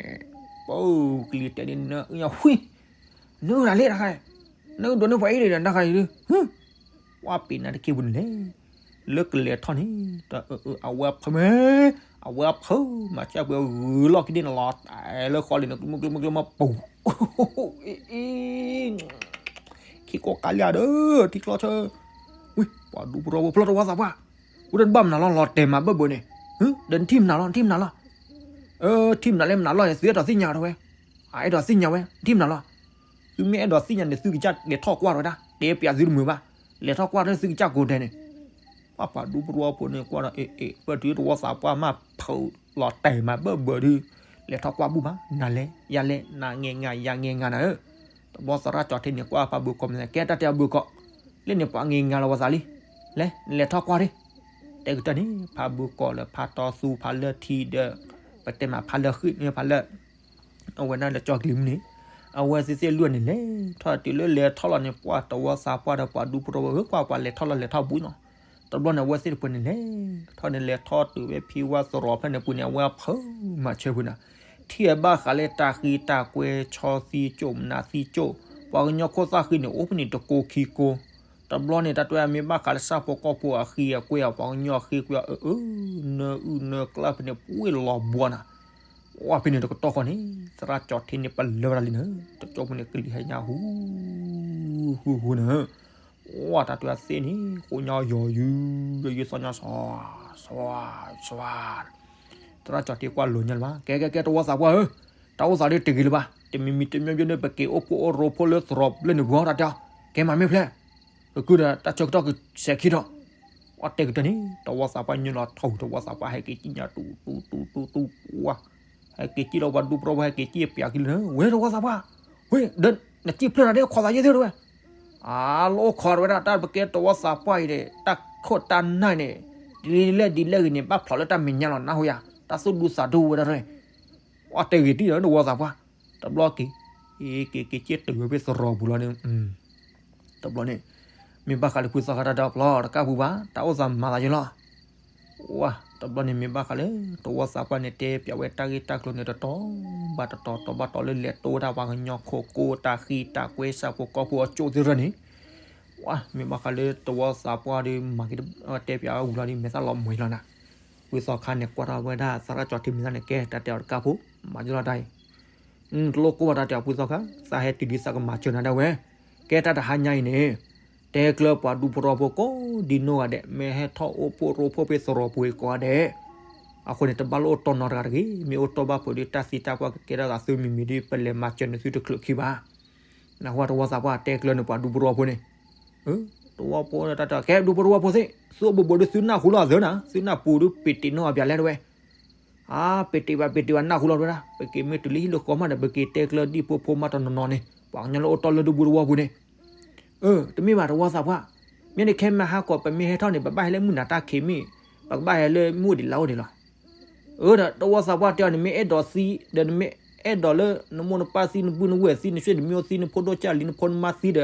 း, ပကလံၤတဲဒ်န့ၣ် အုၣ်ညါဝံ, နအုၣ်ဒၣ်လဲၣ်တခါ, နအုၣ်ဒိးန့ၢ်ပှၤအံၤဒီးတခါအံၤဒုး, ဟ, ပှၤပ့ၤနၤတက့ၢ်ပူၤန့ၣ်လဲၣ်, လၢကလဲၤထီၣ်န့ၣ် တအၢအၢ အဝဲအဖၢမ့ၢ်, အဝဲအဖၢမၤစၢ်ပှဲၤဂုၤလီၢ်ခံန့ၣ်လီၤ တဲလၢဃီလံၤန့ၣ် ကျိမုကျိမုကျိမုပူၤ အံၤ ခံကိးကးလံဧါဒီး ထံကျီဆၢ, ဝံၤ ပှၤဒူပရိဝီဖိဖျီၣ်သဝီသးပှၢ်, ဝံၤဒီးနဘၣ်မနုၤလီၤ လီၤတဲာ်မးဘၢၣ်ဘၢၣ်န့ၣ်, ဒီးနထံၣ်မနုၤလီၤ နထံၣ်မနုၤလီၤ, ထံၣ်မနုၤလဲၣ်မနုၤလီၤန့ၣ် သုအဲၣ်ဒိးသ့ၣ်ညါတဲဝဲ, အအဲၣ်ဒိးသ့ၣ်ညါဝဲ နထံၣ်မနုၤလီၤ, သုမ့ၢ်အဲၣ်ဒိးသ့ၣ်ညါန့ၣ် သုကစၢ်လဲၤထီၣ်ကွၢ်တဲဝဲဒၣ် တဲပျးသုတမုာ်ဘၣ်, လဲၤထီၣ်ကွၢ်လၢသုကစၢ်ကိးဂၤဒဲးန့ၣ် ပှၤပှၤဒူပရိဝီဖိန့ၣ်ကွၢ်ဒီး အ့ၣ်အ့ၣ် ပၢၢ်တုၤသဝီသးပှၢ်မးဖုးလီၤတဲာ်မးဘၢၣ်ဘၢၣ်ဒုး, လဲၤထီၣ်ကွၢ်ဘူၣ်ဘၣ် နၤလဲၤယၤလဲၤ နၤငဲၤငါယၤငဲၤငါနၤဧၢ, တဘျီသရၣ်ကၠီၤထ့န့ၣ် ကွၢ်ဖးဘုးကီးမ့ၢ် ကဲတၢ်တဲအဘုးကီး, လၢန့ၣ်ပှၤငဲၤငါလီၤဝဲသးလံ, လဲၤ နလဲၤထီၣ်ကွၢ်ဒၣ်, တဲကတၢၢ်န့ၣ် ဖးဘုးကီးလၢဖးတီသူဖးလၢထံဒီး ပတဲမးဖးလၢဃံၣ်န့ၣ် ဖးလၢ အဝဲဒၣ်လၢကၠီၣ်ကလံၤမုၢ်န့ၣ်, အဝဲသ့ၣ်သ့ၣ်လွံၢ်န့ၣ်လဲၤထီၣ်တုၤလၢလဲၤထီၣ်လီၤန့ၣ် ပှၤတဝီသးပှၢ်ဒီးပှၤဒူပရိဝီဖိ ကွၢ်ပှၤလဲၤထီၣ်လီၤလဲၤထီၣ်ဘူးနီၤ, တဘျီန့ၣ် အဝဲသ့ၣ်တဖုန့ၣ်လဲၤထီၣ်န့ၣ် လဲၤထီၣ်တုၤဖဲဖံဝါသရိာ်ဖျၢၣ်န့ၣ်ပူၤန့ၣ် အဝဲအဖၢမၤဆၢဖုန့ၣ်, ထံၣ်အဘၣ်ဃးလၢတၢ်ဃံတၢ်ကွဲ ဆီသံကၠိၣ်မနၤသံကၠိၣ်, ပှၤကညီခိၣ်သၣ်ဃံန့ၣ် အိၣ်ဖဲန့ၣ်တကိးခံကိး, တဘျီန့ၣ် တၢ်တဲအမ့ၢ်ဘၣ်ဃးလၢဆၣ်ဖိကီၢ်ဖိအဃံအကွဲ ပှၤကညီအဃံကွဲ အၢ အၢ နၢအုၣ်နၢကျၢ်ဖဲန့ၣ် ပှ့ၤလီၤဘှီနၤ, ဝဲဖဲန့ၣ်တကတီၢ်ဃီန့ၣ် သရၣ်ကၠီၤထ့န့ၣ် ပလၢဝဲဒၣ်လံန့ၣ်, တကၠိဖိန့ၣ် ကလံၤဟဲညါဟူ ဟူဟူန့ၣ်, ဝဲတၢ်တဲအသ့ၣ်န့ၣ် ဃိညါယီၤယု ယုသီညါ သရၣ်ကၠီၤထ့ကွၢ်လိၤညါလၢၤဘၣ်, ကဲကဲကဲ တဝီသးပှၢ်ဧၢ, တၢ်အိၣ်သးဒ်တဂ့ၤလၢၤဘၣ်, တမံၤမံၤတမံၤမံၤန့ၣ် ပက့ၤအိၣ်ဖှိၣ်အိၣ်ရိဖှိၣ်လၢသရိာ်ဖျၢၣ်န့ၣ်ပူၤ တၢ်တဲအီၤ, ကဲမၤမ့ၢ်ဖျဲၣ်, ကကုၢ်ဒီးတၢ်ဆၢကတီၢ်ကဆဲးခံထီၣ်, အတဲကတၢၢ်န့ၣ် တဝီသးပှၢ်ညါလီၤထီၣ် တဝီသးပှၢ်ဟဲက့ၤကံၣ်ညါ တူတူတူတူတူ ဝါ ဟဲက့ၤကံၣ်လီၤပှၤဒူပရိဝီဖိ ဟဲက့ၤကံၣ်ပျးကံၣ်လၢ ဝဲတဝီသးပှၢ်, ဝဲ ဒီးနစံၣ်ဖျၢၣ်တၢ်ဒ်ခိးသးယဲၢ်သ့ၣ်တဝဲ, အလီၤခိးတဝဲဒၣ် တၢ်ပကဲတဝီသးပှၢ်အံၤဒီး တၢ်ခိၣ်တၢ်နၢ်န့ၣ် ဒ်လဲၣ်ဒ်လဲၣ်ဂ့ၤန့ၣ် ဘၣ်ဖျိးလၢတၢ်မဲာ်ညါလီၤ နၢ်ဟူယၤ တၢ်သူၣ်ဒူသးဒူဝဲဒၣ်, အတဲဂ့ၤတံၢ်ဒီးတဝီသးပှၢ်, တဘျီက့ၤ, က့ၤက့ၤက့ၤက့ၤတုၤဝဲဖဲသရိာ်ပူၤလီၤန့ၣ် တဘျီန့ၣ် မ့ၢ်ဘၣ်ဃးလၢဖုသီခါတၢ်ဒီဖျီတကၢ်ပူၤဘၣ် တၢ်အိၣ်သးမၤသးယဲၢ်လီၤ, ဝါ တဘျီန့ၣ်မ့ၢ်ဘၣ်ဃးလၢ တဝီသးပှၢ်န့ၣ် တဲပျးဝဲတၢ်ဂ့ၢ်တၢ်ကျိၤန့ၣ် တတီၤဘၣ်တတီၤ တီၤဘၣ်တီၤလၢလဲၤတိၢ်ဝဲဒၣ်ပှၤကညီခိၣ်ကိ တၢ်ဃံတၢ်ကွဲ ဆၣ်ဖိကီၢ်ဖိအကၠိၣ်သ့ၣ်တဖၣ်န့ၣ်, ဝါ မ့ၢ်ဘၣ်ဃးလၢတဝီသးပှၢ်ဒီး မၤက့ၤတဲပျးဝဲဝံၤလီၤဒီး မဲာ်သၣ်လီၤမှဲၤလီၤနၤ, ဖုသီခါန့ၣ် ကွၢ်ထီၣ်ဝဲဒၣ်သရၣ်ကၠီၤထ့မဲာ်သၣ်န့ၣ် ကဲတၢ်တဲအီၤတကၢ်ဖိ မၤယိၣ်လီၤတၢ်အံၤ တလိၣ်ကိၢ်ဘၣ်တၢ်တဲအီၤဖုသီခါ သးဟဲတုၤဒ်သးကမၤစၢၤနၤဒၣ်ဝဲ, ကဲတၢ်တဟါညါအံၤန့ၣ်, တဲကျၢၤပှၤဒူပရိဝီဖိကိးဒ်နီၢ်ဂၤဒဲး မ့ၢ်ဟဲထီၣ်အိၣ်ဖှိၣ်ရိဖှိၣ်ဖဲသရိာ်ပူၤအံၤကိးဂၤဒဲး, အဃိန့ၣ် တဘၣ်လိၣ်အိၣ်တီၢ်နီတဂၤတဂ့ၤ, မ့ၢ်အိၣ်တီၢ်ဘၣ်ဖုးဒီးတၢ်သံတၢ်ပှၢ်ကကဲထီၣ်သးသုမံၤမံၤဒီး ပလဲၤမၤစၢၤန့ၣ်သုတချုးခံဘၣ် နၢ်ဟူတဝီသးပှၢ်တဲကျၢၤန့ၣ်ပှၤဒူပရိဝီဖိန့ၣ်, တဝီဖိတၢ်တဲ ကဲဒူပရိဝီဖိသ့ၣ် သုအိၣ်ဘူးဘူးဒီးသုနၢ်ဟူလီၤအသၢနၤ သုနၢ်ပူၤဒီးပ့ၤတ့ၢ်နီၢ်အပျးလဲၣ်တဝဲ, အါ ပ့ၤတ့ၢ်ဘၣ်ပ့ၤတ့ၢ်ဘၣ်နၢ်ဟူလီၤတဝဲဒၣ် ပက့ၤမ့ၢ်တုၤလၢဟံၣ်လၢဃီမးဒီး ပက့ၤတဲကျၢၤဒ်ဖိဖိမါတနီၤနီၤန့ၣ် ပှၤကညီလၢအိၣ်တီၢ်လၢဒူပရိဝီဖိန့ၣ်, အၢ တမ့ၢ်ဘၣ်တဝီသးပှၢ်, မ့ၢ်န့ၣ်ခဲမဟါကီး ပမ့ၢ်ဟဲထီၣ်န့ၣ် ပဘၣ်ဟဲလၢမုၢ်နၤတၢ်ခံးမ့ၢ်, ပကဘၣ်ဟဲလၢမုၢ်အိၣ်ဒံးလါအိၣ်ဒံးလီၤ. အၢ ဒီးတဝီသးပှၢ်တဲအီၤ နမ့ၢ်အဲၣ်ဒိးသံ ဒီးနမ့ၢ်အဲၣ်ဒိးလၢနမိၢ်နပၢ်သံ နပုၢ်နဝဲၢ်သံ နဆွေနမျိုးသံ နဖိဒိၣ်ကၢ်လံ နဖိနမါသံဒီး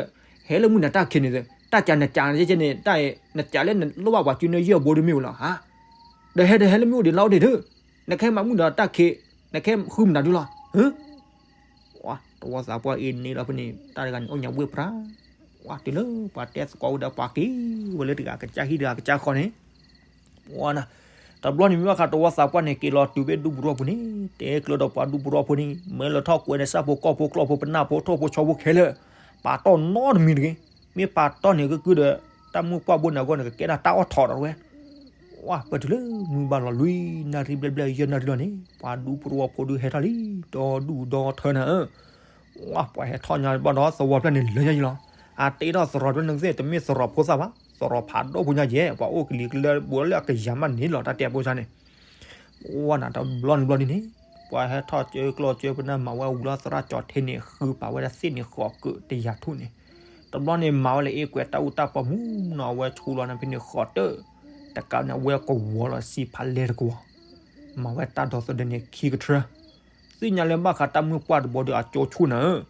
ဟဲလၢမုၢ်နၤတၢ်ခံးန့ၣ် တၢ်ကးနကးန့ၣ် နကးလၢနလိၣ်ဘၣ်ပှၤစုနၢယဲၢ်ဘိဒ်မ့ၢ်ဝဲလီၤဧါ. ဒီးဟဲဒီးဟဲလၢမုၢ်အိၣ်ဒံးလါအိၣ်ဒံးဒီး နကဟဲမၤမုၢ်နၤတၢ်ခံး နကဟဲဃုမနုၤဒုလီၤ. တဝီသးပှၢ်အံၤန့ၣ်လီၤဖဲန့ၣ် တၢ်တဂၤန့ၣ် အိၣ်ညါဝ့ၢ်ပြါ, ပှၤတုၤလၢပှၤတဲသကိးဝဲဒီး ပှၤက့ၤဝဲလၢတဂၤကစၢ်ဟံၣ်တဂၤကစၢ်ဃီန့ၣ်, ဝါနၤ, တဘျီန့ၣ်မ့ၢ်ဘၣ်ဃးတဝီသးပှၢ်န့ၣ် က့ၤလီၤတုၤဖဲဒူပရူအပူၤန့ၣ် တဲကျၢၤဒီးပှၤဒူပရူအဖိန့ၣ် မ့ၢ်လၢထီၣ်ကွဲးန့ၣ် ဆၣ်ဖိကီၢ်ဖိကျီၢ်ဖိပနၢ်ဖိထိၣ်ဖိဆီဖိခဲလၢာ်, ပာ်တီၢ်နီတမံၤတဂ့ၤ, မ့ၢ်ပာ်တီၢ်န့ၣ်ကကုဒီး တၢ်မုၢ်ပှၢ်ဘိန့ၣ်အဂီၢ်န့ၣ် ကကဲဒၣ်တၢ်အီၣ်ထိးဒီးဝဲ ဝါ ပၢၢ်တုၤလၢမုၢ်ဘၣ်လီၤလွံၢ်နၣ်ရံၣ်ဘျဲၣ်ဘျဲၣ်ယဲၢ်နၣ်ရံၣ်လီၤန့ၣ် ပှၤဒူပရူအဖိဒုးဟဲထီၣ်လံ ဒီဒူၣ်ဒီထၢနၤဧၢ, ဝါ ပှၤဟဲထီၣ်ညါဘၣ်ဒီးသဝီဖျၢၣ်န့ၣ်လၢညါယံလီၤ, အတ့ထီၣ်သရိာ်တဖျၢၣ်န့ၣ်ကသ့ၣ် တမ့ၢ်သရိာ်ဖိသၣ်ဘၣ် သရိာ်ဖးဒိၣ်ဖိညါယဲၢ် ပှၤအိၣ်ကလံၤကလၢဘိလၢအကယၤမးန့ၣ်လီၤ တၢ်တဲဖိစါန့ၣ် ဝါနၤတဘျီန့ၣ်ဘျီန့ၣ်န့ၣ် ပှၤဟဲထီၣ်ကၢကျီၢ်ကၢပနၢ်မၤဝဲဝံၤလီၤ သရၣ်ကၠီၤထ့န့ၣ် ဃုပာ်ဝဲဒၣ်သ့ၣ်န့ၣ်ဃိးကၢတယၤထူၣ်န့ၣ်, တဘျီန့ၣ်မၤဝဲလၢအ့ကွဲးတၢ်အူတၢ်ပီမူနီၤ အဝဲဆူလီၤန့ၣ်ဖဲန့ၣ်ဃိးတၢၢ်, တကးန့ၣ် အဝဲကဝီၤလီၤစံဖးလဲၢ်တကဝီၤ, မၤဝဲတၢ်ဒီသဒၢန့ၣ်ခံကထြၢ, သ့ၣ်ညါလၢဘၣ်ဃးတၢ်မုၢ်ပှၢ်တဘီဒီးအကၠိဆူၣ်နၤဧၢ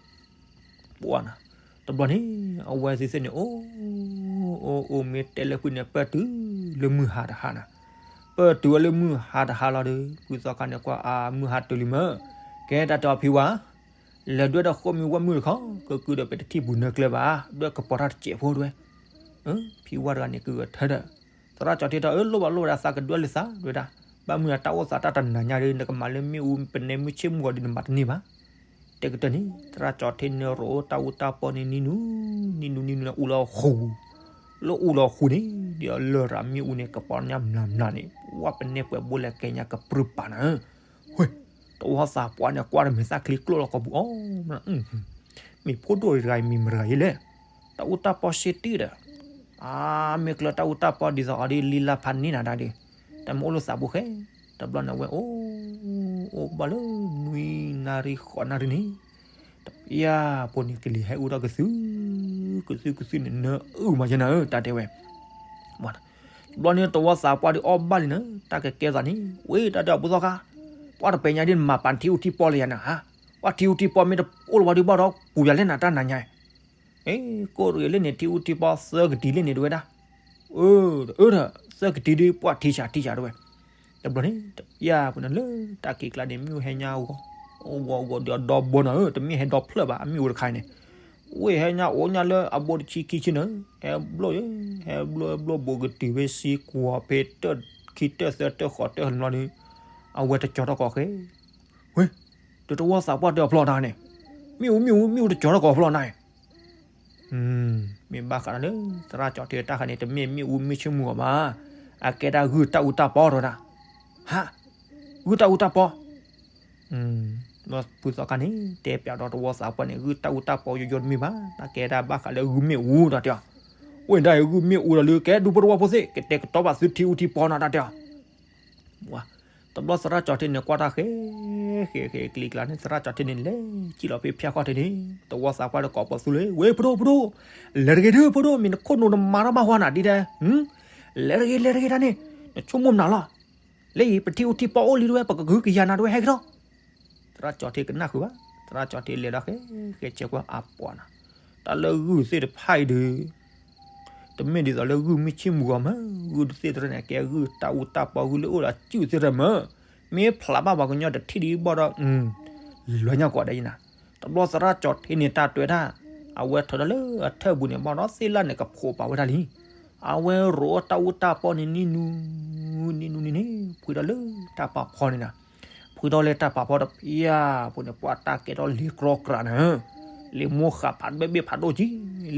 ပှၤနၤ, တဘျီန့ၣ် အဝဲသ့ၣ်သ့ၣ်န့ၣ် အိၣ် အိၣ်အိၣ်မ့ၢ်တဲလၢဖုန့ၣ် ပၢၢ်တုၤလၢမုၢ်ဟါတဟါနၤ, ပၢၢ်တုၤဝဲလၢမုၢ်ဟါတဟါလီၤဒီး ဖုသီခါန့ၣ်ကွၢ်အါမုၢ်ဟါတုၤလံမၢ်, ကဲတၢ်တဲအီၤဖံဝါ, လဲၤဒွဲၣ်ဒီးဃိမံၤဝဲမုၢ်တခီ ကကုဒီးပတထံၣ်ပူၤနၢကျၢၤဘၣ် ဒွဲၣ်ကပီၤတၢ်တစဲးဖိတဝဲ, ဖံဝါတဂၤန့ၣ်ကဂဲၤထၢဒီး, သရၣ်ကၠီၤထ့ထီၣ် အၢ လိၣ်ဘၣ်လိၣ်ဘၣ်ဒီးသးကဒွဲၣ်လၢသး ဒဝဲဒၣ်, ဘၣ်မုၢ်အတၢ်အိၣ်သးတၢ်တနၤညါဒီး နကမၤလၢမ့ၣ်အူ ပနဲမုၢ်ဆ့ၣ်မုၢ်ဂီၤဒီးနမၤတန့ၢ်ဘၣ်, တဲကတၢၢ်န့ၣ် သရၣ်ကၠီၤထ့န့ၣ်ရိးတၢ်အူတၢ်ပီန့ၣ် နံၤနူၤ နံၤနူၤ နံၤနူၤန့ၣ် အူလီၤဃူ, လၢအူလီၤဃူန့ၣ် ဒီးလၢရၤမ့ၣ်အူန့ၣ် ကပီၤညါမျးမျးန့ၣ် ဝဲပနဲပှဲၤဘိလဲၤကဲညါကပြုၢ်ပာ်နၤဧၢ, ဝဲ, တဝီသးပှၢ်န့ၣ် ကွၢ်တမ့ၢ်သၣ်ချံကျိၣ်လီၤကီၢ်ပူၤအီၤ, မ့ၢ်ဖိဒိၣ်တဂၤအံၤ မ့ၢ်မတဂၤအံၤလဲၣ်, တၢ်အူတၢ်ပီစ့တံၢ်ဒီး, အါ မ့ၢ်ကျၢၤတၢ်အူတၢ်ပီဒ်သိးအီၤဒ်လံလါဖးန့ၢ်နၤ တၢ်ဒုး, တၢ်မ့ၢ်အိၣ်လၢသးပူၤဃဲ, တဘျီန့ၣ်ဝဲအိၣ်, အိၣ်ဘၣ်လၢနွံနၣ်ရံၣ်ဃိးနၣ်ရံၣ်န့ၣ်, တပျၢ်ဖိန့ၣ် ကလံၤဟဲအူထီၣ်ကသု, ကသုကသုန့ၣ် နအုၣ်မးယဲနၤဧၢ တၢ်တဲဝဲ တဘျီန့ၣ်တဝီသးပှၢ်ဒုးအီၣ်ဘၣ်လံနၤ တၢ်ကကဲသးန့ၣ် ဝဲတၢ်ဒုးအပူၤသီခါ, ပှၤတပဲာ်ညါဒ်နမၤပာ်ထံအူထံပီလၢယၤနၤဧါ, ပှၤထံအူထံပီမ့ၢ်တအိၣ်လၢၤဘၣ်ဒုးဘၣ်ဒီး ပူၤယၤလဲၣ်နၤတၢ်နၤညါ, အ့ ကိၣ်ရ့ၣ်လၢန့ၣ် ထံအူထံပီသၢကတံၤလၢန့ၣ် တဝဲဒၣ်, အၢ အၢ သၢကတံၤဒုးပှၤထံဆးထံဆးတဝဲ, တဘျီန့ၣ် တပျၢ်ဖိန့ၣ်လၢတၢ်ခံးကျါန့ၣ် မ့ၣ်အူဟဲညါဂီၤ, ဂီၤဂီၤဒီးဒီဘိနၤဧၢ တမ့ၢ်ဟဲဒီဖျၢၣ်ဘၣ် အမ့ၣ်အူတခါအံၤန့ၣ်, ဝဲဟဲညါအိၣ်ညါလၢအဘိတဆံခံဆံန့ၣ်, ဟဲဘျီ ဟဲဘျီဟဲဘျီဘိးကတုၤဖဲဆံကွီၤဖဲတၢၣ်ခံတၢၣ်သၢတၢၣ်ဃိးတၢၣ်န့ၣ်လီၤဒီး, အဝဲတကၠီၤထီၣ်ကီးဃဲ, ဝဲ, ဒီးတဝီသးပှၢ်တဲအဖျီတၢ်န့ၣ်, မ့ၣ်အူ မ့ၣ်အူ မ့ၣ်အူတကၠီၤထီၣ်ကီးအဖျီနၤ, မ့ၢ်ဘၣ်ဃးဒီးလၢ သရၣ်ကၠီၤထ့တၢ်ခါန့ၣ် တမ့ၢ်မ့ၣ်အူမ့ၢ်ဆ့ၣ်မုၢ်အီၤဘၣ်, အကဲဒၣ်ဂုၢ်တၢ်အူတၢ်ပီတဝဲဒၣ်, ဟး, ဂုၢ်တၢ်အူတၢ်ပီ ဖုသီခါန့ၣ် တဲပျးဒီးတဝီသးပှၢ်န့ၣ် ဂုၢ်တၢ်အူတၢ်ပီယိယိတမ့ၢ်ဘၣ် တၢ်ကဲဒၣ်ဘၣ်ဃးလၢဂုၢ်မ့ၣ်အူတၢ်တဲအီၤ, ဝဲဒၣ်အံၤဂုၢ်မ့ၣ်အူဒီးလၢကဲဒူပတဝီဖိသ့ၣ် ကတဲာ်ကတီၤဘၣ်သုထံအူထံပီနၤတၢ်တဲအီၤ, ဝါ, တဘျီသရၣ်ကၠီၤထ့န့ၣ် ကွၢ်တၢ်ဃဲ, ဃဲ ဃဲ ကလံၤကျါန့ၣ် သရၣ်ကၠီၤထ့န့ၣ် လဲၤစံၣ်လီၤဖဲဖၠၣ်ခီၣ်ထံးန့ၣ် တဝီသးပှၢ်ဒီးကိးပသူလၢ ဝဲ ဖိဒိၣ် ဖိဒိၣ်, လဲၤတဂ့ၤဒုး ဖိဒိၣ် မ့ၢ်နခိၣ်နူာ်နမၤထီၣ်ဘၣ်ဟါနၤဒ်တဲ, လဲၤတဂ့ၤ လဲၤတဂ့ၤတၢ်န့ၣ်, နဆိကမိၣ်မနုၤလီၤ, လၢအံၤ ပထံအူထံပီအိၣ်လံတဝဲ ပကဂုာ်ကယၤနၤတဝဲ ဟဲက့ၤထီၣ် သရၣ်ကၠီၤထ့ကနၣ်ဃုာ်ဘၣ်, သရၣ်ကၠီၤထ့လဲၤဒီးဃဲ ဃဲဆဲးကွၢ်အပှၤနၤ, တၢ်လၢဂုၢ်သ့ၣ်တဖၣ်အံၤဒီး တမ့ၢ်ဒ်သိးလၢဂုၢ်မ့ၢ်ဆ့ၣ်မုၢ်ဂီၤမး, ဂုၢ်တသ့ၣ်တဖၣ်န့ၣ် ကဲဂုၢ်တၢ်အူတၢ်ပီ ဂုၢ်လၢအိၣ်ဒီးစုၣ်သ့ၣ်တဖၣ်မး, မ့ၢ်ဖျးဘၣ်ပှၤကညီတထံၣ်ဒံးဘၣ်ဒီး လွဲညါကွၢ်ဒ်အံၤနၤ, တဘျီသရၣ်ကၠီၤထ့န့ၣ်တၢ်တွဲတၢ်, အဝဲထီၣ်တၢ်လၢအထၢၣ်ပူၤန့ၣ် ဘၣ်ဒီးသ့ၣ်လၣ်န့ၣ် ကဖိးပာ်ဝဲဒၣ်လံ, အဝဲရိးတၢ်အူတၢ်ပီန့ၣ် နံၣ်နူ နံၣ်နူနံၣ်န့ၣ် ဖှံထီၣ်လၢတၢ်ပာ်ဖီန့ၣ်နၤ, ဖှံထီၣ်လၢတၢ်ပာ်ဖီတပျၢ်ဖိန့ၣ် ပှၤတၢ်ကဲထီၣ်လ့ၤကြီကြးနၤ, လ့ၤမိၢ်ဃာ်ဖးဘ့ၣ်ဘ့ၣ်ဖးဒိၣ်ကံ,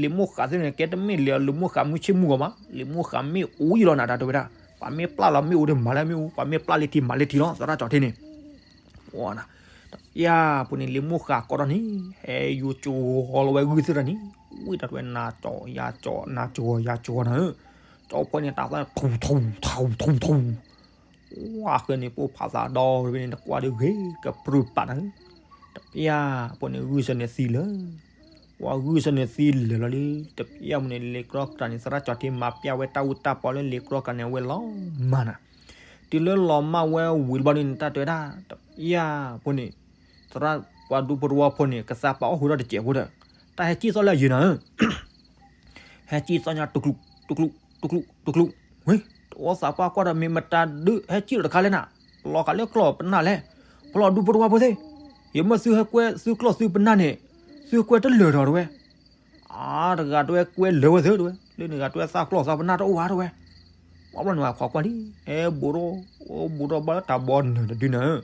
လ့ၤမိၢ်ဃာ်သ့ၣ်န့ၣ် ကဲတမ့ၢ်လ့ၤ လ့ၤမိၢ်ဃာ်မုၢ်ဆ့ၣ်မုၢ်ဂီၤမး, လ့ၤမိၢ်ဃာ်မ့ၣ်အူယံလီၤနၤ တၢ်တဲဝဲဒၣ်, ပှၤမ့ၢ်ပျၢ်လီၤမ့ၣ်အူဒီးမၤလၢမ့ၣ်အူ, ပှၤမ့ၢ်ပျၢ်လ့ၤထံမၤလ့ၤထံလီၤ သရၣ်ကၠီၤထ့န့ၣ် တပျၢ်ဖိန့ၣ် လ့ၤမိၢ်ဃာ်ကီထီၣ်န့ၣ် ဟဲယိၤကၠီၤလီၤဝဲဂုၢ်သ့ၣ်တဖၣ်န့ၣ်, ဝံၣ်တၢ်တဝဲနၤကၠီၤယၤကၠီၤ နၤကၠီၤယၤကၠီၤနၤဧၢ, ကၠီၤဖိန့ၣ် တၢ်သၣ်ထူၣ်ထူၣ် ထူၣ်ထူၣ်ထူၣ်, ဝါဃဲန့ၣ် ပိၢ်ဖးသးဒီးဝဲန့ၣ် နကွၢ်ဒုးဂ့ၤကပြုၢ်ပာ်နၤဧၢ, တပျၢ်ဖိန့ၣ် ဂုၢ်စၢၤန့ၣ်သံလၢာ် ပှၤဂုၢ်စၢၤန့ၣ်သံလၢာ်လီၤလံ, တပျၢ်ဖိန့ၣ် လ့ၤကြီကြးန့ၣ် သရၣ်ကၠီၤထ့မၤပျၢ်ဝဲတၢ်အူတၢ်ပီလၢလ့ၤကြီကြးန့ၣ် အဝဲလီၤမၢ်နၤ, တုၤလၢလီၤမၢ်ဝဲဝံၤတဘျီန့ၣ် တၢ်တဲဝဲဒၣ် တပျၢ်ဖိန့ၣ် သရၣ်ပှၤဒူပတဝီဖိန့ၣ် ကသးပာ်အီၣ်ဃုာ်ဒီးတစဲးဖိဒီး တၢ်ဟဲစံၣ်သီၣ်လၢအယံၤနၤဧၢ ဟဲစံၣ်သီၣ်ညါ တကျူး တကျူး တကျူး တကျူး, ဝ့ၢ် တဝီသးပှၢ်ကွၢ်ဒီး မ့ၢ်မတၤဒုးဟဲစံၣ်လီၤတခါလဲၣ်နၤ, လီၤဃာ်လၢကျီၢ်ပနၢ်လဲၣ်, ဖျီၣ်ဒူပတဝီဖိသ့ၣ်, ယမ့ၢ်သုဟဲကွဲသုကျီၢ်သုပနၢ်န့ၣ်, သုကွဲတလၢာ်ဒီးတဝဲ, အ အတဂၤတဲဝဲကွဲလၢာ်ဝဲသၢတဲဝဲ, လၢန့ၣ်ဂၤတဲဝဲသးကျီၢ်သးပနၢ်တအိၣ်ဘၣ်တဲဝဲ. ပှၤဘျီန့ၣ်ဝဲခွါကွၢ်လံ, ဟဲဘိးထီၣ်, အိၣ်ဘိးထီၣ်ဘၣ်လၢတၢ်ဘီနၢၤတဒုန့ၣ်,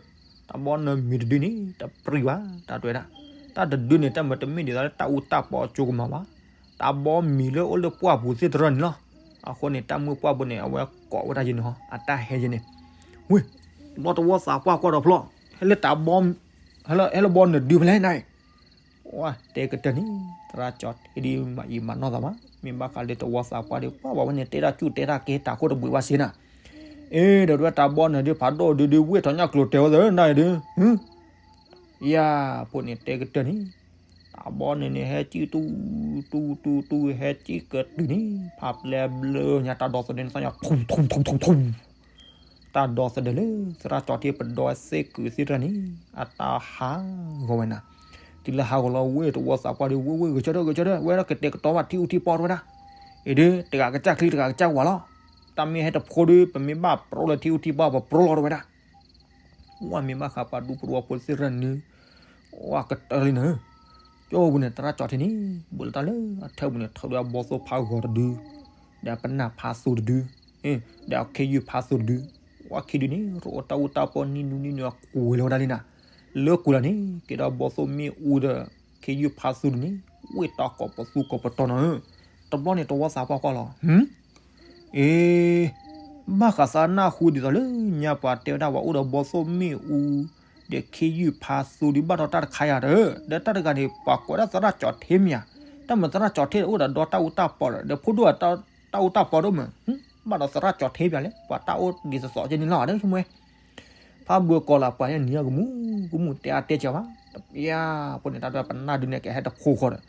တၢ်ဘီနၢၤမံၤတဒုန့ၣ် တပြံဘၣ် တၢ်တဲဝဲဒၣ်. တၢ်တဒုန့ၣ် တၢ်မၤတမ့ၢ်ဒ်သိးလၢတၢ်အူတၢ်ပီအကၠိကမၤဘၣ်, တၢ်ဘီမံၤလၢအိၣ်လၢပှၢ်ပူၤသ့ၣ်တရၢၣ်န့ၣ်လီၤ. အဃိန့ၣ် တၢ်မုၢ်ပှၢ်ပူၤန့ၣ် အဝဲကိးဝဲဒၣ်ယဲန့ၣ်ဟီ အတၢ်ဟဲယဲန့ၣ်, ဝ့ၢ်, ဘျီတဝီသးပှၢ်ကွၢ်ဒီးဖျီၣ်, ဟဲလၢတၢ်ဘီ, ဟဲလၢဘီနၢၤဒုဖဲလဲၣ်န့ၣ် ဝဲတဲကတၢၢ်န့ၣ်, သရၣ်ကၠီထ့ဒုးမၤအံၤမၤနီၢ်သးဘၣ်, မ့ၢ်ဘၣ်ဃးလၢတဝီသးပှၢ်ဒီး ပှၤဘၣ်ဝဲန့ၣ်တဲတၢ်ကူၣ်တဲတၢ်ကဲတၢ်ခိၣ်တဘှံးဘၣ်စ့ၢ်နၤ. အ့ ဒီးတဲဝဲတၢ်ဘီနၢၤဒုဖးဒိၣ်ဒုဒု ဝ့ၢ်ထီၣ်ညၣ်ကျိၤတဲဝဲသၢနၤအံၤဒုး, ယၤ, ဖိန့ၣ်တဲကတၢၢ်န့ၣ်, တၢ်ဘီနၢၤန့ၣ် ဟဲကံၣ်တူၢ်, တူၢ်တူၢ်တူၢ် ဟဲကံၣ်ကတုၤန့ၣ် ဖးပျဲဘျၢညါတၢ်ဒီသဒၢန့ၣ် သးညါထူၣ်ထူၣ်ထူၣ်ထူၣ် တၢ်ဒီသဒၢလၢ သရၣ်ကၠီထ့ပဒီစ့ၢ်ကီးသ့ၣ်တဖၣ်န့ၣ် အတၢ်ဟးဂီၤဝဲနၤ, တုၤလၢဟးဂီၤလီၤဝဲတဝီသးပှၢ်ဒီး ဝ့ၢ်ဝ့ၢ် ဂဲၤဆၢထၢၣ် ဂဲၤဆၢထၢၣ် ဝဲဒၣ်ကတဲာ်ကတီၤဘၣ်ထံအူထံပီတဲဝဲဒၣ်, အ့ဒုး တဂၤကစၢ်ချံတဂၤကစၢ်ဝၤလီၤ, တၢ်မ့ၢ်ဟဲတဖိဒီး ပမ့ၢ်ဘၣ်ပြီလၢထံအူထံပီ ပပြီလီၤတဲဝဲဒၣ်. ဝဲမ့ၢ်ဘၣ်ဃးပှၤဒူပရိဝဲဖိသ့ၣ်တဖၣ်န့ၣ်, ဝဲကတၢၢ်လံနၤ, ကၠိပူၤန့ၣ် သရၣ်ကၠီထ့န့ၣ် ဘူးလၢတၢ်လၢအထၢပူၤန့ၣ် ထၢဒီးအဘီသိၣ်ဖးဂီၤတဒု, ဒီးအပနၢ်ဖးသူတဒု, ဒီးအခ့ယုၢ်ဖးသူတဒု, ဝဲခံဒုန့ၣ် ရိအိၣ်တၢ်အူတၢ်ပီနံၤနုၤနံၤနုၤအကွံာ်လီၤဝဲဒၣ်လံနၤ, လၢကွံာ်လီၤန့ၣ် ကဲဒီးဘီသိၣ်မ့ၣ်အူဒီး ခ့ယုၢ်ဖးသူတဒုန့ၣ် ဝ့ၢ်တီကိးပသူကိးပတီၤနီၤဧၢ, တဘျီန့ၣ်တဝီသးပှၢ်ကွၢ်လီၤ, အ့ ဘၣ်ဃးသးနၢ်ဟူဒ်သိးလၢညါပှၤတဲဝဲဒၣ်ပှၤအိၣ်ဒီးဘီသိၣ်မ့ၣ်အူ, ဒီးခ့ယုၢ်ဖးသူဒုးဘၣ်ဒီးတၢ်တခါယၤဒီး, ဒီးတၢ်တဂၤန့ၣ် ပှၤကိးဒၣ်သရၣ်ကၠီထ့မ့ၢ်ဧါ, တၢ်မၤသရၣ်ကၠီထ့အိၣ်ဒီးဒီတၢ်အူတၢ်ပီဒီး ဒီးဖိဒိၣ်တၢ်အူတၢ်ပီဒိၣ်မး, ဘၣ်ဒီးသရၣ်ကၠီထ့ပၠးလဲၣ် ပှၤတၢ်အိၣ်ဒ်သိးသိးကဲန့ၣ်လီၤ ဒီးဆိကမိၣ်ဝဲ ဖးဘၣ်ကိးလၢပှၤဟဲနံၤအကမူၤကမူၤတဲအါတဲစှၤဘၣ်, တပျၢ်ဖိန့ၣ် တၢ်ဒွဲပနၢ်ဒုန့ၣ် ကဟဲတဖိဃီဒီး,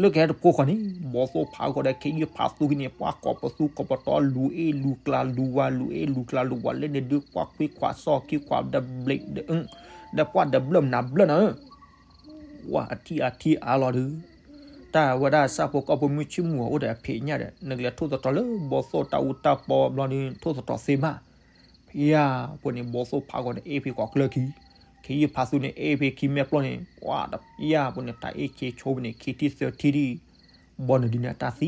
လၢကဟဲတဖိဃီန့ၣ် ဘီသိၣ်ဖးဃီဒီး ခ့ယုၢ်ဖးသူဟံးန့ၣ် ပှၤကိးပသူကိးပတီၤ လူၤအ့ၣ်လူၤကျါလူၤဝါ လူၤအ့ၣ်လူၤကျါလူၤဝါ လၢန့ၣ်ဒုး ပှၤခွံခွးစီခံခွးဒီးဘျ့းဒီး, ဒီးပှၤဒီးဘျၢၣ်မနုၤဘျၢၣ်နၤဧၢ, ဝဲအထံအါထံအါလီၤဒုး, တၢ်ဝဲဒၣ်ဆၣ်ဖိကီၢ်ဖိမုၢ်ဆ့ၣ်မုၢ်အအိၣ်ဒီးအဖံးညၣ်ဒီး နကလဲၤထိၣ်သတြီၤလၢဘီသိၣ်တၢ်အူတၢ်ပီဘျီဒုး ထိၣ်သတြီၤသ့ဘၣ်, ဖဲယၤဖိန့ၣ် ဘီသိၣ်ဖးဃီန့ၣ် အ့ၣ်ဖဲကိးကျၢၢ်ခံ, ခ့ယုၢ်ဖးသူန့ၣ် အ့ၣ်ဖဲခံမဲာ်ပျီန့ၣ် ပှၤတပျၢ်ဖိန့ၣ် တၢ်အ့ၣ်ခ့ဆိပူၤန့ၣ် ခံထံၣ်သၢထံၣ်ဒံး, ဘီနုၤဒုန့ၣ်အတၢ်သံ,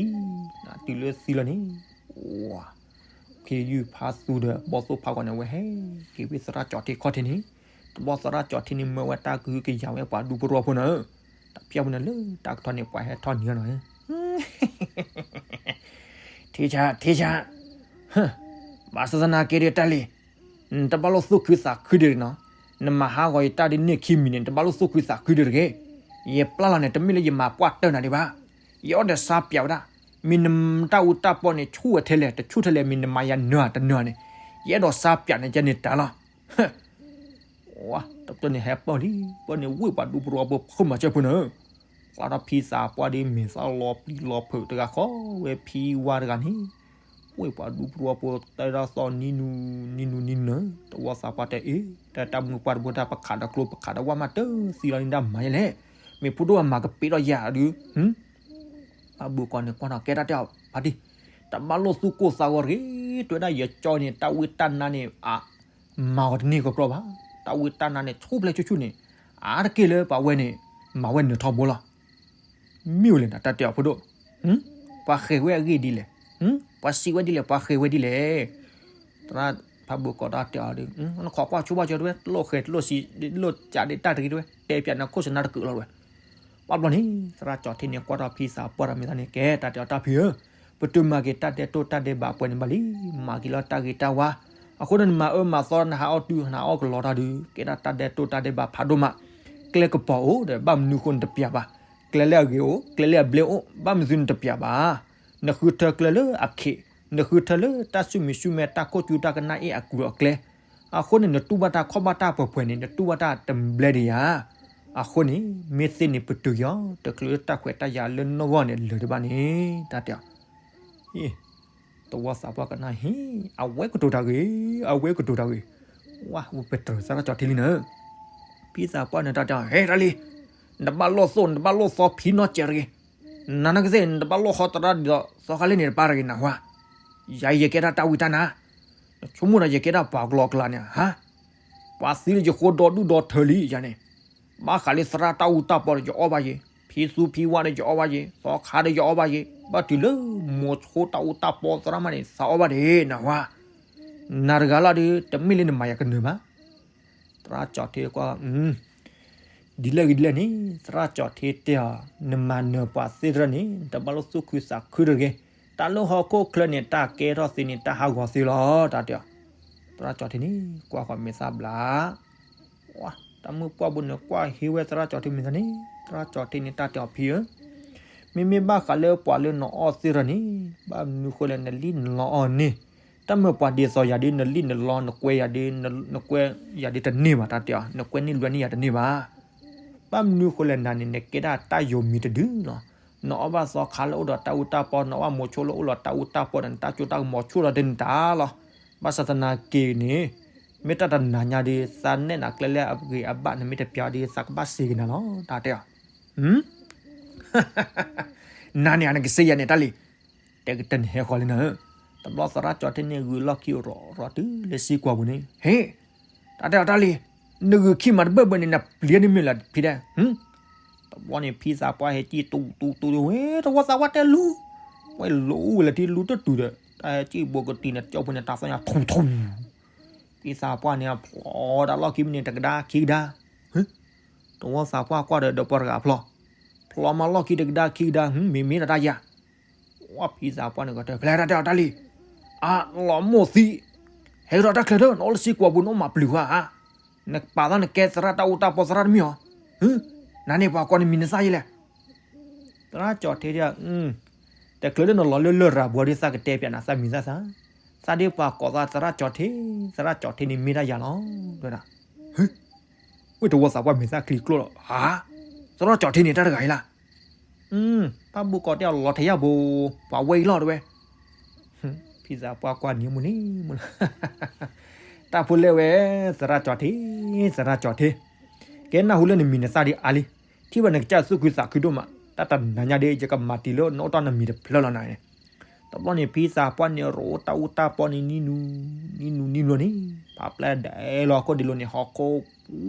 တုၤလၢသံလီၤန့ၣ်, ဝဲ ခ့ယုၢ်ဖးသူဒီးဘီသိၣ်ဖးဃီန့ၣ် အဝဲဟဲက့ၤဝဲသရၣ်ကၠီထ့ခီၣ်ထံးန့ၣ်, တဘျီသရၣ်ကၠီထ့န့ၣ် မၢဝဲတၢ်ကဟုကယာ်ဝဲပှၤဒူပရိဝဲဖိန့ၣ်, တပျၢ်ဖိန့ၣ်လၢတၢ်ကထီန့ၣ် ပှၤဟဲထီၣ်နံၤအနီၤန့ၣ် ထံဆါ ထံဆါ, ဘၣ်ဆၣ်သနာ်က့ဒီးတၢ်လံ, နတဘၣ်လိၣ်သူၣ်ခုသးခုဒံးနီၤ, နမၤဟးဂီၤယတၢ်ဒ်န့ၣ်ခံမံၤန့ၣ် နတဘၣ်လိၣ်သူၣ်ခုသးခုဒံးတဂ့ၤ, ယပျၢ်လီၤန့ၣ် တမ့ၢ်လၢယမၤပှၢ်တၢၢ်နၤဒံးဘၣ်, ယအဲၣ်ဒိးစါပၠးဝဲဒၣ်, မ့ၢ်နတၢ်အူတၢ်ပီန့ၣ် ဆူၣ်ဝဲထဲလဲၣ် တဆူၣ်ထဲလဲၣ် မ့ၢ်နမၤယၤနၢၤတနၢၤန့ၣ်, ယအဲၣ်ဒိးစါပၠးန့ၣ် ကဲန့ၣ်တၢ်လီၤ ဝဲတဖျၢၣ်န့ၣ်ဟဲပၢၢ်လံ, ပၢၢ်န့ၣ်ဝ့ၢ်ပှၤဒူပရိဝဲဖိ ဖိမၤစၢၤဖိန့ၣ်, ကျါထီၣ်ဖံသးပှၢ်ဒီး မဲာ်သၣ်လီၤပျံၤလီၤဖုးတဂၤဃီဝဲဖံဝါတဂၤန့ၣ်, ဝ့ၢ်ပှၤဒူပရိဝဲဖိ တဲဒၣ်သီနံၤနုၤ နံၤနုၤနံၤနုၤ, တဝီသးပှၢ်တဲအ့ၣ်, တၢ်တၢ်မုၢ်ပှၢ်တဘိတၢ်ပခးဒီးကျိပခးဒီးဝၣ်မးတသံလီၤန့ၣ်ဒၣ်မၤယဲလဲၣ်, မ့ၢ်ဖိဒိၣ်အမၤကပ့းထီၣ်ယၤဒုး ဘၣ်ဘုးကီးန့ၣ် ကွၢ်ထီၣ်ကဲတၢ်တဲအီၤဖါတံၢ်, တဘၣ်လိၣ်သူၣ်ကိၢ်သးဂီၤတဂ့ၤ, တဲဝဲဒၣ်ယကၠီန့ၣ် တၢ်ဝံတၢ်နါန့ၣ် အမၤအီၤတန့ၢ်ကပြီဘၣ်, တၢ်ဝံတၢ်နါန့ၣ် ဆူၣ်ဖျဲၣ်ဆူၣ်ဆူၣ်န့ၣ်, အါတက့ၢ်လၢပှၤဝဲန့ၣ် မၤဝဲနၢၤထီဘိလီၤ. မ့ၢ်ဝဲလဲၣ်နတၢ်တဲအီၤဖိဒိၣ်, ပှၤဃဲၤဝဲအဂ့ၢ်ဒ်လဲၣ်, ပှၤစံးဝဲဒ်လဲၣ် ပှၤဃဲၤဝဲဒ်လဲၣ် သရၣ်ဖးဘိကိးတၢ်တဲအီၤဒီး နခိးကွၢ်ဆိဘၣ်ကၠီတဲဝဲ တလိၣ်ဃဲၤတလိၣ်စံး တလိၣ်ကးဒးတၢ်တဂ့ၤတဲဝဲ တဲပၠးနခိၣ်စနါတကုာ်လီၤဝဲ. ဘၣ်ဘျီန့ၣ် သရၣ်ကၠီထံန့ၣ် ကွၢ်ထီၣ်ဖံသးပှၢ်ဒီးမ့ၢ်သးန့ၣ် ကဲတၢ်တဲအီၤတၢ်ဖံဧၢ, ပတုာ်မၤက့ၤတၢ်ဒဲးတိၢ်တၢ်ဒဲးဘးပှဲၤန့ၣ်ဘၣ်လံ, မၤက့ၤလီၤတၢ်ဂ့ၤတၢ်ဝါ, အဃိန့ၣ်နမၤအၢမၤသီနဟးအီၣ်တုၤနဟးအီၣ်ကလီတၢ်ဒုး ကဲဒၣ်တၢ်ဒဲးတိၢ်တၢ်ဒဲးဘးဖးဒိၣ်မး, ကျဲကပီၤအိၣ်ဒီး ဘၣ်မနုၤဃိနတပၠးဘၣ်, ကျဲလၢအဂ့ၤအိၣ် ကျဲလၢအဘျ့အိၣ် ဘၣ်မနုၤသုနတပၠးဘၣ် နဃုထၢကျဲလၢအခ့, နဃုထၢလၢတၢ်ဆူၣ်မံၤဆူၣ်မဲတၢ်ခိၣ်ကူတၢ်ကနၣ်အ့ၣ်အကူအကျဲ, အဃိန့ၣ် နတူၢ်ဘၣ်တၢ်ခီၣ်ဘၣ်တၢ်ပှဲၤပှဲၤန့ၣ် နတူၢ်ဘၣ်တၢ်တဘျဲဒံးဧါ. အဃိန့ၣ် မ့ၢ်သ့န့ၣ်ပတုာ်က့ၤအီၤ တချုးလၢတၢ်ခွဲးတၢ်ယာ်လၢနီၢ်ဂီၢ်န့ၣ်လၢာ်ဒံးဘၣ်န့ၣ် တၢ်တဲအီၤ တဝီသးပှၢ်ကနၣ်ဟ့ၣ် အဝဲကတိၤတၢ်ဂ့ၤ, အဝဲကတိၤတၢ်ဂ့ၤ, ဝဲပတြၢၤသရၣ်ကၠီထံလံနၤ, ဖံသးပှၢ်န့ၣ်တၢ်တဲအီၤ ဟဲတၢ်လံ, နတဘၣ်လိၣ်သိၣ် နတဘၣ်လိၣ်သီဖံနီတစဲးတဂ့ၤ, နနာ်ကသ့ၣ် နတဘၣ်လိၣ်ဟီသရၣ်ဒ်သိးသီခါလၢန့ၣ်တပၢ်တဂ့ၤနၢ်ဟူဧါ, ယၤယကဲဒၣ်တၢ်ဝံတၢ်နါ, နဆိကမိၣ်ဒီးယကဲဒၣ်ပှၤကလီကလီန့ၣ်ဧါ, ပှၤသံလၢယဃိဒီဒူၣ်ဒီထၢလံယၤန့ၣ်, ဘၣ်ဃးလၢသရၣ်တၢ်အူတၢ်ပီဒီးယအီၣ်ဘၣ်ယၤ, ဖံ ထံသူဖံဝါဒီးယအီၣ်ဘၣ်ယ့ၣ်, သီခါဒီးယအီၣ်ဘၣ်ယ့ၣ်, ဘၣ်တုၤလၢမိၤဆိတၢ်အူတၢ်ပီသရၣ်မးန့ၣ် သးအီၣ်ဘၣ်ဒၣ်နၤဝါ, နၤတဂၤလီၤဒီး တမ့ၢ်လၢနမၤယၤကနၢၤဘၣ်. သရၣ်ကၠီၤထ့ကွၢ်, ဒ်လဲၣ်ဂ့ၤဒ်လဲၣ်န့ၣ် သရၣ်ကၠီၤထ့တဲအီၤ, နမၤနၢၤပှၤသ့ၣ်တဖၣ်န့ၣ် နတဘၣ်လိၣ်သူၣ်ခုသးခုတဂ့ၤ. တၢ်လၢဟီၣ်ခိၣ်ချၢန့ၣ် တၢ်ကဲထီၣ်သ့န့ၣ် တၢ်ဟးဂီၤသ့လီၤ တၢ်တဲအီၤ. သရၣ်ကၠီၤထ့န့ၣ် ကွၢ်ဃီၤမဲာ်သၣ်ဘျါ တၢ်မုၣ်ပှၢ်ဘိန့ၣ် ကွၢ်ဟ့ဝဲသရၣ်ကၠီၤထ့မဲာ်သၣ်န့ၣ်, သရၣ်ကၠီၤထ့န့ၣ် တၢ်တဲအီၤဖံဧၢ, မ့မ့ၢ်ဘၣ်ဃးလၢပှၤလၢနအီၣ်သ့ၣ်တဖၣ်န့ၣ် ဘၣ်မနုၤဃိလဲၣ် နလံၣ်နလီအီၤန့ၣ်, တၢ်မ့ၢ်ပှၤဒ်သိးယၤဒီး နလံၣ်နလီ နကွဲယၤဒီး နကွဲယၤဒီးတန့ၢ်ဘၣ် တၢ်တဲအီၤ, နကွဲန့ၢ်လွဲန့ၢ်ယၤတန့ၢ်ဘၣ်. ဘၣ်မနုၤဃိလဲၣ် နၤန့ၣ် နကဲဒၣ်တၢ်ယိၤမံၤတဒုလီၤ. နအီၣ်ဘၣ်သီခါလၢအိၣ်ဒီးတၢ်အူတၢ်ပီ, နအီၣ်ဘၣ်မိၤဆိလၢအိၣ်ဒီးတၢ်အူတၢ်ပီဒီး နတၢ်စိတၢ်ကမီၤဆိၣ်ဒီးတန့ၢ်တၢ်လီၤ. ဘၣ်ဆၣ်သနာ်က့န့ၣ် မ့ၢ်တၢ်တနၤညါဒီး သးနဲၣ်နၤကျဲလၢအဂ့ၤအဘၣ် နမ့ၢ်တပျါဒီး သးကဘၣ်စံးက့ၤနၤလီၤ တၢ်တဲအီၤ. နၤန့ၣ် နကစံးယၤန့ၣ် တၢ်လံၤ, တဲကတၢၢ်န့ၣ်ဟဲဃီၤလံနၤဧၢ. တဘျီသရၣ်ကၠီၤထ့န့ၣ် ဂုာ်လီၢ်ခံရိၤရိၤတုၤလၢစံကွၢ်ပူၤန့ၣ်, ဟ့ၣ်, တၢ်တဲအီၤတၢ်လံၤ, နဂုာ်ခံမးတဘၢၣ်ဘၢၣ်န့ၣ် နပျံၤန့ၣ်မ့ၢ်လၢဖံဒဲး. တဘျီန့ၣ် ဖံသးပှၢ်ဟဲကံၣ်တူတူတူဝဲ တဝီသးပှၢ်တဲလူၤ, ဝဲလူၤဝဲလၢထံလူၤတတုၤဒီး တၢ်ဟဲကံၣ်ဘိကတုၤန့ၣ် ကၠီၣ်ဖိန့ၣ် တၢ်သီၣ်ညါထူထူ, ဖံသးပှၢ်န့ၣ် ဖျီတၢ်လီၢ်ခံမ့ၢ်န့ၣ် တကဒါခံကဒါ တဝီသးပှၢ်ကွၢ်ဒီး ဒီးပှၤတဂၤဖျီ, ဖျီမးလီၢ်ခံတကဒါခံကဒါ မ့မ့ၢ်တၢ်တၢ်ယၤ, ဝဲဖံသးပှၢ်န့ၣ်ကတၢၢ် ဖဲလဲၣ်တၢ်တဲအီၤတၢ်လံၤ, အလီၤမိၢ်သံ, ဟဲကဒီးတၢ်ချၢဒီး နအိၣ်လၢစံကွၢ်ပူၤ နအိၣ်မၤပျုၤဃါဧါ, နပာ်သးနကဲသရၣ်တၢ်အူတၢ်ပီသရၣ်တမ့ၢ်ဧါ, နၤန့ၣ်ပှၤကိးနမံၤနသၣ်ယဲလဲၣ် သရၣ်ကၠီၤထ့ဒၣ်, တချုးလၢနလီၤလၢလရာ်ပူၤဒီး သးကတဲပၠးနၤသးမံၤသၣ်သၣ်, သးဒ်ပှၤကိးသးသရၣ်ကၠီၤထ့, သရၣ်ကၠီၤထ့န့ၣ်မ့ၢ်တၢ်ယၤလီၤ, တဲဒၣ်, ဝဲတဝီသးပှၢ်မဲာ်သၣ်ချံကျိၣ်လီၤ, ဟါ, သရၣ်ကၠီၤထ့န့ၣ်တၢ်တဂၤအံၤလီၤ, ဖးဘူၣ်ကိးတဲအီၤလီၤထဲယၤဘိ, ပှၤဝဲအံၤလီၤတဲဝဲ ဖံသးပှၢ်ကွၢ်နံၤမုၢ်နံၤမုၢ်လီၤ, တၢ်ဖိလဲၣ်ဝဲ, သရၣ်ကၠီၤထ့, သရၣ်ကၠီၤထ့, ကဲနၢ်ဟူလၢနမံၤနသၣ်ဒ်အါလံ, ထံၣ်ဘၣ်နကစၢ်သူၣ်ခုသးခုဒိၣ်မး, တၢ်တနၤညါဒီး ယကမၤတံၤလၢနအိၣ်တ့ၢ်နမံၤတဖျၢၣ်လီၤနၤန့ၣ်, တဘျီန့ၣ် ဖံသးပှၢ်န့ၣ် ရိတၢ်အူတၢ်ပီန့ၣ် နံၤနူၤ, နံၤနူၤနံၤလီၤန့ၣ်, ဖးပျဲဒဲးလီၤအခိၣ်ဒံးလိၤန့ၣ် ဟီၣ်ခိၣ်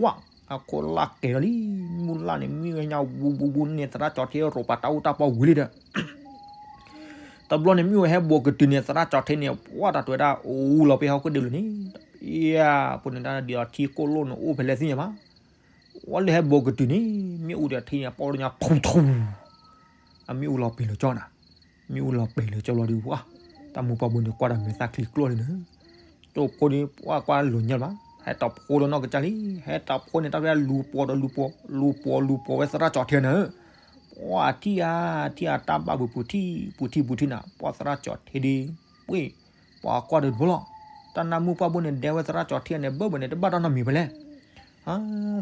ဝၣ်, အခိၣ်လၢကဲၤလီၤလံ, မုၢ်လၢ်န့ၣ် မ့ၢ်ဝဲညါဝူဝူဝူန့ၣ် သရၣ်ကၠီၤထ့ရိပာ်တၢ်အူတၢ်ပီဝံၤလံဒီး တဘျီန့ၣ် မ့ၣ်အူဟဲဘိးကတုၤန့ၣ် သရၣ်ကၠီၤထ့န့ၣ် ပှၢ်တၢ်တွဲဒၣ်အိၣ်လီၤပှဲၤဟီၣ်ခိၣ်ဒံးလိၤန့ၣ်, ယဖိန့ၣ်တၢ်ဒ်အီၤထံကိၣ်လိၣ်န့ၣ် အိၣ်ဖဲလဲၣ်သ့ၣ်ညါဘၣ်, ဝဲလၢဟဲဘိးကတုၤန့ၣ် မ့ၣ်အူဒီးထံန့ၣ် ပီၣ်လၢညါထူထူ, အမ့ၣ်အူလီၤပှဲၤလၢာ်ကၠီနၤ, မ့ၣ်အူလီၤပှဲၤလၢာ်ကၠီလီၤဒီး ပှၢ်, တၢ်မုၢ်ပှၢ်ဘိန့ၣ် ကွၢ်ဒီးမဲာ်သၣ်ချံကျိၣ်လံန့ၣ် ကၠိဖိန့ၣ် ပှၢ်ကွၢ်လိၤညါလၢၤဘၣ်, ဟဲတဖိဒီးနီၢ်ကစၢ်လံ, ဟဲတဖိန့ၣ် တၢ်ဖဲလူၤပိာ်ဒီးလူၤပိာ်, လူၤပိာ်လူၤပိာ်ဝဲသရၣ်ကၠီၤထ့န့ၣ်, ပှၢ်ထံၣ်ဧါ, ထံၣ်ဧါတၢ်ဘၣ်ပူၤပူၤထံၣ်, ပူၤထံၣ်ပူၤထံၣ်နၤ, ပှၢ်သရၣ်ကၠီၤထ့ဒ်, ဝ့ၢ်, ပှၢ်ကွၢ်ဒီးတဘိလီၤ, တၢ်နၢ်မုၢ်ပှၢ်ဘိန့ၣ် ဒဲဝဲသရၣ်ကၠီၤထ့န့ၣ် ဘၢၣ်ဘၢၣ်န့ၣ် တဘၣ်တၢ်နီတမံၤဖဲလဲၣ်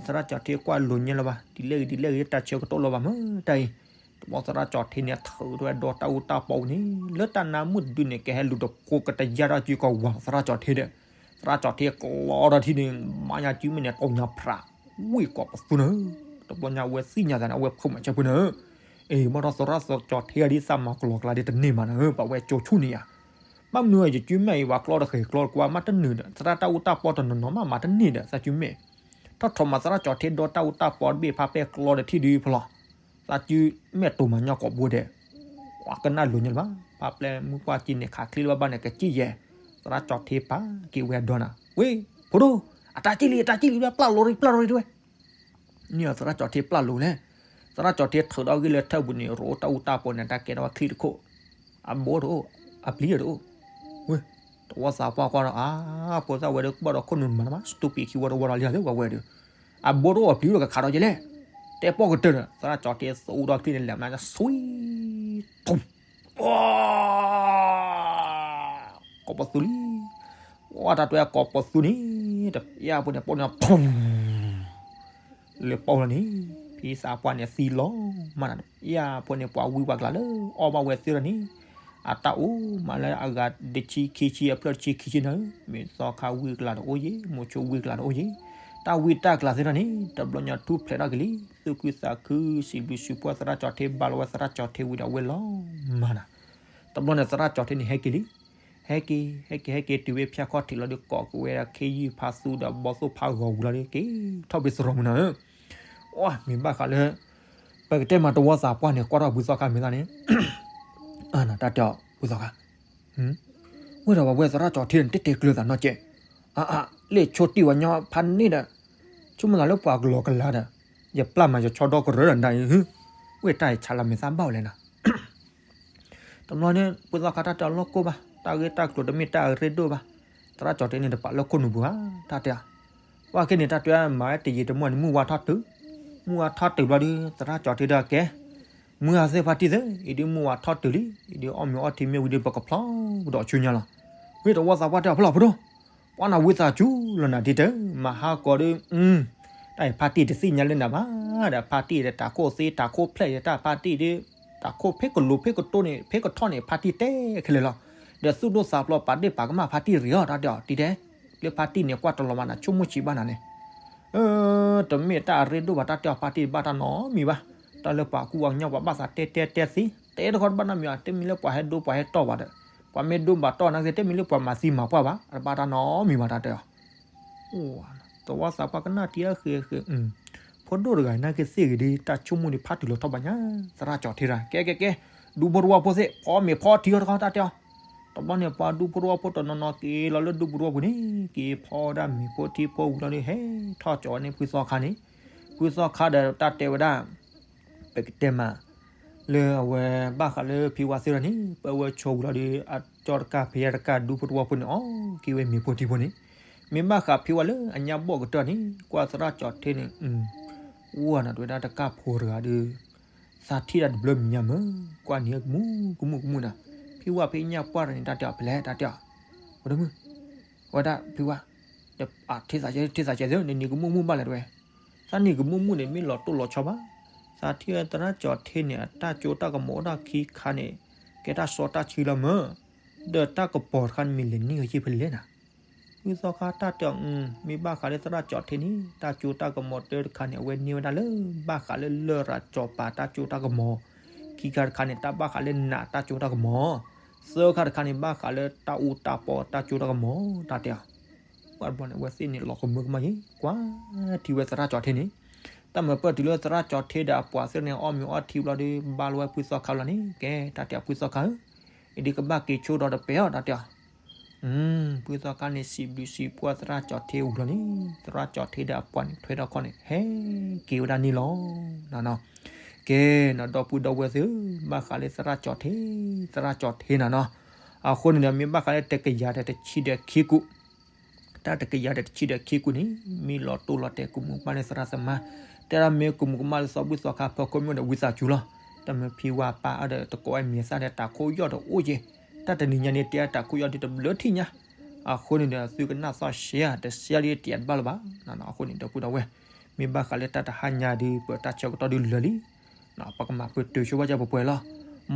သရၣ်ကၠီၤထ့ကွၢ်လိၤညါလၢၤဘၣ်, ဒ်လဲၣ်ဂ့ၤဒ်လဲၣ်ဂ့ၤ တၢ်ဆၢကတီၢ်လီၤဘၣ်မ့ၢ်တၢ်အံၤ, တဘျီသရၣ်ကၠီၤထ့န့ၣ် ထုးထီၣ်ဝဲဒီးတၢ်အူတၢ်ပီန့ၣ်, လၢတၢ်နၢ်မုၢ်တဒုန့ၣ် ကဟဲလူၤတဖိကတယါတၢ်စုကဝၤသရၣ်ကၠီၤထ့ဒီး, သရၣ်ကၠီၤထ့ကျီဒီးထံန့ၣ်, မါညါစုမ့ၢ်န့ၣ် တိၢ်ညါဖြး, ဝ့ၢ်ကိးပသူန့ၣ်, တဘျီညါအဝဲသ့ၣ်ညါသးန့ၣ် အဝဲဖိးမၤဆၢဖိန့ၣ်, အ့ ဘၣ်ဒီးသရၣ်ကၠီၤထ့ဂၤဒ်သးမၤကလီကလါဒ်တန့ၢ်မးန့ၣ် ပှၤဝဲကၠိဆူၣ်န့ၣ်ယါ ဘၣ်မနုၤယစုမဲာ်အံၤ ပှၤကျီတဃဲၤကျီတကွၢ်မးတန့ၢ်ဒီး သရၣ်တၢ်အူတၢ်ပီတနီၤနီၤမးမးတန့ၢ်ဒီး သးစုမဲာ်, ထီၣ်ထီၣ်မးသရၣ်ကၠီၤထ့ဒီတၢ်အူတၢ်ပီတဘ့ၣ်ဖးပဲကျီဒီးထံဒုးဖလီၤ, သးစုမဲာ်တိၢ်မးညီကိးဘိဒဲး, ပှၤကနၣ်လိၤညါလၢၤဘၣ်, ဖးပျဲမုၢ်ကွၢ်က့ၤန့ၣ်ခးချ့လၢၤဘၣ်ဘၣ်န့ၣ် ကစံၣ်ယဲၢ်, သရၣ်ကၠီၤထ့ပာ်က့ၤဝဲအဒီနၤ, ဝ့ၢ်, ဖိဒိၣ်, အတၢ်ကံၣ်လံ အတၢ်ကံၣ်လံ ပျၢ်လိၤရံ ပျၢ်လိၤရံတဝဲ န့ၣ်သရၣ်ကၠီၤထ့ပျၢ်လိၤလဲၣ်, သရၣ်ကၠီၤထ့ထုးဒီးဂ့ၢ်လၢထၢၣ်ပူၤန့ၣ် ရိတၢ်အူတၢ်ပီန့ၣ် တၢ်ကဲထီၣ်ဝဲချံတခိၣ်, အဘိတအိၣ်, အပျံၤတအိၣ်, ဝ့ၢ်, တဝီသးပှၢ်ကွၢ်ဒီး အါ, ဖိသၣ်ဝဲဒီးဘၣ်ဒီးခိၣ်နူာ်မၤတမး စတူပံးခံဝီတဝီဒီးလံဧါသ့ၣ်ပှၤဝဲဒီး, အဘိတအိၣ်အပျံၤတအိၣ်ကခးဒီးကလဲၣ်, တဲပီၢ်ကတၢၢ်ဒီး သရၣ်ကၠီၤထ့သူဒီးချံန့ၣ် လဲၤမး ဆွံ, ထူ ကိးပသူလံ, ဝဲတၢ်တွဲကိးပသူန့ၣ်, တပျၢ်ဖိန့ၣ် ပိာ်န့ၣ် ထူ, လၢပီၢ်လီၤန့ၣ်, ဖံသးပှၢ်န့ၣ်သံလီၤမးနၤ, ပျၢ်ဖိန့ၣ် ပှၤဝံပှၤကလၤလၢအီၣ်ဘၣ်ဝဲသ့ၣ်လီၤန့ၣ်, အတၢ်အိၣ်မးလၢအဂၤတဆံခံဆံအဖျၢၣ်တဆံခံဆံနၤ, မ့ၢ်သီခါဝံကလၤတအိၣ်ယ့ၣ်, မိၤဆိဝံကလၤတအိၣ်ယ့ၣ်, တၢ်ဝံတၢ်ကလၤသ့ၣ်လီၤန့ၣ် တဘျီညါထူၣ်ဖျဲးထီၣ်က့ၤလံ, သူၣ်ခုသးခု စံးဘျုးစံးဖှိၣ်သရၣ်ကၠီၤထ့ ဘၣ်လီၤဝဲသရၣ်ကၠီၤထ့ဝံၤဒီးဝဲလီၤမးနၤ တဘျီန့ၣ် သရၣ်ကၠီၤထ့န့ၣ်ဟဲက့ၤလံ, ဟဲက့ၤ ဟဲက့ၤ ဟဲက့ၤတုၤဝဲဖၠၣ်ခီၣ်ထံးလီၤဒီး ကိးက့ၤဝဲဒၣ်ခ့ယုၢ်ဖါသူဒီးဘီသိၣ်ဖါဂီၤဝံၤလီၤဒီး က့ၤထီၣ်ဘ့ၣ်သရိာ်မုၢ်နၤဧၢ, အိ မ့ၢ်ဘၣ်ဃးလၢ ပကတဲမးတဝီသးပှၢ်န့ၣ် ကွၢ်ထီၣ်ဖုသီခါမ့ၢ်သးန့ၣ်, တၢ်တဲအီၤဖုသီခါ, ဝဲဒီးပဝဲသရၣ်ကၠီၤထံန့ၣ် တဲတဲကျၢၤသးနီၢ်ကဲး, အါအါ လၢဆိတံၢ်ဝဲညီဖးန့ၣ်ဒီး, ဆိကမိၣ်သးလၢပှၤကလီကလီဒီး, ယပျၢ်မးယဆီဒီကရၢဒီးနဒၣ်အံၤ, ဝဲတၢ်အံၤဆါလီၤမ့ၢ်သးဘၣ်ဝဲလဲၣ်နီၤ. တဘျီန့ၣ် ဖုသီခါတၢ်တဲအီၤလီၢ်ကိၢ်ဘၣ်, တၢ်ဂ့ၢ်တၢ်ကျိၤတမ့ၢ်တၢ်အရ့ဒိၣ်ဘၣ်, သရၣ်ကၠီၤထံန့ၣ်တပာ်လၢခိၣ်နူာ်ပူၤဧါ, တၢ်တဲအီၤ, ဝဲခဲန့ၣ် တၢ်တဲအီၤမၤဝဲတယံာ်တမီၢ်န့ၣ် မုၢ်ဝါထီၣ်တုၤ, မုၢ်ဝါထီၣ်တုၤဘျီဒီး သရၣ်ကၠီၤထံဒီးကဲ, မုၢ်ဂၤသ့ၣ်ဖါတံၢ်သ့ၣ်, အံၤဒုးမုၢ်ဝါထီၣ်တုၤလံ, အံၤဒုးအီၣ်မ့ၤအီထံမ့ၢ်ဝံၤဒီး ပကဖျီကဒီးဆူညါလီၤ. ဝဲတဝီသးပှၢ်တဲအီၤ ဖဲလီၤဖိဒိၣ်, ပှၤနၤဝံသးစူၤလီၤနၤဒ်တဲ, မၤဟါကီးဒီး, တၢ်အံၤဖါတံၢ်တသ့ၣ်ညါလၢနၤဘၣ်, ဒီးဖါတံၢ်ဒီးတၢ်ခိၣ်သ့တၢ်ခိၣ်ဖျဲၣ်ဒီးတၢ်ဖါတံၢ်ဒီး, တၢ်ခိၣ်ဖဲကလိၤဖဲကတိၢ်န့ၣ် ဖဲကထီၣ်န့ၣ် ဖါတံၢ်တဲခဲလၢာ်လီၤ. ဒီးသူၣ်ဒိၣ်သးဖျိးပာ်ဒ့ၣ်ပာ်ကမၣ်ဖါတံၢ်ရံၤအီၤ တၢ်တဲအီၤ, တံၤတဲ, လၢဖါတံၢ်န့ၣ် ကွၢ်တလီၤမးနၤ ဆိကမိၣ်ဆံးဘၣ်နၤန့ၣ် တမ့ၢ်တၢ်အရ့ဒိၣ်ဘၣ် တၢ်တဲအီၤ ဖါတံၢ်ဘၣ်တၢ်နီတမံၤဘၣ်, တၢ်လၢပှၤကူပှၤကညီပှၤဘၣ်သးတဲတဲတဲသ့, တဲတခီတဘၣ်နီတမံၤဘၣ်, တမ့ၢ်လၢပှၤဟဲဒိပှၤဟဲတီၢ်ဘၣ်ဒီး, ပှၤမ့ၢ်ဒိဘၣ်တီၢ်နာ်က့ တမ့ၢ်လၢပှၤမၤသံမၤပှၢ်ဘၣ်, တဘၣ်တၢ်နီတမံၤဘၣ် တၢ်တဲအီၤ. သဝီသးပှၢ်ကနၣ်တံၤအဃ့အဃ့, ဖိဒိၣ်တဂၤနာ်က့သ့ၣ်ဂ့ၤဒ် တၢ်ဆိကမိၣ်ဒ်ဖါတံၢ်လီၤထီၣ်ဘၣ်ညါ, သရၣ်ကၠီၤထံတဂၤ ကဲကဲကဲ, ဒူဖိတဝီဖိသ့ၣ် ဖီမ့ၤဖီထံအီၤတခီ တၢ်တဲအီၤ. တဘျီန့ၣ် ပှၤဒူဖိတဝီဖိတနီၤနီၤက့ၤလီၤလၢဒူပူၤတဝီပူၤန့ၣ် က့ၤဖီဝဲဒၣ်မ့ၤဖိထံဖိဝံၤလီၤဒီး ဟဲထီၣ်ကၠီၤဝဲန့ၣ်ဖုသီခါန့ၣ်, ဖုသီခါဒီးတၢ်တဲဝဲဒၣ် ပကတဲမး လၢအဝဲဘၣ်ဃးလၢဖံဝါသ့ၣ်ဒီးန့ၣ် ပဝဲဆိဝံၤလီၤဒီး အကၠီတကၢ်ဖံးယါတကၢ်ဒူဖိတဝီဖိန့ၣ် အီၣ်က့ၤဝဲမ့ၤဖိထံဖိန့ၣ်, မ့ၢ်ဘၣ်ဃးဖံဝါလၢအညၣ်ဘီၣ်ကတၢၢ်န့ၣ် ကွၢ်သရၣ်ကၠီၤထံန့ၣ် အိၣ်ဝဲနၤတဝဲဒၣ်တကၢ်ဖိတဂၤဒီး သးထံၣ်ဒၣ်တဘျၢမံၤညါမၢ်, ကွၢ်န့ၣ်ကမူၣ်ကမူၣ်ကမူၣ်ဒီး ဖံဝါဖံညၣ်ပှၢ်တဂၤန့ၣ် တၢ်တဲအီၤဖဲလဲၣ် တၢ်တဲအီၤ, ဝဲဒၣ်မုၣ်, ဝဲဒၣ်ဖံဝါ, ထံသးကဲ ထံသးကဲသ့ နနံၤကမူၣ်မူၣ်ဘၣ်လဲၣ်တဝဲ, သးနံၤကမူၣ်မူၣ်န့ၣ် မ့ၢ်လီၤတိၢ်လီၤဆီဘၣ်, သးထံၣ်ဝဲသရၣ်ကၠီၤထံန့ၣ် အတၢ်ကၠိတၢ်ကမီၤအိၣ်ဒၣ်ခံခါန့ၣ် ကဲတၢ်စီတၢ်ဆှံလီၤမၢ်, ဒီးတၢ်ကပီၤတခါန့ၣ်မ့ၢ်လဲၤန့ၢ်က့ၤဖဲလဲၣ်နၤ ဖုသီခါတၢ်တဲအီၤ, မ့ၢ်ဘၣ်ဃးလၢသရၣ်ကၠီၤထံန့ၣ် တၢ်ကၠိတၢ်ကမီၤတၢတခါန့ၣ် အဝဲန့ၢ်ဝဲဒၣ်လၢ ဘၣ်ဃးလၢလရာ်ကၠီၤပၤတၢ်ကၠိတၢ်ကမီၤ, ခံခါတခါန့ၣ် တၢ်ဘၣ်ဃးလၢနးတၢ်ကၠိတၢ်ကမီၤ, သၢခါတခါန့ၣ် ဘၣ်ဃးလၢတၢ်အူတၢ်ပီတၢ်ကၠိတၢ်ကမီၤ တၢ်တဲအီၤ, ပှၤတဘျီန့ၣ် အဝဲသ့ၣ်န့ၣ် လီၤကမၢကမၣ်ယံၤ ကွၢ်ထံဝဲသရၣ်ကၠီၤထံန့ၣ်, တၢ်မၤပၢၢ်တုၤလၢသရၣ်ကၠီၤထံဒီးအပှၤသ့ၣ်န့ၣ် အီၣ်မ့ၤအီထံဘျီဒီး ဘါလီၤဝဲဖုသီခါလီၤန့ၣ် ကဲ တၢ်တဲအီၤဖုသီခါဧၢ အံၤဒုးကဘၣ်က့ၤဆိဒီးတပဲအီၤ တၢ်တဲအီၤ, ဖုသီခါန့ၣ် စံးဘျုးစံးဖှိၣ်သရၣ်ကၠီၤထံဝံၤလီၤန့ၣ် သရၣ်ကၠီၤထံဒီးအပှၤန့ၣ် ထွဲထီၣ်ခီၣ်န့ၣ် ဟဲက့ၤဝဲဒၣ်န့ၣ်လီၤ. ကဲ နဒီပုၢ်ဒီဝဲၢ်သ့ၣ်ဧၢ, ဘၣ်ဃးလၢသရၣ်ကၠီၤထံ, သရၣ်ကၠီၤထံနၤနီၤ, အဃိန့ၣ်ဒီး မ့ၢ်ဘၣ်ဃးလၢတကယၤဒီးတဆံဒီးခံကူ, တၢ်တကယၤဒီးတဆံဒီးခံကူန့ၣ် မ့ၢ်လီၤတိၢ်လီၤတဲာ် ကမူးကမၣ်လၢသရၣ်သမါ, တဲဒၣ်မ့ၢ်ကမူးကမၣ်လၢသီဘူၣ်သီခါဖၢခိၣ်မ့ၢ်ဒီးဝံသးစူၤလီၤ. တမ့ၢ်ဖံဝါပၢ်အါဒီးတကိးဝဲမံၤသၣ်ဒီးတၢ်ခိၣ်ယီၢ်ဒီးအိၣ်က့ၤ, တၢ်တနံၤညါန့ၣ် တဲတၢ်ခိၣ်ယီၢ်ဒ်တဘျၢထံၣ်ညါ, အဃိန့ၣ်ဒီး သုကနၣ်သီၣ်ရှဲဧါ တရှဲလံတယးတဘၣ်လၢၤဘၣ်. အဃိန့ၣ် ဒီပုၢ်ဒီဝဲၢ်, မ့ၢ်ဘၣ်ဃးလၢတၢ်တဟါညါဒီး ပတၢ်ဆၢကတီၢ်ဒုးလၢာ်လံ, ပကမၤပတုာ်ဆိဝဲကၢ်ပှဲၤပှဲၤလီၤ.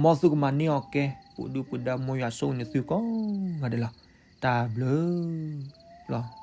မ်သုကမၤန့ၢ်အီၤကဲ ပူၤဒုပူၤဒါမိၢ်ယွၤဆိၣ်ဂ့ၤန့ၢ်သုကိးဂၤဒဲးလီၤ. တၢ်ဘျုးလီၤ.